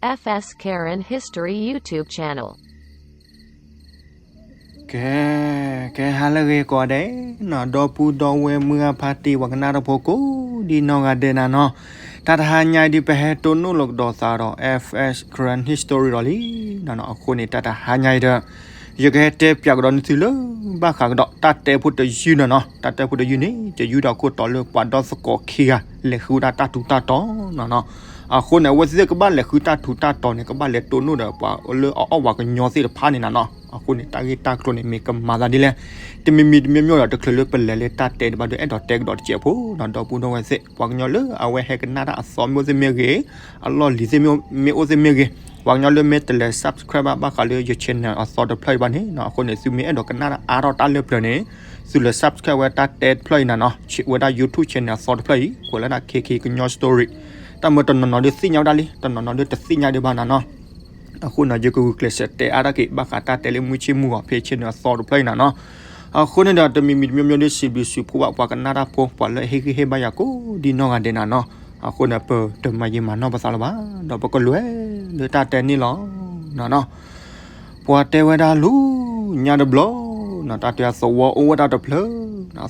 F S Karen History YouTube channel. ကဲ, ကဲဟါလၢအဂ့ၤကိးဂၤဒဲးနီၤ, ဒီပုၢ်ဒီဝဲၢ်မုၢ်ဂၢ်ဖါတံၢ် ပှၤကနၣ်တၢ်ဖိကိးဒံနီၢ်ဂၤဒဲးနၤနီၤ, တၢ်တဟါညါအံၤဒုး ပဟဲတိၢ်နီၣ်လီၤကဒီးသးဒီး F S Karen History ဒီးလံနီၤနီၤ. အဃိန့ၣ် တၢ်တဟါညါအံၤဒီး ယကဟဲတဲပၠးကဒီးနသုလၢ ဘၣ်ဃးကဒီးတၢ်တဲဖိတယုၢ်နီၤနီၤ. တၢ်တဲဖိတယုၢ်န့ၣ် ယယုၢ်ဒီးခိၣ်တီလၢပှၤဒီသကိးခံဂၤ လဲၤဃုဝဲဒၣ်တၢ်ထူးတၢ်တီၤနီၤနီၤ. အဃိန့ၣ် အဝဲသ့ၣ်ကဘၣ်လဲၤဃုတၢ်ထူးတၢ်တီၤန့ၣ် ကဘၣ်လဲၤတိၢ်နီၣ်ဒီးပှၤလၢအအီၣ်ဝဲကညီသ့ၣ်တဖၣ်န့ၣ်နၤနီၤ. အဃိန့ၣ် တၢ်ဂ့ၢ်တၢ်ကျိၤန့ၣ် မ့ၢ်ကမၤသးဒ်လဲၣ်, တမံၤမံၤတမံၤမံၤဒီး တချုးလၢပလဲၤလၢတၢ်တဲတဘၣ်ဒီး အဲၣ်ဒိးတဲကဒီးတစဲးဖိနီၤ, ဒီပုၢ်ဒီဝဲၢ်သ့ၣ် ပှၤကညီလၢအဝဲဟဲကနၣ်တၢ်အသီမ့ၢ်အိၣ်သ့ၣ်မ့ၢ်ဂ့ၤ, အလီၢ်လံၤသ့ၣ်မ့ၢ်အိၣ်သ့ၣ်မ့ၢ်ဂ့ၤ, ပှၤကညီလၢမ့ၢ်တလဲၤ subscribe ဘၣ်ဘၣ်ဃးလၢယ channel အသီတဖျၢၣ်အံၤဘၣ်န့ၣ်နီၤ, အဃိန့ၣ် သုမ့ၢ်အဲၣ်ဒိးကနၣ်တၢ်အါထီၣ်တၢ်လၢပျၢၤန့ၣ် သုလဲၤ subscribe ဝဲတၢ်တဲတဖျၢၣ်အံၤနၤနီၤ, ဝဲဒၣ် YouTube channel အသီတဖျၢၣ်အံၤ ကွဲးလၢဒၣ် ခေတ်ခေတ် ကညီ story. တၢ်မ့ၢ်တနီၤနီၤဒုးသ့ၣ်ညါဝဲဒၣ်လံ, တနီၤနီၤဒုးတသ့ၣ်ညါဒံးဘၣ်နၤနီၤ. အဃိန့ၣ် ယကဂုာ်ကျဲးစၢးတဲအါတၢ်က့ၤ ဘၣ်ဃးတၢ်တဲလၢမုၢ်ဆ့ၣ်မုၢ်ဂီၤ ဖဲ channel အသီတဖျၢၣ်အံၤနၤနီၤ. အဃိန့ၣ်ဒီး တမံၤမံၤတမံၤမံၤဒုး စံးဘျုးစံးဖှိၣ်ဘၣ်ပှၤကနၣ်တၢ်ဖိ ပှၤလၢအဟ့ၣ်ဂံၢ်ဟ့ၣ်ဘါယၤကိးဒံနီၢ်ဂၤဒဲးနၤနီၤ. အဃိန့ၣ် ပတမၤယံာ်မၤနီၢ်ပသးလၢၤဘၣ်, ဒီးပကလဲၤလၢတၢ်တဲန့ၣ်လီၤနၤနီၤ. ပှၤတဲဝဲဒၣ်လူၤ ညါတဘျီနီၤ, တၢ်တဲသဝီအိၣ်ဝဲဒၣ်တဖျၢၣ်,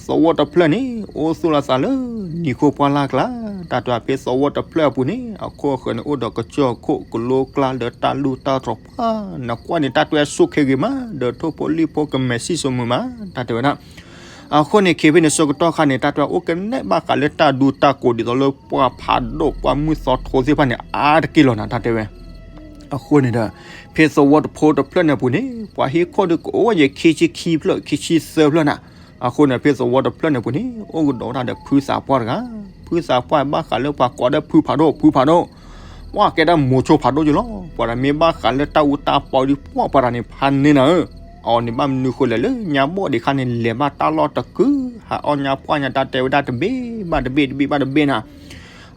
သဝီတဖျၢၣ်န့ၣ် အိၣ်သူၣ်လီၤသးလၢနံၤခိၣ်ပှၢ်လၢ်ကျါ, တၢ်တဲဖဲသဝီတဖျၢၣ်အပူၤန့ၣ် အခိၣ်အဃၢၤန့ၣ် အိၣ်ဒီးကစၢၢ်ခိၣ်ကလိကျါ ဒီးတၢ်လူၢ်တၢ်တြီၤပှၢ်, နကွၢ်န့ၣ် တၢ်တဲဆူၣ်ခ့ဂ့ၤမး, ဒီးထိၣ်ဖိလံၣ်ဖိကမဲာ်ဆံၣ်စိမုာ်မး, တၢ်တဲဝဲဒၣ်. အဃိန့ၣ် ခ့ဖဲန့ၣ်ဆၢကတီၢ်ခါန့ၣ် တၢ်တဲအိၣ်ကနဲၣ်ဘၣ်ဃးလၢတၢ်ဒူတၢ်ကိးဒ်သိးလၢပှၢ်ဖးဒိၣ် ပှၢ်မုၢ်သီထိသ့ၣ်တဖၣ်န့ၣ် အါတက့ၢ်လီၤနၤ တၢ်တဲဝဲ. အဃိန့ၣ်ဒီး ဖဲသဝီတဖိတဖျၢၣ်န့ၣ်အပူၤန့ၣ် ပှၤဟံးခိၣ်ဒုးကအိၣ်ဝဲယဲၢ်ခံဆံခံဖျၢၣ် ခံဆံသၢဖျၢၣ်နၤ. အဃိန့ၣ် ဖဲသဝီတဖျၢၣ်န့ၣ်အပူၤန့ၣ် အိၣ်ကဒီးဝဲဒၣ်ဒီးဖုသးပှၢ်တဂၤ, ဖုသးပှၢ်ဘၣ်ဃးလၢပှၤကိးဒီးဖုဖးဒိၣ် ဖုဖးဒိၣ်, ပှၤကဲဒၣ်မိၤဆိဖးဒိၣ်က့ၤလီၤ. ပှၤတၢ်မ့ၢ်ဘၣ်ဃးလၢတၢ်အူတၢ်ပီဒုး ပှၢ်ပှၤတၢ်န့ၣ် ဖးန့ၢ်နၤဧၢ, အီၤန့ၣ်ဘၣ်မနုၤဃိလဲၣ် လၢညါဘီၣ်ဒံးခါန့ၣ် လဲၤဘၣ်တၢ်လီၢ်တကုာ်, ဟးအီၣ်ညါပှၢ်ညါ တၢ်တဲဝဲဒၣ်တဘ့ၣ်ဘၣ်တဘ့ၣ် တဘ့ၣ်ဘၣ်တဘ့ၣ်နၤ.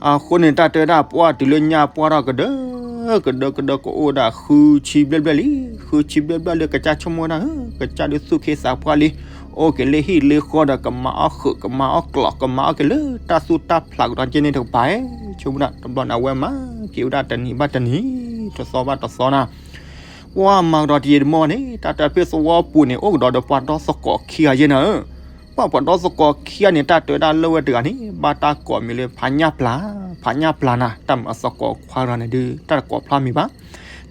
အဃိန့ၣ် တၢ်တဲဝဲဒၣ်ပှၢ်တုၤလၢညါပှၢ်ထီၣ်ကဒၢ, ကဒၢကဒၢကအိၣ်ဒၣ်ဃုဆံဘျဲၣ်ဘျဲၣ်လံ, ဃုဆံဘျဲၣ်ဘျဲၣ်လၢကစၢ်ဆိကမိၣ်ဝဲဒၣ်ဧၢ, ကစၢ်ဒုးသူၣ်ခ့သးပှၢ်လံ, အိၣ်က့ၤလၢဟံၣ်လၢဃီဒီး ကမၤအီၣ်ဃုာ် ကမၤအီၣ်ကျိး ကမၤအီၣ်က့ၤလၢတၢ်သူၣ်တၢ်ဖျးကဒီးက့န့ၣ်တကပၤဧၢ, ဆိကမိၣ်ဒၣ်တဘျီန့ၣ် အဝဲမၤက့ၤဝဲဒၣ်တနံၤဘၣ်တနံၤ, တသီဘၣ်တသီနၤ. ပှၢ်မၤကဒီးတယံာ်တမီၢ်ဘၣ်န့ၣ် တၢ်တဲဖဲသဝီပူၤန့ၣ် အိၣ်ကဒီးဒီးပှၤဒီသကိးခံဂၤယဲၢ်နၤဧၢ. ပှၢ်ပှၤဒီသကိးခံဂၤန့ၣ် တၢ်တဲဝဲဒၣ်လၢဝဲတဂၤန့ၣ် ဘၣ်တၢ်ကိးမံၤလၢဖးညၣ်ပျၢ်, ဖးညၣ်ပျၢ်နၤ, တၢ်မ့ၢ်အသကိးခွါတဂၤန့ၣ်ဒုး တၢ်တကိးဖျါမံၤဘၣ်.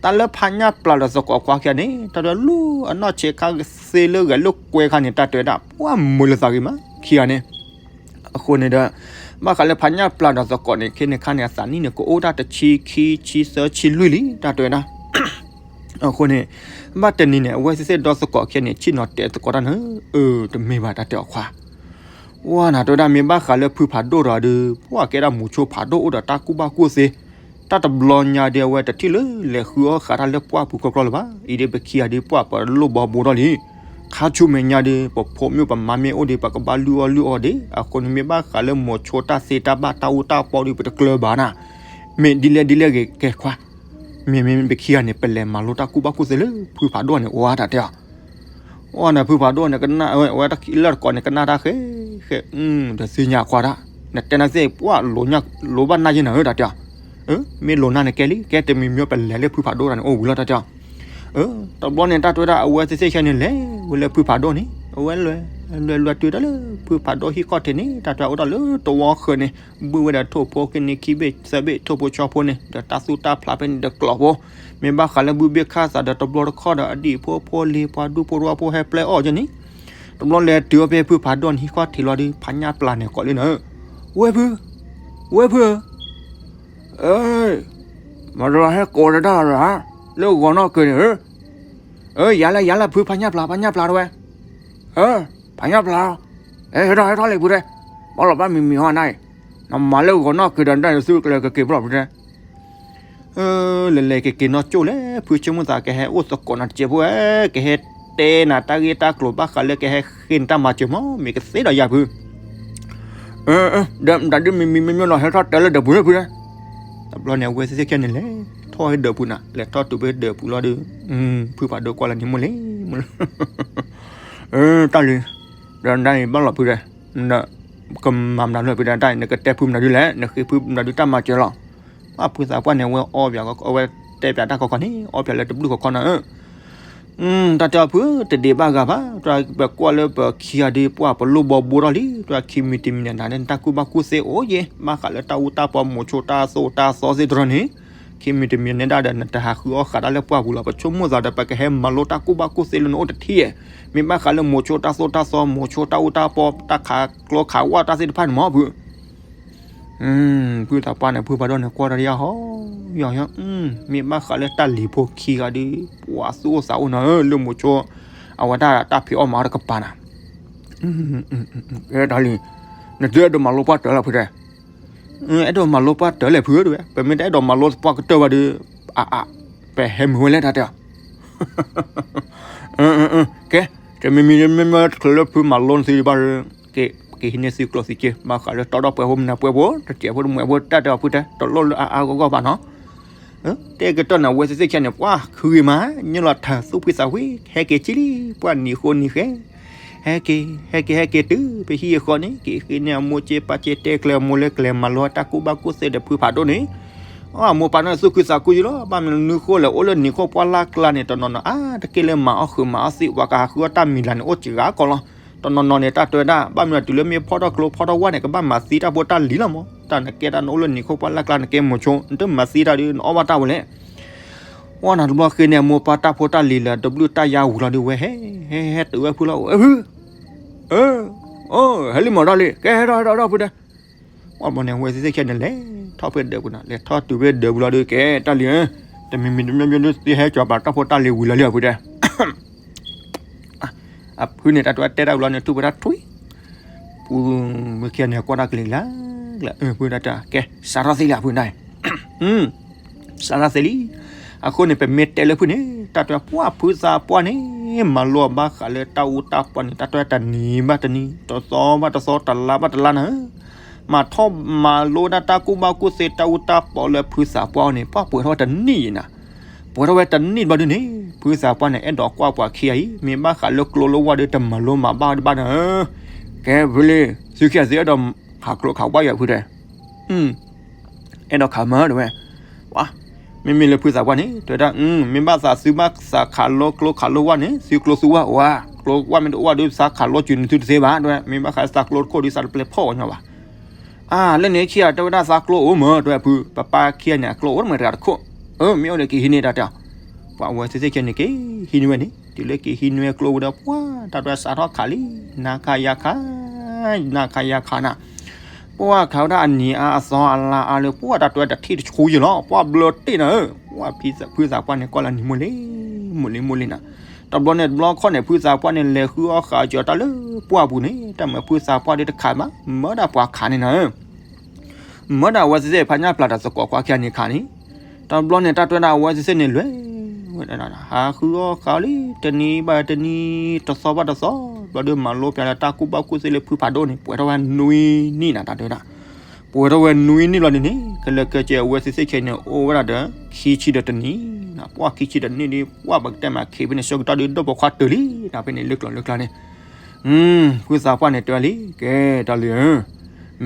တၢ်လၢဖးညၣ်ပျၢ်ဒီးသကိးခွါခံဂၤန့ၣ် တၢ်တဲလူၤအနီၢ်ဆံးခါသ့လၢဂဲၤလိာ်ကွဲခါန့ၣ် တၢ်တဲဝဲဒၣ် ပှၢ်မုာ်လိာ်သးဂ့ၤမး ခံဂၤန့ၣ် အဃိန့ၣ်ဒီး ဘၣ်ဃးလၢဖးညၣ်ပျၢ်ဒီးသကိးန့ၣ် ခဲန့ၣ်ခါန့ၣ် အသးနံၣ်န့ၣ် ကအိၣ်ဒၣ်တဆံခံ ဆံသၢ ဆံလွံၢ်လံ တၢ်တဲဝဲဒၣ်. အဃိန့ၣ် ဘၣ်တနံၤန့ၣ် အဝဲသ့ၣ်သ့ၣ်ဒီသကိးခံဂၤန့ၣ် ဆ့ၣ်နီၤတဲသကိးတၢ်န့ၣ်, အၢ တမ့ၢ်ဘၣ် တၢ်တဲအီၤခွါ ဝဲနၤ တဲဝဲဒၣ်မ့ၢ်ဘၣ်ဃးလၢဖုဖးဒိၣ်ဒီးဒုး ပှၢ်ကဲဒၣ်မိၤဆိဖးဒိၣ်အိၣ်ဒီးတၢ်ကူၣ်ဘၣ်ကူၣ်သ့, တၢ်တဘျီညါဒုး အဝဲတထံၣ်လၢလဲၤဃုအီၣ်ဃာ်တၢ်လၢပှၢ်ပူၤကီကီလၢၤဘၣ်. အံၤဒုးပခံဂၤဒုး ပှၢ်ပလိၣ်ဘီဘိထီၣ်လံ. ခါဆူမဲာ်ညါဒုး ပဖိမ့ၢ်ပမါမ့ၢ်အိၣ်ဒုး ပကဘၣ်လုၢ်အီၣ်လုၢ်အီဒံး. အဃိန့ၣ်မ့ၢ်ဘၣ်ဃးလၢမိၤဆိတၢ်သ့တၢ်ဘၣ်တၢ်အူတၢ်ပီဒုး ပတကျၢၤဘၣ်နၤ. မ့ၢ်ဒ်လဲၣ်ဒ်လဲၣ်ဂ့ၤကဲခွါ မ့မ့ၢ်ပခံဂၤန့ၣ် ပလဲၤမၤလိတၢ်ကူၣ်ဘၣ်ကူၣ်သ့လၢဖုဖးဒိၣ်န့ၣ် အိၣ်ဝဲတၢ်တဲအီၤ. အိၣ်န့ၣ် ဖုဖးဒိၣ်န့ၣ် ကနၣ်ဝဲ အဝဲတၢ်လၢတကိးန့ၣ် ကနၣ်တၢ်ဃဲဃဲ, တသ့ၣ်ညါခွါဒၣ်, နတဲနၤသ့ၣ် ပှၢ်လိၤဘၣ်နၢ်ယဲၢ်နၤဧၢ တၢ်တဲအီၤ. မ့ၢ်လိၤနၢ်န့ၣ်ကဲလံ, ကဲတမံၤမံၤပလဲၤလၢဖုဖးဒိၣ်တၢ်န့ၣ် အိၣ်ဝံၤလီၤ တၢ်တဲအီၤ. တဘျီန့ၣ် တၢ်တဲဝဲဒၣ် အဝဲသ့ၣ်သ့ၣ်ခဲန့ၣ်လဲၤဝဲလၢဖုဖးဒိၣ်န့ၣ် အဝဲလဲၤ လဲၤလဲၤတုၤတၢ်လၢဖုဖးဒိၣ်ဟံၣ်ခီၣ်ထံးန့ၣ် တၢ်တဲဝဲအိၣ်တၢ်လၢတဝီဃၢၤန့ၣ် ဘုၣ်ဝဲဒီးထိၣ်ဖိက့ၤန့ၣ် ခံဘ့ၣ်သၢဘ့ၣ်ထိၣ်ဖိဆီဖိန့ၣ် ဒီးတၢ်သူၣ်တၢ်ဖျးဖဲန့ၣ်ဒီးကျိးဖိ, မ့ၢ်ဘၣ်ဃးလၢဘုၣ်ဘ့ၣ်ခၢၣ်သးဒီးတဘျီတခီၣ်ဒီးအဒံၣ်ဖိဖိလံၤ ပှၤဒူဖိသဝီဖိဟဲပျဲအီၣ်က့ၤန့ၣ်, တဘျီလဲၤတုၤအီၤဖဲဖုဖးဒိၣ်န့ၣ် ဟံၣ်ခီၣ်ထံးလီၤဒီး ဖးညၣ်ပျၢ်န့ၣ်ကိးလံနၤဧၢ, ဝဲဖု, ဝဲဖုဧၢ မတၤဟဲကိးတၢ်လီၤ, လၢဂီၤနီၣ်က့ၤန့ၣ်ဧၢ, ယၤလၢယၤလၢဖုဖးညၣ်ပျၢ် ဖးညၣ်ပျၢ်တဝဲ, ဖးညၣ်ပျၢ်, ဟဲထီၣ်ဟဲထီၣ်လံဖုတဲ, ဘၣ်လီၤဘၣ်မံၤမံၤဟီနၤအံၤ, နမၤလၢဂီၤနီၣ်က့ၤဒီးဒၣ်နသုကလဲၤကက့ၤပျီၢ်ဖုတဲ လဲၤလဲၤက့ၤက့ၤနီၢ်ကၠိၣ်လဲၣ်, ဖုဆိကမိၣ်သးကဟဲအိၣ်သကိးနၤတစဲးဖိဧၢ, ကဟဲတဲနၤတၢ်ဂ့ၢ်တၢ်ကျိၤဘၣ်ဃးလၢကဟဲဃ့နတၢ်မၤစၢၤမး မ့ၢ်ကသ့ဒီးယၤဖု, ဒီးမတၤဒုးမံၤမံၤမ့ၢ်မ့ၢ်လီၤ ဟဲထီၣ်တဲလၢဒၢးပူၤလၢဖု, တဘျီန့ၣ် အဝဲသ့ၣ်သ့ၣ်ခဲန့ၣ်လဲၤထီၣ်ဟဲဒၢးပူၤနၤ, လဲၤထီၣ်တုၤဖဲဒၢးပူၤလီၤဒီး, ဖုဖးဒိၣ်ကွၢ်လၢန့ၣ်မိၢ်လံ, တၢ်လံ, ဒီးဒၣ်အံၤဘၣ်လီၤဖုဒီး, ကမၤမတၤဒုးဖုဒီးတၢ်အံၤ နကတဲဖုမတၤဒုးလဲၣ်, နဃ့ဖုမတၤဒုးတၢ်မၤစၢၤလီၤ, ဘၣ်ဖုသးပှၢ်န့ၣ် အဝဲအီၣ်ဘၣ်အဝဲ တဲပၠးတၢ်ခီခီန့ၣ် အီၣ်ပၠးလၢတဘျုးခီခီနီၤဧၢ. တၢ်တဲအီၤဖု တဒံးဘၣ်ဂၤဘၣ်, တၢ်ပကွၢ်လၢပခံဂၤဒီး ပှၢ်ပလိၣ်ဘီဘိထီၣ်လံ, တၢ်ခံမံၤတမံၤန့ၣ် နတၢ်ကူၣ်ဘၣ်ကူၣ်သ့အိၣ်ယဲ, ဘၣ်ဃးလၢတၢ်အူတၢ်ပီ မိၤဆိတၢ်သိၣ်တၢ်သီသ့ၣ်တဖၣ်န့ၣ်, ခံမံၤတမံၤန့ၣ်ဒၣ်ဒီး နတဟးဃုအီၣ်ဃာ်တၢ်လၢပှၢ်ပူၤလီၤ. ပဆိကမိၣ်သးဒီး ပကဟဲမၤလိတၢ်ကူၣ်ဘၣ်ကူၣ်သ့လၢနအိၣ်တထံၣ်, မ့ၢ်ဘၣ်ဃးလၢမိၤဆိတၢ်သိၣ်တၢ်သီ မိၤဆိတၢ်အူတၢ်ပီ တၢ်ခးကျိခးဝၣ်တၢ်သ့ၣ်တဖၣ်န့ၣ်မ့ၢ်ဖု ဖုသးပှၢ်န့ၣ် ဖုဖးဒိၣ်န့ၣ် ကွၢ်တၢ်ဒ်အဟီ, ယီၤယီၤ, မ့ၢ်ဘၣ်ဃးလၢတၢ်လံၤဖိခံဂၤဒီး ပှၤသူၣ်အိၣ်သးအိၣ်နီၤဧၢ, လၢမိၤဆိ အဝဲဒၣ်တၢ်ဖံးအီၣ်မၤအီၣ်တကပၤနီၤ. တၢ်လံၤ, နသုအဲၣ်ဒိးမၤလိပှၢ်တၢၢ်လီၤဖုတဲ, အဲၣ်ဒိးမၤလိပှၢ်တၢၢ်လဲၣ်ဖုတဲဝဲ, ပမ့ၢ်တအဲၣ်ဒိးမၤလိပှၢ်ကတၢၢ်ဘၣ်ဒီး အအ, ပဟဲမုာ်ဝဲလဲၣ်တၢ်တဲအီၤ ကဲ, တမံၤမံၤမ့မ့ၢ်တချုးလၢဖုမၤလိနသုဘၣ်ဒီး, ကဟံးန့ၢ်သုကျိၣ်သုစ့ ဘၣ်ဃးလၢတီဒီၣ်ပှဲၤဖိမနုၤပှဲၤဖိ တစဲးဖိတမှဲးဖိ တၢ်တဲအီၤဖုတဲ တလိၣ်လၢအအါအါဂီၢ်ဂီၢ်ဘၣ်နီၤ. တဲကတၢၢ်န့ၣ် အဝဲသ့ၣ်သ့ၣ်ခဲန့ၣ် ပှၢ်ခုဂ့ၤမး ညိလီၤထၢၣ်သူၣ်ဖှံသးဝံၣ် ဟဲက့ၤကံလံ, ပှၢ်နံၤဃိနံၤဃဲ ဟဲက့ၤ ဟဲက့ၤ ဟဲက့ၤတုၤ ပဟံၣ်အဃီန့ၣ် က့ၤဃ့န့ၢ်အမိၢ်က့ပၢ်က့တဲကျၢၤ မိၢ်လၢကျဲၤမၤလိတၢ်ကူၣ်ဘၣ်ကူၣ်သ့ဒီးဖုဖးဒိၣ်န့ၣ်, အမိၢ်ပၢ်န့ၣ်သူၣ်ခုသးခုယံလီၤ. ဘၣ်မနုၤဃိလဲၣ် အိၣ်လၢနံၤခိၣ်ပှၢ်လၢ်ကျါန့ၣ် တနီၤနီၤ အါတက့ၢ်လၢမၤအီၣ်ဃုာ်မၤအီၣ်သံ ပှၤကဟးဃုအီၣ်တၢ်မံၤလၢ်န့ၣ် အိၣ်စှၤကီးလီၤ. တနီၤနီၤန့ၣ် တၢ်တဲဝဲဒၣ် ဘၣ်မနုၤတုၤလၢမ့ၢ်ဖီၣ်ထီၣ်ကျိဖီၣ်ထီၣ်ဝၣ်န့ၣ် ကဘၣ်မၤသံတၢ်ဖိတၢ်လံၤလီၤမး. တၢ်နကဲတၢ်နအိၣ်လၢနံၤခိၣ်ပှၢ်လၢ်ကျါ နကဲမိၤဆိ နတမၤသံတၢ်ဒီး နအီၣ်ဘၣ်တၢ်ဝဲလဲၣ်. ဝဲနၤတဘျီဃ့န့ၣ် အမိၢ်ပၢ်တၢ်ဖိတၢ်လံၤလၢတဘျုးတၢ်ယါဝံၤလီၤဒီး ဝဲဟဲ ဟဲ ဟဲတုၤဝဲဖုလီၤ အိၣ်ဖု အၢ အိၣ် ဟဲလံမးတၢ်လံၤ ကဲဟဲထီၣ်ဟဲထီၣ်ဟဲထီၣ်ဖုတဲ, အီၣ်ဘီန့ၣ် အဝဲသ့ၣ်သ့ၣ်ခဲန့ၣ် လဲၤထီၣ်ဖဲဒၢးပူၤနီၤ လဲၤထီၣ်တုၤဖဲဒၢးပူၤလီၤဒီး ကဲတၢ်လံၤဧၢ, တမံၤမံၤတမံၤမံၤဒီး သုဟဲကၠီၤပာ်တၢ်ဖိတၢ်လံၤဝံၤလီၤလံဖုတဲ အဖုန့ၣ် တၢ်တဲတဲတၢ်ဝံၤလီၤန့ၣ် ထူၣ်ပှဲၤတၢ်ထွံၣ်, ပူၤမ့ၢ်ခံဂၤန့ၣ် ကွၢ်တၢ်ကလံၤလၢ်လၢ် ဖုတဲ ကဲ စးထီၣ်သ့လံဖုတဲ စးထီၣ်သ့လံ. အဃိန့ၣ် ပမ့ၢ်တဲလၢဖုန့ၣ် တၢ်တဲပှၢ်ဖုသးပှၢ်န့ၣ် မၤလိဘၣ်ဃးလၢတၢ်အူတၢ်ပီန့ၣ် တၢ်တဲတနံၤဘၣ်တနံၤ တသီဘၣ်တသီ တလါဘၣ်တလါနၤဧၢ, မၤထီၣ်မၤလိဒၣ်တၢ်ကူၣ်ဘၣ်ကူၣ်သ့တၢ်အူတၢ်ပီလၢဖုသးပှၢ်အအိၣ်န့ၣ် ပှၢ်ပှဲၤထီၣ်ဝဲတနံၣ်အံၤနၤ ပှဲၤထီၣ်ဝဲတနံၣ်တဘျီဒုန့ၣ် ဖုသးပှၢ်န့ၣ် အဲၣ်ဒိးကွၢ်ပှၤခံဂၤအံၤ မ့ၢ်ဘၣ်ဃးလၢကျိလၢဝၣ်ဒီး တမၤလိမၤဘၣ်ဒံးဘၣ်နၤဧၢ, ကဲဖုလံ သုခံဂၤသုအဲၣ်ဒိးခးကျိခးဝၣ်ယၤဖုတဲ အဲၣ်ဒိးခးမးတဲဝဲ, မ့မ့ၢ်လၢဖုသးပှၢ်န့ၣ် တဲဝဲဒၣ် မ့ၢ်ဘၣ်သးသုဘၣ်သးခးလိကျိခးလိဝၣ်န့ၣ် သုကျိသုဝၣ်အိၣ်ဧါ, ကျိဝၣ်မ့ၢ်တအိၣ်ဘၣ်ဒီး သးခးလိစုၤနသုတသ့ဘၣ် တဲဝဲ, မ့ၢ်ဘၣ်ဃးသးကျိတခိၣ်ဒီး သးတပျဲဖီၣ်ဝဲညီဘၣ်. အါ လၢန့ၣ်ခံဂၤတဲဝဲဒၣ်သးကျိအိၣ်မး တဲဝဲဖု ပပၢ်ခံဂၤန့ၣ် အကျိအိၣ်တမ့ၢ်တဂၤတခိၣ်, အၢ မ့ၢ်အိၣ်ဒီးက့ၤဟံးန့ၢ်တၢ်တဲအီၤ, ပှၤအဝဲသ့ၣ်သ့ၣ်ခဲန့ၣ် က့ၤဟံးန့ၢ်ဝဲန့ၣ် တုၤလၢက့ၤဟံးန့ၢ်ဝဲကျိဝံၤဒီး ပှၢ်တၢ်တဲဝဲစးထီၣ်ခးလံ, နၤခးယၤခး, နၤခးယၤခးနၤ ပှၢ်ခးဝဲဒၣ်အနံၤအါအသီအလါအါလၢ ပှၢ်တၢ်တဲဝဲတထံၣ်တဆူယံၤလီၤ ပှၢ်ဘျၢတ့ၢ်နၤဧၢ, ပှၢ်ဖုသးပှၢ်န့ၣ် ကွၢ်လၢနံၤမိၢ်လံ, မိၢ်လံမိၢ်လံနၤ, တဘျီန့ၣ်တဘျီခီန့ၣ် ဖုသးပှၢ်န့ၣ် လဲၤဃုအီၣ်ဃာ်ကၠီၤတၢ်လၢပှၢ်ပူၤန့ၣ် တၢ်မၤဖုသးပှၢ်ဒီးတခးဘၣ် မၢဒၣ်ပှၤခးန့ၣ်နၤဧၢ မၢဒၣ်အဝဲသ့ၣ်သ့ၣ် ဖါညၣ်ပျၢ်ဒီးသကိးခွါခံဂၤန့ၣ်ခးန့ၣ်, တဘျီန့ၣ် တၢ်တဲဝဲဒၣ်အဝဲသ့ၣ်သ့ၣ်န့ၣ်လဲၤဝဲဒၣ် ဟးဃုအီၣ်ဃာ်လံ တနံၤဘၣ်တနံၤ တသီဘၣ်တသီ ဘျီဒီးမၤလိပျၢၤလၢတၢ်ကူၣ်ဘၣ်ကူၣ်သ့လၢဖုဖးဒိၣ်န့ၣ် ပှဲၤထီၣ်ဝဲနွံနံၣ်နၤ တၢ်တဲဝဲဒၣ်, ပှဲၤထီၣ်ဝဲနွံနံၣ်လီၤန့ၣ်န့ၣ် ကလဲၤကဲကဲအဝဲသ့ၣ်သ့ၣ်ခဲန့ၣ် အိၣ်ဝဲဒၣ်ဒီး ခံဆံဒီးတနံၣ်, ပှၢ်ခံဆံဒီးတနံၣ်ဒီး ပှၢ်ပကတဲမးခ့ဖဲန့ၣ် ဆၢကတီၢ်ဒီး ဒီပုၢ်ဝဲၢ်ခွါတၢၢ်လံ နၤဖဲန့ၣ်လၢကျိၤလၢကျါန့ၣ် ဖုသးပှၢ်န့ၣ်တဲဝဲလံ ကဲတၢ်လံၤဧၢ,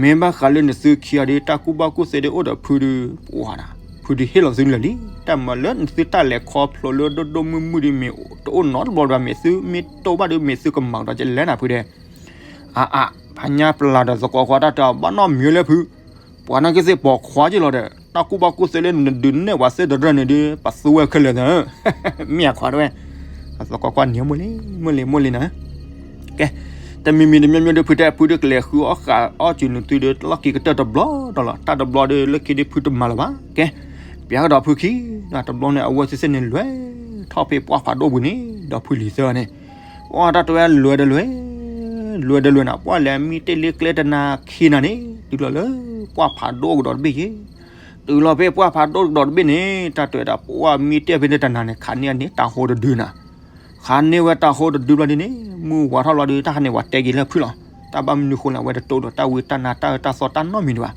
မ့ၢ်ဘၣ်ဃးလၢနသုခံဂၤဒီး တၢ်ကူၣ်ဘၣ်ကူၣ်သ့ဒီးအိၣ်ဒီးဖုဒီး ပှၢ်ဒၣ် ဖုဒုးဟ့ၣ်လီၤသုလၢာ်လံ, တၢ်မၤလၢနသုတၢ်လဲၤခီဖျိလၢဒိၣ်ဒိၣ်မုၢ်မုၢ်ဒီး မ့ၢ်တအိၣ်နီတဘျီဒီး မ့ၢ်သုမ့ၢ်တိၢ်ဘၣ်ဒီး မ့ၢ်သုကမၤကဒီးကလဲၣ်နၤဖုဒဲး, အါအါ ဖါညၣ်ပျၢ်ဒီးသကိးခွါတၢ်တဲအီၤ ဘၣ်နီတမံၤလၢဖု ပှၤနာ်က့သ့ၣ်ပိာ်ခွါက့ၤလီၤဒီး တၢ်ကူၣ်ဘၣ်ကူၣ်သ့လၢနဒုးနဲၣ်ပှၤသ့တရၢၢ်န့ၣ်ဒီး ပသူဝဲခဲလၢာ်သၢ, မ့ၢ်အခွါတဝဲ, သကိးခွါန့ၣ် မိၢ်လံ မိၢ်လံ မိၢ်လံနၤ, ကဲ, တမံၤမံၤတမံၤမံၤဒီး ဖုတဲ ဖုဒုးကလဲၤဃုအီၣ်ဃာ်အီၣ်စူၤနသုဒီး တလီၢ်ခံကတၢၢ်တဘျီဒီးလီၤ, တၢ်တဘျီဒီး လၢခံဒီးဖုတမၤလၢၤဘၣ်, ကဲ, ပျၢ်ကဒီးဖုခံ, တဘျီန့ၣ် အဝဲသ့ၣ်သ့ၣ်န့ၣ်လဲၤထီၣ်ဖဲပှၢ်ဖးဒိၣ်ပူၤန့ၣ် ဒီးဖုလံၤသၢန့ၣ် ပှၢ်တၢ်တဲဝဲလဲၤဒီးလဲၤ, လဲၤဒီးလဲၤနၤ ပှၢ်လဲၤမံတ့ၢ်လၢကျဲတနၤခံနၤန့ၣ် တုၤလီၤလၢပှၢ်ဖးဒိၣ်ကဒီးတဘ့ၣ်ယဲ, တုၤလီၤဖဲပှၢ်ဖးဒိၣ်ကဒီးတဘ့ၣ်န့ၣ် တၢ်တဲဝဲဒၣ် ပှၢ်မံတ့ၢ်ဖဲန့ၣ်တနၤန့ၣ် ခးန့ၢ်အန့ၣ်တၤဟိတဒုနၤ, ခးန့ၢ်ဝဲတၤဟိတဒုဘျီဒ်န့ၣ် မုၢ်ဝါထီၣ်လီၤဒီး တၢ်ခါန့ၣ် ပှၤတဲက့ၤလၢဖုလီၤ, တၢ်ဘၣ်မနုၤဃိလဲၣ် အဝဲတတိၢ်ဒီးတၢ်ဝံတၢ်နါတၢ်အၢတၢ်သီတၢ်နီတမံၤ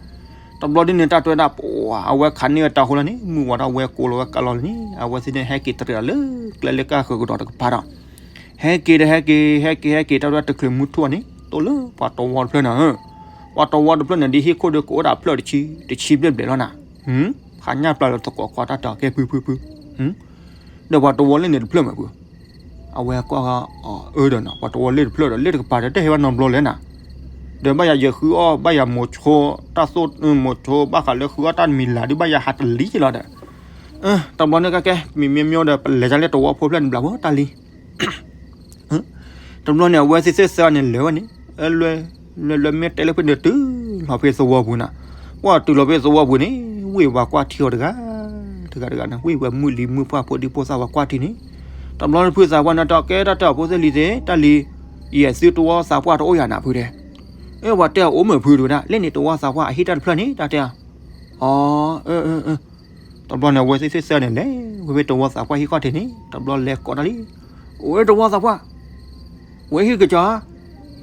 ဒံးဘၣ်, တဘျီဒ်န့ၣ် တၢ်တဲဝဲဒၣ် ပှၢ် အဝဲခးန့ၢ်ဝဲတၤဟိလီၤန့ၣ် မုၢ်ဝါထီၣ်ဝဲကိးလီၤဝဲကးလီၤန့ၣ် အဝဲသ့ၣ်န့ၣ် ဟဲက့ၤတရံးလီၤလၢကျဲလၢကၢ်ဃုာ်ကဒီးတကပၤဒီး ဟဲက့ၤဒီးဟဲက့ၤ ဟဲက့ၤ ဟဲက့ၤ တၢ်ဝဲဒၣ်တချုးမုၢ်ထူၣ်န့ၣ် တိၢ်လၢပှၤတဝီတဖျၢၣ်နၤဧၢ, ပှၤတဝီတဖျၢၣ်န့ၣ် ဒ်ဟံၣ်ခိၣ်ဒီးကအိၣ်ဒၣ်ဖျၢၣ်တဆံ တဆံဘျဲၣ်ဘျဲၣ်လီၤနၤ, ဟ ဖးညၣ်ပျၢ်လၢသကိးကွၢ်တၢ်တဲအီၤ ကဲဖုဖုဖု, ဒီးပှၤတဝီလၢန့ၣ်တဖျၢၣ်မးဖု, အဝဲကွၢ်အီၤအၢဒီးနီၤ ပှၤတဝီလၢတဖျၢၣ်ဒီး လၢတကပၤဒီး တဟဲဘၣ်နီတဘျီလဲၣ်နၤ, ဒီးဘၣ်ယၤယဃုအီၣ် ဘၣ်ယၤမိၤဆိတၢ်သိၣ် မိၤဆိဘၣ်ဃးလၢဃုအီၣ်တၢ်မံၤလၤဒုး ဘၣ်ယၤဟးတလံက့လီၤဒီး တဘျီန့ၣ်ကဲကဲ မံမံမံဒီး ပလဲၤတၢ်လၢတဝီဖိဖျၢၣ်န့ၣ်ဘျးဖိတၢ်လံ တဘျီန့ၣ် အဝဲသ့ၣ်သ့ၣ်သၢန့ၣ်လဲၤဝဲန့ၣ် လွဲ လွဲ လွဲမ့ၢ်တဲလၢဖဲန့ၣ်တုၤလီၤဖဲသဝီပူၤနၤ, ပှၢ်တုၤလီၤဖဲသဝီပူၤန့ၣ် ဝ့ၢ်ဝၤကွၢ်ထံအီၤတဂၤ တဂၤတဂၤန့ၣ် ဝ့ၢ်ဝဲမုၢ်လံၤမုၢ်ပှၢ်ဖိဒံဖိသၣ်ဝဲကွၢ်ထံန့ၣ်, တဘျီန့ၣ်ဖုသးပှၢ်န့ၣ် တၢ်ကဲတၢ်တဲအီၤဖိသ့ၣ်လံၤသ့ၣ် တၢ်လံၤ ယဲၢ်သုတဝီသးပှၢ်တအိၣ်ယၤနၤဖုတဲ, အဝဲတဲအီၤအိၣ်မုာ်ဖုတဲဝဲဒၣ် လၢန့ၣ်တဝီသးပှၢ်အဟံၣ်တၢ်တဖျၢၣ်န့ၣ် တၢ်တဲအီၤ အ တဘျီန့ၣ် အဝဲသ့ၣ်သ့ၣ်သၢန့ၣ်လဲၤဝဲဖဲတဝီသးပှၢ်ဟံၣ်ခီၣ်ထံးန့ၣ် တဘျီလဲၤကိးတၢ်လံ, အိၣ်ဝဲတဝီသးပှၢ်, ဝဲဟံၣ်ကစၢ်,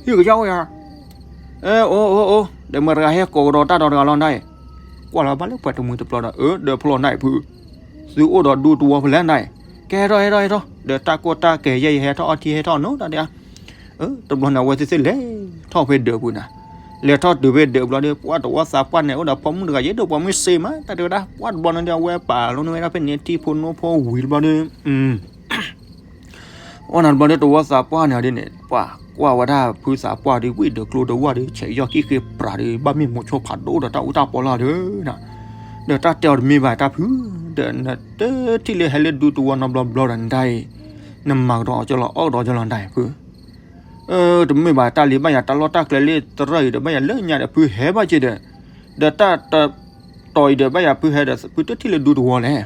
ဟံၣ်ကစၢ်အိၣ်ယၤ, အဲ အိၣ်အိၣ်အိၣ် ဒီးမတၤတဂၤဟဲကိးကဒီးတၢ်ဒီးတဂၤလီၤနတၢ်အံၤ, ကွၢ်လီၤဘၣ်လၢပှၤတမှံၤတပျီဒီး အၢ ဒီးဖျီနတၢ်အံၤဖု, သုအိၣ်ဒီးဒူတဝီဖဲလဲၣ်နတၢ်အံၤ, ကဲဟဲထီၣ်ဟဲထီၣ်ဟဲထီၣ် ဒီးတၢ်ကိၢ်တၢ်ကဲၤယဲၢ်ယဟဲထီၣ်အီထံဟဲထီၣ်နီတၢ်ဒၣ် တဘျီန့ၣ် အဝဲသ့ၣ်သ့ၣ်လဲၤထီၣ်ဖဲဒၢးပူၤနၤ, လဲၤထီၣ်တုၤဖဲဒၢးဘျီဒီး ပှၢ်တဝီသးပှၢ်န့ၣ် အိၣ်ဒီးဖိမုၣ်တဂၤယဲၢ်ဒီးပှၤမုၣ်စ့မး တၢ်တဲဝဲဒၣ် ပှၢ်တဘျီန့ၣ်ဒီး အဝဲပာ်လီၤန့ၢ်ဝဲဒၣ်ဖဲန့ၣ်ထံဖိနိဖိဝံၤတဘျီဒီး အီၣ်နၤတဘျီဒီးတဝီသးပှၢ်န့ၣ်ဒ်န့ၣ် ပှၢ်ကွၢ်ဝဲဒၣ်ဖုသးပှၢ်ဒီး ဝံၣ်ဒီးကျိဒီးဝၣ်ဒီး ဆဲးယီၢ်ကံၣ်ဃ့ပြးဒီး ဘၣ်မ့ၢ်မိၤဆိဖးဒိၣ်ဒီးတၢ်အူတၢ်ပီလီၤဒီး ဒီးတၢ်တဲအီၤတမ့ၢ်ဘၣ်တၢ်ဖု, ဒီးနတထံၣ်လၢဟဲလၢဒူတဝီနီတဘျီဘျီဒီးနတၢ်အံၤ, နမၤကဒီးအီၤကၠီလီၤ အီၣ်ကဒီးကၠီလီၤနတၢ်အံၤဖု, တမ့ၢ်ဘၣ်တၢ်လံၤဘၣ်ယၤတၢ်လီၢ်တၢ်ကျဲလၢသရၣ်အံၤဒီး ဘၣ်ယၤလၢညါဒီးဖုဟဲဘၣ်က့ၤဒီး, ဒီးတၢ်တတီၤအံၤဒီး ဘၣ်ယၤဖုဟဲဒီး ဖုတထံၣ်လၢဒူတဝီလဲၣ်,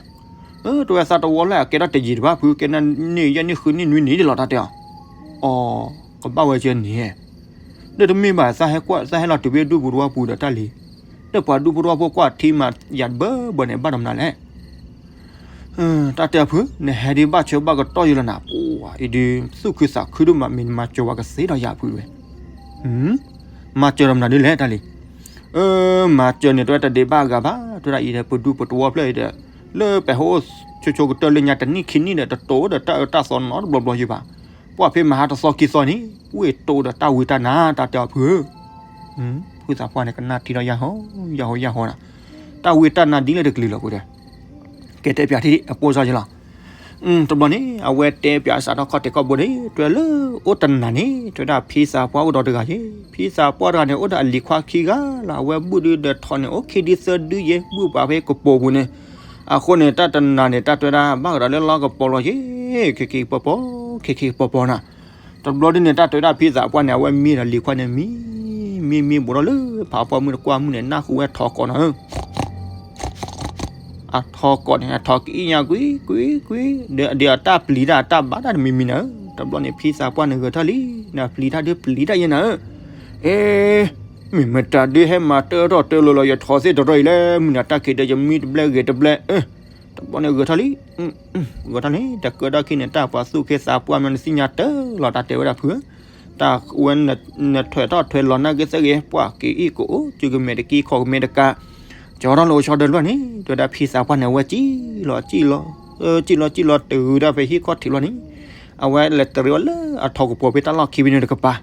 တဝဲသးတဝီလၢအကဲထီၣ်တယံာ်တဘၣ်ဖု ကဲနံၣ်ယဲၢ်နံၣ်ဃုနံၣ်နွံနံၣ်ဒ်လီၤတၢ်တဲအီၤ, အီ ကဘၣ်ဝဲကဲန့ၣ် ဒီးတမ့ၢ်ဘၣ်သးဟဲကွၢ် သးဟဲလီၤတုၤဖဲဒူပူၤတဝီပူၤဒီးတၢ်လံၤ, ဒီးပှၤဒူဖိတဝီဖိကွၢ်ထံမၤယၤတဘၢဘၢန့ၣ် ဘၣ်ဒီးမနုၤလဲၣ်, တၢ်တဲအဖု နဟဲဒ်ဘၣ်ဆၢဘၣ်ကတီၢ်ယလီၤနၤ, ပှၤအံၤဒုး သူၣ်ခုသးခုဒိၣ်မး မ့ၢ်နမၤစၢၤဝဲကသ့ဒီးယၤဖုဝဲ, မၤစၢၤဒီးမနုၤဒ်လဲၣ်တၢ်လံၤ, မၤစၢၤန့ၣ် တဝဲတဒ့ဘၣ်အဂၤဘၣ် တဝဲဒၣ်အံၤဒီး ပဒူပတဝီဖျၢၣ်အံၤဒီး လၢပဟဲအိၣ်ဆိဆိကတၢၢ်လၢညါတနံၣ်ခံနံၣ်ဒီး တတိၤဒီးတၢ်အၢတၢ်သီနီတဘျီဘျီယံၤဘၣ်, ပှၢ်ဖဲမဟါတသီခံသီန့ၣ် ဝ့ၢ်တိၤဒီးတၢ်ဝံတၢ်နါ တၢ်တဲအီၤဖုဧၢ, ဖုသးပှၢ်န့ၣ် ကနၣ်ထံဒီးယၤဟီ ယၤဟီယၤဟီနၤ, တၢ်ဝံတၢ်နါဒ်လဲၣ်တကလုာ်လီၤပူၤဒီး ကဲတဲပၠးထံအပိၢ်စၢ်ယလီၤ, တဘျီန့ၣ် အဝဲတဲပၠးစးထီၣ်ခီၣ်ထံးခီၣ်ဘိန့ၣ် တဝဲလၢအိၣ်တနၤန့ၣ် တဝဲဒၣ်ဖံသးပှၢ်အိၣ်ဒီးတဂၤယ့ၣ်, ဖံသးပှၢ်တဂၤန့ၣ် အိၣ်ဒီးအလံၤခွါခံဂၤလီၤ, အဝဲဘုၣ်ဒုဒီးထီၣ်န့ၣ် အိၣ်ခံဒုသၢဒုယ့ၣ် ဘုၣ်ပာ်ဖဲကပိာ်ပူၤန့ၣ်, အဃိန့ၣ် တၢ်တနၤန့ၣ် တၢ်တဝဲဒၣ် ဘၣ်ကဒီးလၢလီၢ်ကပီၤလီၤယ့ၣ်, ခ့ခ့ပီပီ ခ့ခ့ပီပီနၤ, တဘျီဒ်န့ၣ် တၢ်တဝဲဒၣ်ဖံသးပှၢ်န့ၣ် အဝဲမံဒီးလံၤခွါန့ၣ် မံ မံမံဘူးထီၣ်လၢ ဖးပှၢ်မုၣ်တကွၢ်မုၣ်န့ၣ် နၢ်ဟူဝဲထီၣ်ကိးနၤဧၢ အထီၣ်ကိးန့ၣ် အထီၣ်ကအံၣ်ညါကွံာ်ကွံာ်ကွံာ်, ဒီးအတၢ်ပျံၤတၢ်အတၢ်ဘၣ်တၢ်တမံၤမံၤနၤဧၢ, တဘျီန့ၣ် ဖံသးပှၢ်န့ၣ်ဂဲၤထီၣ်လံ, နပျံၤတၢ်ဒုးပျံၤတၢ်ယဲၢ်နၤဧၢ, အ့ မ့ၢ်မတၤဒုးဟဲမၤတၢထီၣ်တၢလိၤလီၤ ယထီၣ်သ့ၣ်တရီအံၤလဲၣ်, မုၢ်နၤတၢ်ခံးဒီးယမံတဘျဲဂဲၤတဘျဲ, တဘျီန့ၣ်ဂဲၤထီၣ်လံ, ဂဲၤထီၣ်န့ၣ် တကၢဒၣ်ခံန့ၣ် တၢ်ပှၤသူၣ်က့သးပှၢ်မ့ၢ်နသ့ၣ်ညါတၢ်လီၤ တၢ်တဲဝဲဒၣ်ဖုဧၢ, တၢ်ဝဲ နထွဲးထီၣ်ထွဲးလီၤနၢ်က့သၢက့ၤ ပှၢ်က့ၤအံၣ်ကအိၣ် စုကမဲာ်တက့ၤခီၣ်ကမဲာ်တကး, ကၠီထီၣ်လၢအိၣ်ဆီဒၢလွဲၢ်န့ၣ် တဝဲဒၣ်ဖံသးပှၢ်န့ၣ် အဝဲစံၣ်လီၤစံၣ်လီၤ, စံၣ်လီၤစံၣ်လီၤတဂုၤဒၣ်ဖဲဟံၣ်ခီၣ်ထံးလီၤန့ၣ်, အဝဲလဲၤတရံးဝဲလၢအထီၣ်ကပီၤဖဲတၢ်လီၢ်ခံဖဲန့ၣ်တကပၤ,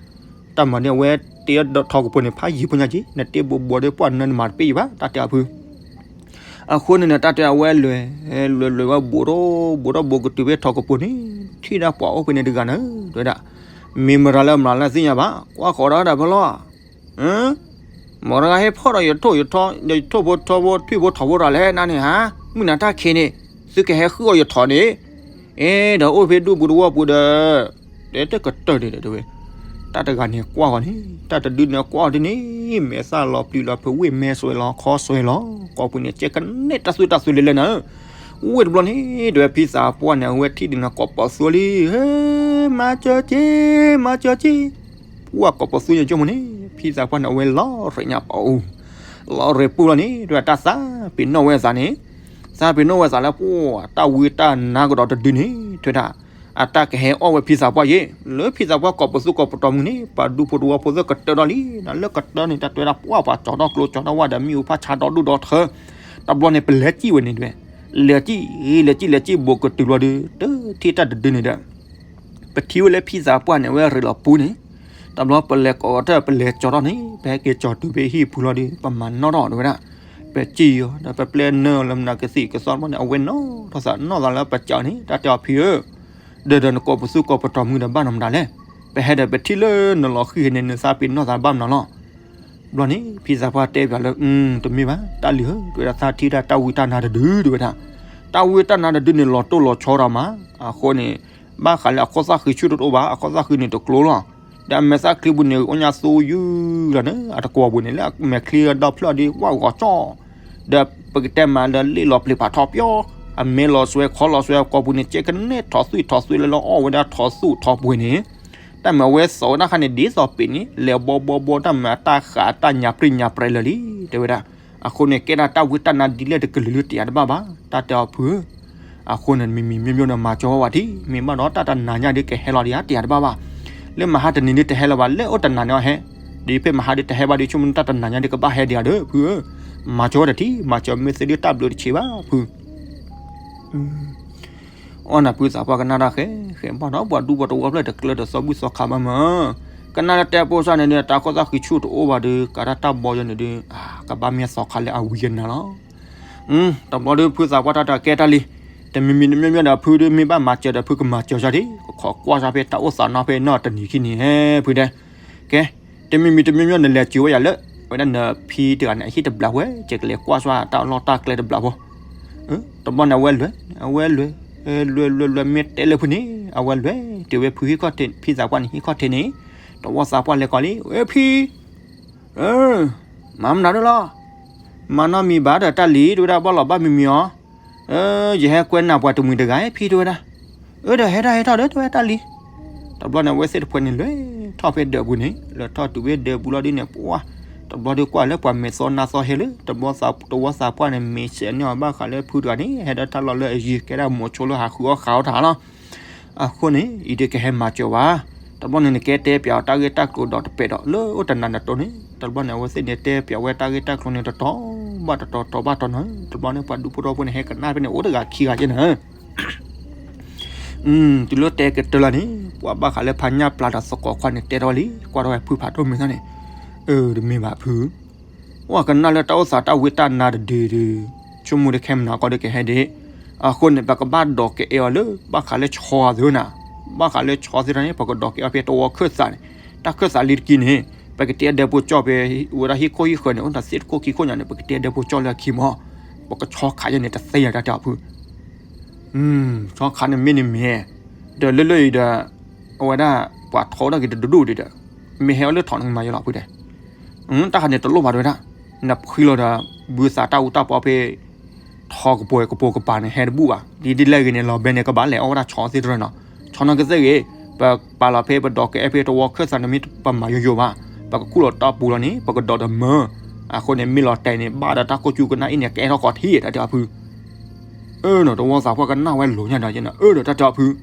တၢ်မၤန့ၣ်အဝဲတ့ထီၣ်ကပီၤန့ၣ် ဖးယံၤဖိညါက့ၤ နတ့ဘူးဘူးဒီးပှၢ်နၢနမၤတပ့ၢ်ယံၤဘၣ် တၢ်တဲအီၤဖု အဃိန့ၣ်န့ၣ် တၢ်တဲအဝဲလဲၤ လဲၤလဲၤဝဲဘူးထီၣ်ဘူးထီၣ်ဘူးကတုၤဖဲထီၣ်ကပီၤန့ၣ် ထံၣ်ဒၣ်ပှၤအိၣ်ဖဲန့ၣ်တဂၤန့ၣ် တဲဝဲဒၣ်, မ့ၢ်မတၤလၢမတၤလၢသ့ၣ်ညါဘၣ် ကွၢ်ဃီၤဒီးဒၣ်ဖဲလီၤ, မတၤဂၤဟဲဖီၣ်ဒီးယထိၣ်ယထိၣ်ဖိထိၣ်ဖိထွံၣ်ဖိထီၣ်ဖိတၢ်လဲၣ် နၤန့ၣ်ဧါ, မုၢ်နၤတၢ်ခံးန့ၣ် သုကဟဲဃုအီၣ်ယထိၣ်န့ၣ်, အဲ ဒီးအိၣ်ဖဲဒူပူၤတဝီပူၤဒီး တဲတကတၢၢ်န့ၣ်ဒီးတဲဝဲ, တၢ်တဂၤန့ၣ်ကွၢ်ဃီၤန့ၣ် တၢ်တဒုန့ၣ်ကွၢ်အီၤဒ်န့ၣ် မဲာ်သၣ်လီၤပျံၤလီၤဖုး ဝ့ၢ်မဲာ်စွဲလီၤခီစွဲလီၤ ကိးပူၤန့ၣ် ကဲကနဲၣ်တၢ်သွံၣ်တၢ်သွံၣ်လဲၤလဲၤနၤ, ဝ့ၢ်တဘျီန့ၣ် တဲဝဲဖံသးပှၢ်န့ၣ် အဝဲထံၣ်ဒ်န့ၣ်ကိးပသူလံ, ဟဲ မၤစၢၤက့ၤ မၤစၢၤက့ၤ, ပှၢ်ကိးပသူညါကၠိမုၢ်န့ၣ် ဖံသးပှၢ်န့ၣ် အဝဲလီၤရဲၣ်ညါပအူ လီၤရဲၣ်ပူလီၤန့ၣ် တဲဝဲတၢ်သးပ့ၤနီၣ်ဝဲသးန့ၣ်, သးပ့ၤနီၣ်ဝဲသးလၢပှၢ် တၢ်ဝံတၢ်နါကဒီးတဒုန့ၣ် တဲဝဲဒၣ် အတၢ်ကဟဲအီၣ်ဝဲဖံသးပှၢ်ယ့ၣ်, လၢဖံသးပှၢ်ကိးပသူကိးပတီၢ်မုၢ်န့ၣ် ပှၤဒူဖိတဝီဖိသ့ၣ်ကတၢၢ်ထီၣ်လံ, လၢကတၢၢ်န့ၣ် တၢ်တဲဝဲဒၣ်ပှၢ်ပှၤကၠီထီၣ်ကျိကၠီထီၣ်ဝၣ်ဒီးမ့ၣ်အူဖးဆါဒီဒူၣ်ဒီထၢ, တဘျီန့ၣ် ပလဲၤစံၣ်ဝဲန့ၣ်တဲဝဲ, လဲၤစံၣ် လဲၤစံၣ် လဲၤစံၣ်ဘူးကတုၤဘျီဒီး တထံၣ်တၢ်တဒုန့ၣ်ဒီး ပထံၣ်ဝဲလၢဖံသးပှၢ်န့ၣ် အဝဲရ့းလီၤပူန့ၣ်, တဘျီပလဲၤကိးထီၣ် ပလဲၤကၠီထီၣ်န့ၣ် ပဟဲက့ၤကၠီတုၤဖဲဟံၣ်ပူၤလီၤဒီး ပမၤနီၣ်ထီၣ်တဲဝဲဒၣ်, ပ ပစံၣ်အီၤ ဒီးပပျဲနၢအီၤလၢမနုၤကသံၣ်ကသီတဘျီန့ၣ် အဝဲနီၢ်ထီၣ်သးနီၢ်သးလၢပစံၣ်အီၤန့ၣ် တၢ်တဲအီၤဖံဧၢ, ဒီးဒီးနကိးပသူကိးပတီၢ်မုၢ်ဒီးဘၣ်နီတမံၤလဲၣ်, ပဟဲဒီးပထံၣ်လၢနလီၤဃံၢ်န့ၣ် နသးပ့ၤနီၣ်သးဘၣ်မနုၤလီၤ. ဘျီန့ၣ် ဖံသးပှၢ်တဲပၠးလၢ တမ့ၢ်ဘၣ် တၢ်လံၤဧၢ, တဲဝဲဒၣ် သးထံၣ်တၢ်တၢ်ဝံတၢ်နါတဒု တဲဝဲဒၣ်, တၢ်ဝံတၢ်နါတဒုန့ၣ် လီၤတိၢ်လီၤဆီဒီးမး, အဃိန့ၣ် ဘၣ်ဃးလၢအခိၣ်သၣ်ဃံဆူၣ်တအိၣ်ဘၣ်, အခိၣ်သၣ်ဃံန့ၣ်တကျိၤလီၤ. ဒီးအမဲာ်သၣ်ချံပူၤန့ၣ် အိၣ်ညါသူယုၢ်လီၤန့ၣ် အတကွီၤပူၤန့ၣ် လၢအမဲာ်ချံဒီဖျၢၣ်ဒီး ဝၣ်ဂီၤကၠီၣ်, ဒီးပကတဲမးလၢလ့ၣ်လီၤပျံၤဖးထီပၠီ, အမဲာ်လီၤစွဲ ခီလီၤစွဲ အကိာ်ပူၤန့ၣ် ကဲကနဲထီၣ်သွံၣ်ထီၣ်သွံၣ်လၢလၢအီၣ်ဝဲဒၣ်ထီၣ်သူၣ်ထီၣ်ပှဲၤန့ၣ်, တၢ်မ့ၢ်အဝဲစိာ်ဝဲဒၣ်ခါန့ၣ် ဒ်သိးပ့ၤန့ၣ် လဲၤဘီဘီဘီ တၢ်မ့ၢ်အတၢ်ဃးတၢ်ညါပြံညါပြဲလၢာ်လံ တဲဝဲဒၣ်. အဃိန့ၣ် ကဲဒၣ်တၢ်ဝံတၢ်နါဒ်လဲၣ်တကလုာ်လၢတယၤတဘၣ်ဘၣ် တၢ်တဲအီၤဖုဧၢ. အဃိန့ၣ် မ့မ့ၢ်မ့မ့ၢ်ဒီး မၤစၢၤဝဲဝဲဒၣ်ထံ မ့ၢ်ဘၣ်ဒီးတၢ်တနၤညါဒ်ကဟဲလီၤဒံးဧါ တယၤတဘၣ်ဘၣ်. လၢမဟါတနံၤဒ်တဟဲလီၤဘၣ် လၢအိၣ်တနၤန့ၣ်အီၤဟဲ, ဒ်ဖဲမဟါဒ်တဟဲဘၣ်ဒ် ဆိကမိၣ်တၢ်တနၤညါဒ်ကဘၣ်ဟဲဒံးဧါဒီး ဖုဧၢ, မၤစၢၤဝဲဒၣ်ထံ မၤစၢၤမ့ၢ်သ့ဒ်တၢ်ဘျုးတဆံးဘၣ်ဖု အီၣ်နၤဖုသးပှၢ်ကနၣ်တၢ်ဃဲ ဃဲဘၣ်ဒီး ပှၤဒူပှၤတဝီဖျၢၣ်တကျၢၤဒီးသီဘူၣ်သီခါဘၣ်မး, ကနၣ်လၢတဲပိစၢ်န့ၣ်ဒီး တၢ်ခိၣ်သၣ်ဃံဆူၣ်တအိၣ်ဘၣ်ဒီး ကးတၢ်တၢ်ဘီယီန့ၣ်ဒီး ကဘၣ်မ့ၢ်သီခါလၢအဝံၤယနၤလီၤ. တဘျီဒီးဖုသးပှၢ်တၢ်တၢ်ကဲတၢ်လံ, တမံၤမံၤတမံၤမံၤဒီးဖုဒီးမ့ၢ်ဘၣ်မၤစၢၤဒီးဖုကမၤစၢၤစၢ်ဒံး ကခိးကွၢ်စၢ်ဖဲတၢ်အိၣ်သးနီၢ်ဖဲနီၢ်တနံၤခံနံၤဟဲဖုဒဲး, ကဲ တမံၤမံၤတမံၤမံၤနလဲၤစၢၤဝဲယၤလၢ ဝဲဒၣ်နဖံတဂၤန့ၣ် အဟံၣ်တဘျီဝဲ ကကလဲၤကွၢ်စၢ်တၢ်လီၢ်တၢ်ကျဲတဘျီဖိ, တဘျီန့ၣ် အဝဲလဲၤ အဝဲလဲၤ လဲၤလဲၤလဲၤလဲၤ မ့ၢ်တဲလၢဖုန့ၣ် အဝဲလဲၤ တုၤဝဲဖုဟံၣ်ခီၣ်ထံး ဖံသးပှၢ်န့ၣ် ဟံၣ်ခီၣ်ထံးန့ၣ်, တဝီသးပှၢ်လဲၤကိးလံ ဝဲဖံ မၤမနုၤဒၣ်လီၤ, မၤနီတမံၤဘၣ်ဒီးတၢ်လံ တဲဝဲဒၣ် ဘၣ်လီၤဘၣ်မံၤမံၤအီၤ, ယဟဲကွဲနၢ်ပှၤတမှံၤတဂၤ ဖံတဲဝဲဒၣ်, အၢ ဒီးဟဲထီၣ်ဟဲထီၣ်ဒီး တဲဝဲတၢ်လံ. တဘျီန့ၣ် အဝဲသ့ၣ်တဖှဲန့ၣ်လဲၤထီၣ်ဖဲဒၢးပူၤန့ၣ် လဲၤထီၣ်တုၤဖဲဒၢးပူၤလီၤဒ်န့ၣ် ပှၤ တဘျီဒီးကွၢ်လၢပှၤမဲာ်သီနါသီဟဲလၢ တဝီသးပှၢ်န့ၣ် မ့ၢ်စဲးန့ၢ်အီၤဘၣ်ဃးလၢဖုတဂၤန့ၣ် ဟဲဒီးတၢ်လီၢ်လၢအယံၤ ကဲဒၣ်မိၤဆိလၢဟးဃုအီၣ်ဃးအီၣ်တၢ်လီၤ. အဃိန့ၣ် အံၤဒ်ကဟဲမၤစၢၤဝဲ, တဘျီန့ၣ် နကဲတဲပၠးအီၤတၢ်ဂ့ၢ်တၢ်ကျိၤဒီးတပဲာ်ဒီး လၢအိၣ်တနၤနတိၢ်န့ၣ် တဘျီန့ၣ် အဝဲသ့ၣ်န့ၣ်တဲပၠးဝဲတၢ်ဂ့ၢ်တၢ်ကျိၤန့ၣ် တတီၤဘၣ်တတီၤ တီၤဘၣ်တီၤန့ၣ် တဘျီန့ၣ် ပှၤဒူဖိထီဖိန့ၣ် ဟဲကနၣ်ဖဲန့ၣ် အိၣ်တဂၤခံဂၤက့န့ၣ် တုၤလၢတဲကတၢၢ်လီၤန့ၣ် ပှၤဘၣ်ဃးလၢဖးညၣ်ပျၢ်ဒီးသကိးခွါန့ၣ် တဲထီၣ်ဝဲလံ ကွၢ်ထီၣ်ဝဲဖုဖးဒိၣ်မ့ၢ်သီန့ၣ်, အၢ တမ့ၢ်ဘၣ်ဖု, ပှၤကနၣ်လၢတၢ်အိၣ်သးတၢ်ဝံတၢ်နါတဒုဒု, ဆိကမိၣ်တခဲမနၤကီဒုးကဟဲဒံး, အဃိန့ၣ် ပကဘၣ်ဒိးကအဲၣ်အီၤလၢ ဘၣ်ဃးလၢဆီသ့ၣ်န့ၣ်, ဘၣ်ဃးလၢဆီသ့ၣ်န့ၣ် ပကဒိးကအဲၣ်အီၤဖဲတဝီခၢၣ်သးန့ၣ်, တၢ်ခၢၣ်သးလံတကံၢ်န့ၣ် ပကတဲဒၢးဖိကၠီၣ်ဖဲ ဝဲဒၣ်ဟံၣ်ခိၣ်ဟံၣ်ဃၢၤန့ၣ် အိၣ်ဒီးသ့ၣ်တခိၣ်ခံခိၣ်ညါန့ၣ် ပကတဲဒၢးဖိကၠီၣ်လၢအခံမး, ပကဆီခးယဲန့ၣ် တသ့ယၤတၢ်တဲအီၤဖု ဆီခးန့ၣ်မ့ၢ်န့ၣ်မ့ၢ်, ဒီးလၢလၢအံၤဒီး အဝဲဒၣ် ပှၤထီဝဲဒၣ်က့ၤတဒိၣ်ဒိၣ်ဒံးဒီး, မ့ၢ်ဟဲအီၤလၢထီၣ်န့ၣ်မၤယလီၤဖုတဲ, တၢ်ခါန့ၣ်တလိၣ်ဘၣ်တဲဝဲဒၣ်, နဖှံလီၤဒီး ဘုသးတၢ်အူတၢ်ပီဖဲ ထီကပိာ်ကပိာ်ကပၤန့ၣ် ဟဲတဘူၣ်ဘၣ်, ဒ်ဒ်လဲၣ်ဂ့ၤန့ၣ် လီၤဘဲန့ၣ် ကဘၣ်လဲၤအီၣ်ဝဲဒၣ်ဆီသ့ၣ်တရၢနီၤ, ဆီနီၢ်ကသ့ၣ်ဂ့ၤ, ပပာ်လီၤဖဲပဒိးကအဲၣ်ဖဲတဝီခၢၣ်သးန့ၣ် မ့ၢ်ပမၤယိယိဘၣ်, ပကခူၣ်လီၤတၢ်ပူၤလီၤန့ၣ် ပကဒိးဒီးမၢ, အဃိန့ၣ် မ့ၢ်လီၤတဲာ်န့ၣ် ဘၣ်ဒီးတၢ်ကိၢ်ကၠူကနၣ်အံၤန့ၣ် ကအဲၣ်ထီၣ်ကီးထံၣ်တၢ်တဲအီၤဖု အၢနီၤ တဝီသးပှၢ်ကနၣ်ဝဲလိၤညါဒီးယဲန့ၣ် အၢဒီးတၢ်တဲအီၤဖု, ဒ်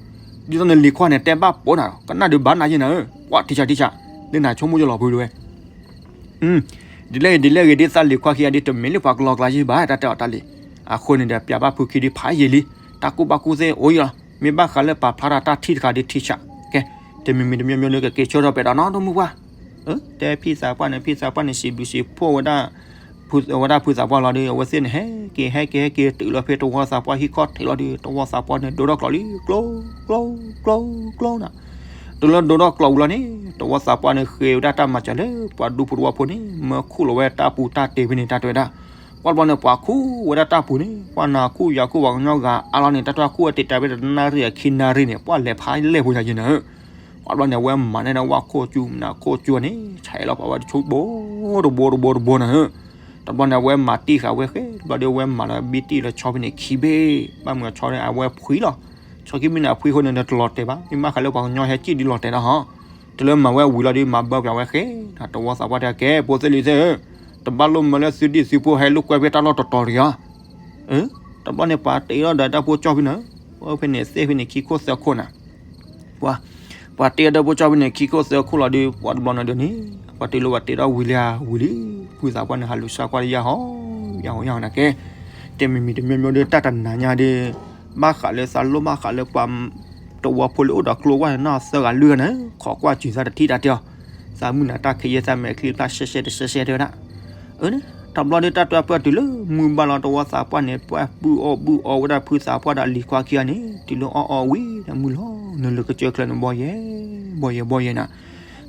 သိးနလံၤခွါန့ၣ် တဲဘၣ်ပိာ်နၤ ကနၣ်ဒုးဘၣ်နၤယဲန့ၣ်ဧၢ, ပှၤထံဆးထံဆး, လၢနဆိကမိၣ်ယလီၤဖုတဲဝဲ, ဒ်လဲၣ်ဂ့ၤဒ်လဲၣ်ဂ့ၤ ဒ်သးလံၤခွါခံဂၤဒ် တမ့ၢ်လၢပှၤကလီကလီယဲဘၣ် တၢ်တဲအီၤတၢ်လံၤ, အဃိန့ၣ်ဒီး ပၠးဘၣ်ဖုခံဒ်ဖးယံာ်လံ, တၢ်ကူၣ်ဘၣ်ကူၣ်သ့အိၣ်ယလီၤ, မ့ၢ်ဘၣ်ဃးလၢပာ်ဖျါထီၣ်တၢ်ထံၣ်တခါဒ်ထံဆး, ကဲ, တမံၤမံၤတမံၤမံၤလၢကက့ၤဆၢထီၣ်ပဲာ်ဒီးနီၤ တမုၢ်ပှၢ် တဲဖံသးပှၢ်န့ၣ် ဖံသးပှၢ်န့ၣ် စံးဘျုးစံးဖှိၣ်ဝဲဒၣ် ဝဲဒၣ်ဖုသးပှၢ်လီၤဒီး အဝဲသ့ၣ်န့ၣ် ဟဲက့ၤ ဟဲက့ၤ ဟဲက့ၤတုၤလီၤဖဲတဝီသးပှၢ်ဟံၣ်ခီၣ်ထံးလီၤဒီး တဝီသးပှၢ်န့ၣ် ဒိထီၣ်ကျိးလံ ကျိ ကျိ ကျိ ကျိနၤ, တုၤလၢဒိထီၣ်ကျိးဝံၤလီၤန့ၣ် တဝီသးပှၢ်န့ၣ် ဃ့ဝဲဒၣ်တၢ်မၤစၢၤလၢ ပှၤဒူဖိတဝီဖိန့ၣ် မၢခူၣ်လီၤဝဲတၢ်ပူၤတၢ်တ့ၢ်ဖဲန့ၣ် တၢ်တဲဝဲဒၣ်, ကွၢ်ဘျီန့ၣ် ပှၤခူၣ်ဝဲဒၣ်တၢ်ပူၤန့ၣ် ပှၤနၤခူၣ်ယၤခူၣ် ပှၤကညီဂၤအါလီၤန့ၣ် တၢ်တခူၣ်ဝဲတ့ၢ်တၢ်ဖဲတနၣ်ရံၣ်အခံနၣ်ရံၣ်န့ၣ် ပှၤလဲၤဖးလဲၢ်ဖိယၤယဲန့ၣ် ကွၢ်ဘျီန့ၣ် အဝဲမၤန့ၢ်ဝဲခိၣ်ကၠူ မနုၤခိၣ်ကၠူန့ၣ် ဆဲးလီၤပာ်ဝဲတဆိဘိ တဘိတဘိတဘိနၤဧၢ, တဘျီန့ၣ် အဝဲမၤတံၢ်ဃာ်ဝဲဃဲ တဘျီဒီး အဝဲမၤလီၤဘံတံၢ်လၢဆီဖဲန့ၣ်ခံဘ့ၣ် ဘၣ်မုာ်အဆီန့ၣ် အဝဲဖှံလီၤ, ဆီခံမ့ၢ်န့ၣ် အဖှံအဃိန့ၣ် တလီၤတဲာ်ဘၣ် မ့ၢ်ဘၣ်ဃးလၢပှၤကညီဟဲကံၣ်ဒ်လီၤတဲာ်ဒၣ်ဟီ, တုၤလၢမၤဝဲဝံၤလီၤဒီး မၤဘၢပၠးဝဲဃဲ, တဝီသးပှၢ်တဲကဲ ဖိသ့ၣ်လံၤသ့ၣ်ဧၢ, တဘၣ်လိၣ်မၢလၢသုဒံၣ်သုဖိ ဟဲလိာ်ကွဲဖဲတၢ်လီၢ်တတီၤတဂ့ၤဧါ တဘျီန့ၣ် ပှၤတ့ထီၣ်ဒီးတၢ်ဖိကၠီၣ်ဖဲန့ၣ်, ဖဲန့ၣ်သ့ၣ်ဖဲန့ၣ်ခံခိၣ်သၢခိၣ်နၤ, ပှၤ, ပှၤတ့ထီၣ်တၢ်ဖိကၠီၣ်ဖဲန့ၣ်ခံခိၣ်သၢခိၣ်လီၤဒီး ပှၤတဘျီန့ၣ်ဒီးန့ၣ်, ပှၤတ့လိာ်ပှၤတ့ထီၣ်ဝံၤလံဧါ ဝံၤလံ, ဖုသးပှၢ်န့ၣ် ဟးလူၤစၢ်ကွၢ်တယၢ်ဟီ, ယၢ်ဟီယၢ်ဟီနၤကဲ, တမံၤမံၤတမံၤမံၤဒီး တၢ်တနၤညါဒီး, ဘၣ်ဃးလၢသးလိၣ်ဘၣ်ဃးလၢပှၤ တဝီဖိလၢအိၣ်ဒီးကျိဝဲန့ၣ် နီၢ်သၢဂၤလွံၢ်ဂၤန့ၣ် ခိးကွၢ်စူၤသးတထံၣ်တၢ်တဲအီၤ, သးမုၢ်နၤတၢ်ခံးယဲ သးမဲာ်ချံဖျၢၣ်ရှဲရှဲတရှဲရှဲတဲဝဲဒၣ်, အၢန့ၣ် တဘျီဒုးတၢ်တွဲပၢၢ်တုၤလၢမုၢ်ဘၣ်လီၤ တဝီသးပှၢ်န့ၣ် ပှၢ်ဘုၣ်အီၣ်ဘုၣ်အီဝဲဒၣ်ဖုသးပှၢ်ဒီးလံၤခွါခံဂၤန့ၣ် တုၤလၢအီၣ်အီဝံၤဒီးမုၢ်လီၤ နုာ်လၢကစၢၢ်ချၢန့ၣ် ဘီယဲ ဘီယဲ ဘီယဲနၤ.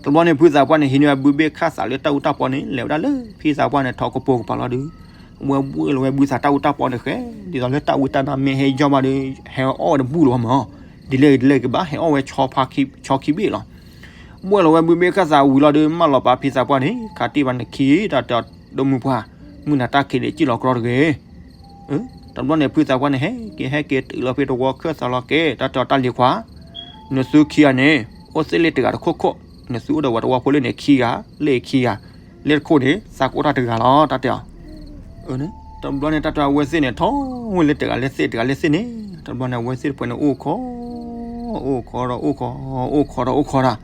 တဘျီန့ၣ် ဖုသးပှၢ်န့ၣ် ဟံးန့ၢ်ဝဲဘုဘ့ၣ်ခၣ်သးလၢတၢ်အူတၢ်ပီန့ၣ် လဲၤဝဲဒၣ်လၢဖံသးပှၢ်န့ၣ် ထီကပိာ်ကပၤလီၤဒုး ဝဲဘှ့ၣ်လီၤဝဲဘုသးတၢ်အူတၢ်ပီန့ၣ်ဃဲ ဒ်သိးလၢတၢ်ဝံတၢ်နါမ့ၢ်ဟဲယီၢ်ဘၣ်ဒီး ဟဲအီၣ်ဝဲတဘူၣ်လၢၤဘၣ်မး ဒ်လဲၣ်ဒ်လဲၣ်ကဘၣ်ဟဲအီၣ်ဝဲဆီခံဘ့ၣ်လီၤ. ဘှ့ၣ်လီၤဝဲဘုဘ့ၣ်ခၣ်သးဝံၤလီၤဒုး မၢလီၤပာ်ဖံသးပှၢ်န့ၣ် ခးတံၢ်ဘၣ်နခံ တၢ်တဲအီၤဒိၣ်မုၢ်ပှၢ် မုၢ်နၤတၢ်ခံးန့ၣ် စံၣ်လီၤကြီတဂ့ၤ တဘျီန့ၣ် ဖုသးပှၢ်န့ၣ် ဟဲက့ၤဟဲက့ၤတုၤလီၤဖဲတဝီခၢၣ်သးလီၤက့ၤ တၢ်တဲအီၤတၢ်လံၤခွါ နသုခံဂၤန့ၣ် အိၣ်သ့ၣ်လ့ၣ်တဂၤတခိၣ်ခိၣ် နသုအိၣ်ဒီးဝဲတဝီဖိလ့ၣ်န့ၣ်ခံဂၤ လ့ၣ်ခံဂၤ လ့ၣ်တခိၣ်န့ၣ် သးကအိၣ်တၢ်တဂၤလီၤ တၢ်တဲအီၤ တဘျီန့ၣ် တၢ်တဲအဝဲသ့ၣ်န့ၣ် ထီၣ်ဝဲလၢတဂၤလၢသ့ၣ်တဂၤလၢသ့ၣ်န့ၣ် တဘျီန့ၣ် အဝဲသ့ၣ်တဖၣ်န့ၣ် အိၣ်ခိး အိၣ်ခိးဒီးအိၣ်ခိး အိၣ်ခိးဒီးအိၣ်ခိးတၢ်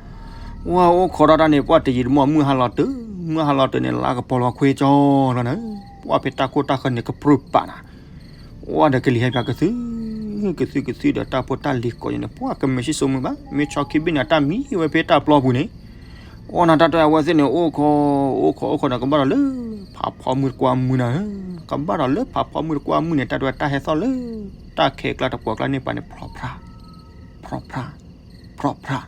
ဝဲအိၣ်ခိးဒီးတၢ်န့ၣ် ပှၢ်တယံာ်တမီၢ် မုၢ်ဟါလီၤတုၤ မုၢ်ဟါလီၤတုၤန့ၣ် လါကပီၤလီၤခွ့ကၠီလီၤနၤ ပှၢ်ဖဲတၢ်ခိၣ်တၢ်ဃၢၤန့ၣ် ကပြုၢ်ပာ်နၤ ဝဲဒီးကလံၤဟဲပၠးကသု ကသုကသုဒီးတၢ်ဖိတၢ်လံၤကိးယံၤန့ၣ် ပှၢ်ကမဲာ်ဆံၣ်စိမုၢ်ဘၣ် မ့ၢ်ဆီခံဘ့ၣ်န့ၣ် အတၢ်မံဝဲဖဲတၢ်ပျီပူၤန့ၣ် အိၣ်နၤတၢ်တဲအဝဲသ့ၣ်န့ၣ် အိၣ်ခိး အိၣ်ခိးအိၣ်ခိးန့ၣ် ကဘၣ်ဒီးလၢ ဖးဖီမုၢ်တကွၢ်မုၢ်နၤဧၢ ကဘၣ်ဒီးလၢဖးဖီမုၢ်တကွၢ်မုၢ်န့ၣ် တၢ်တဲတၢ်ဟဲသီၣ်လၢ တၢ်ခဲကျါတပှီၤကျါန့ၣ်ပၤန့ၣ် ဖြီဖြါ ဖြီဖြါ ဖြီဖြါ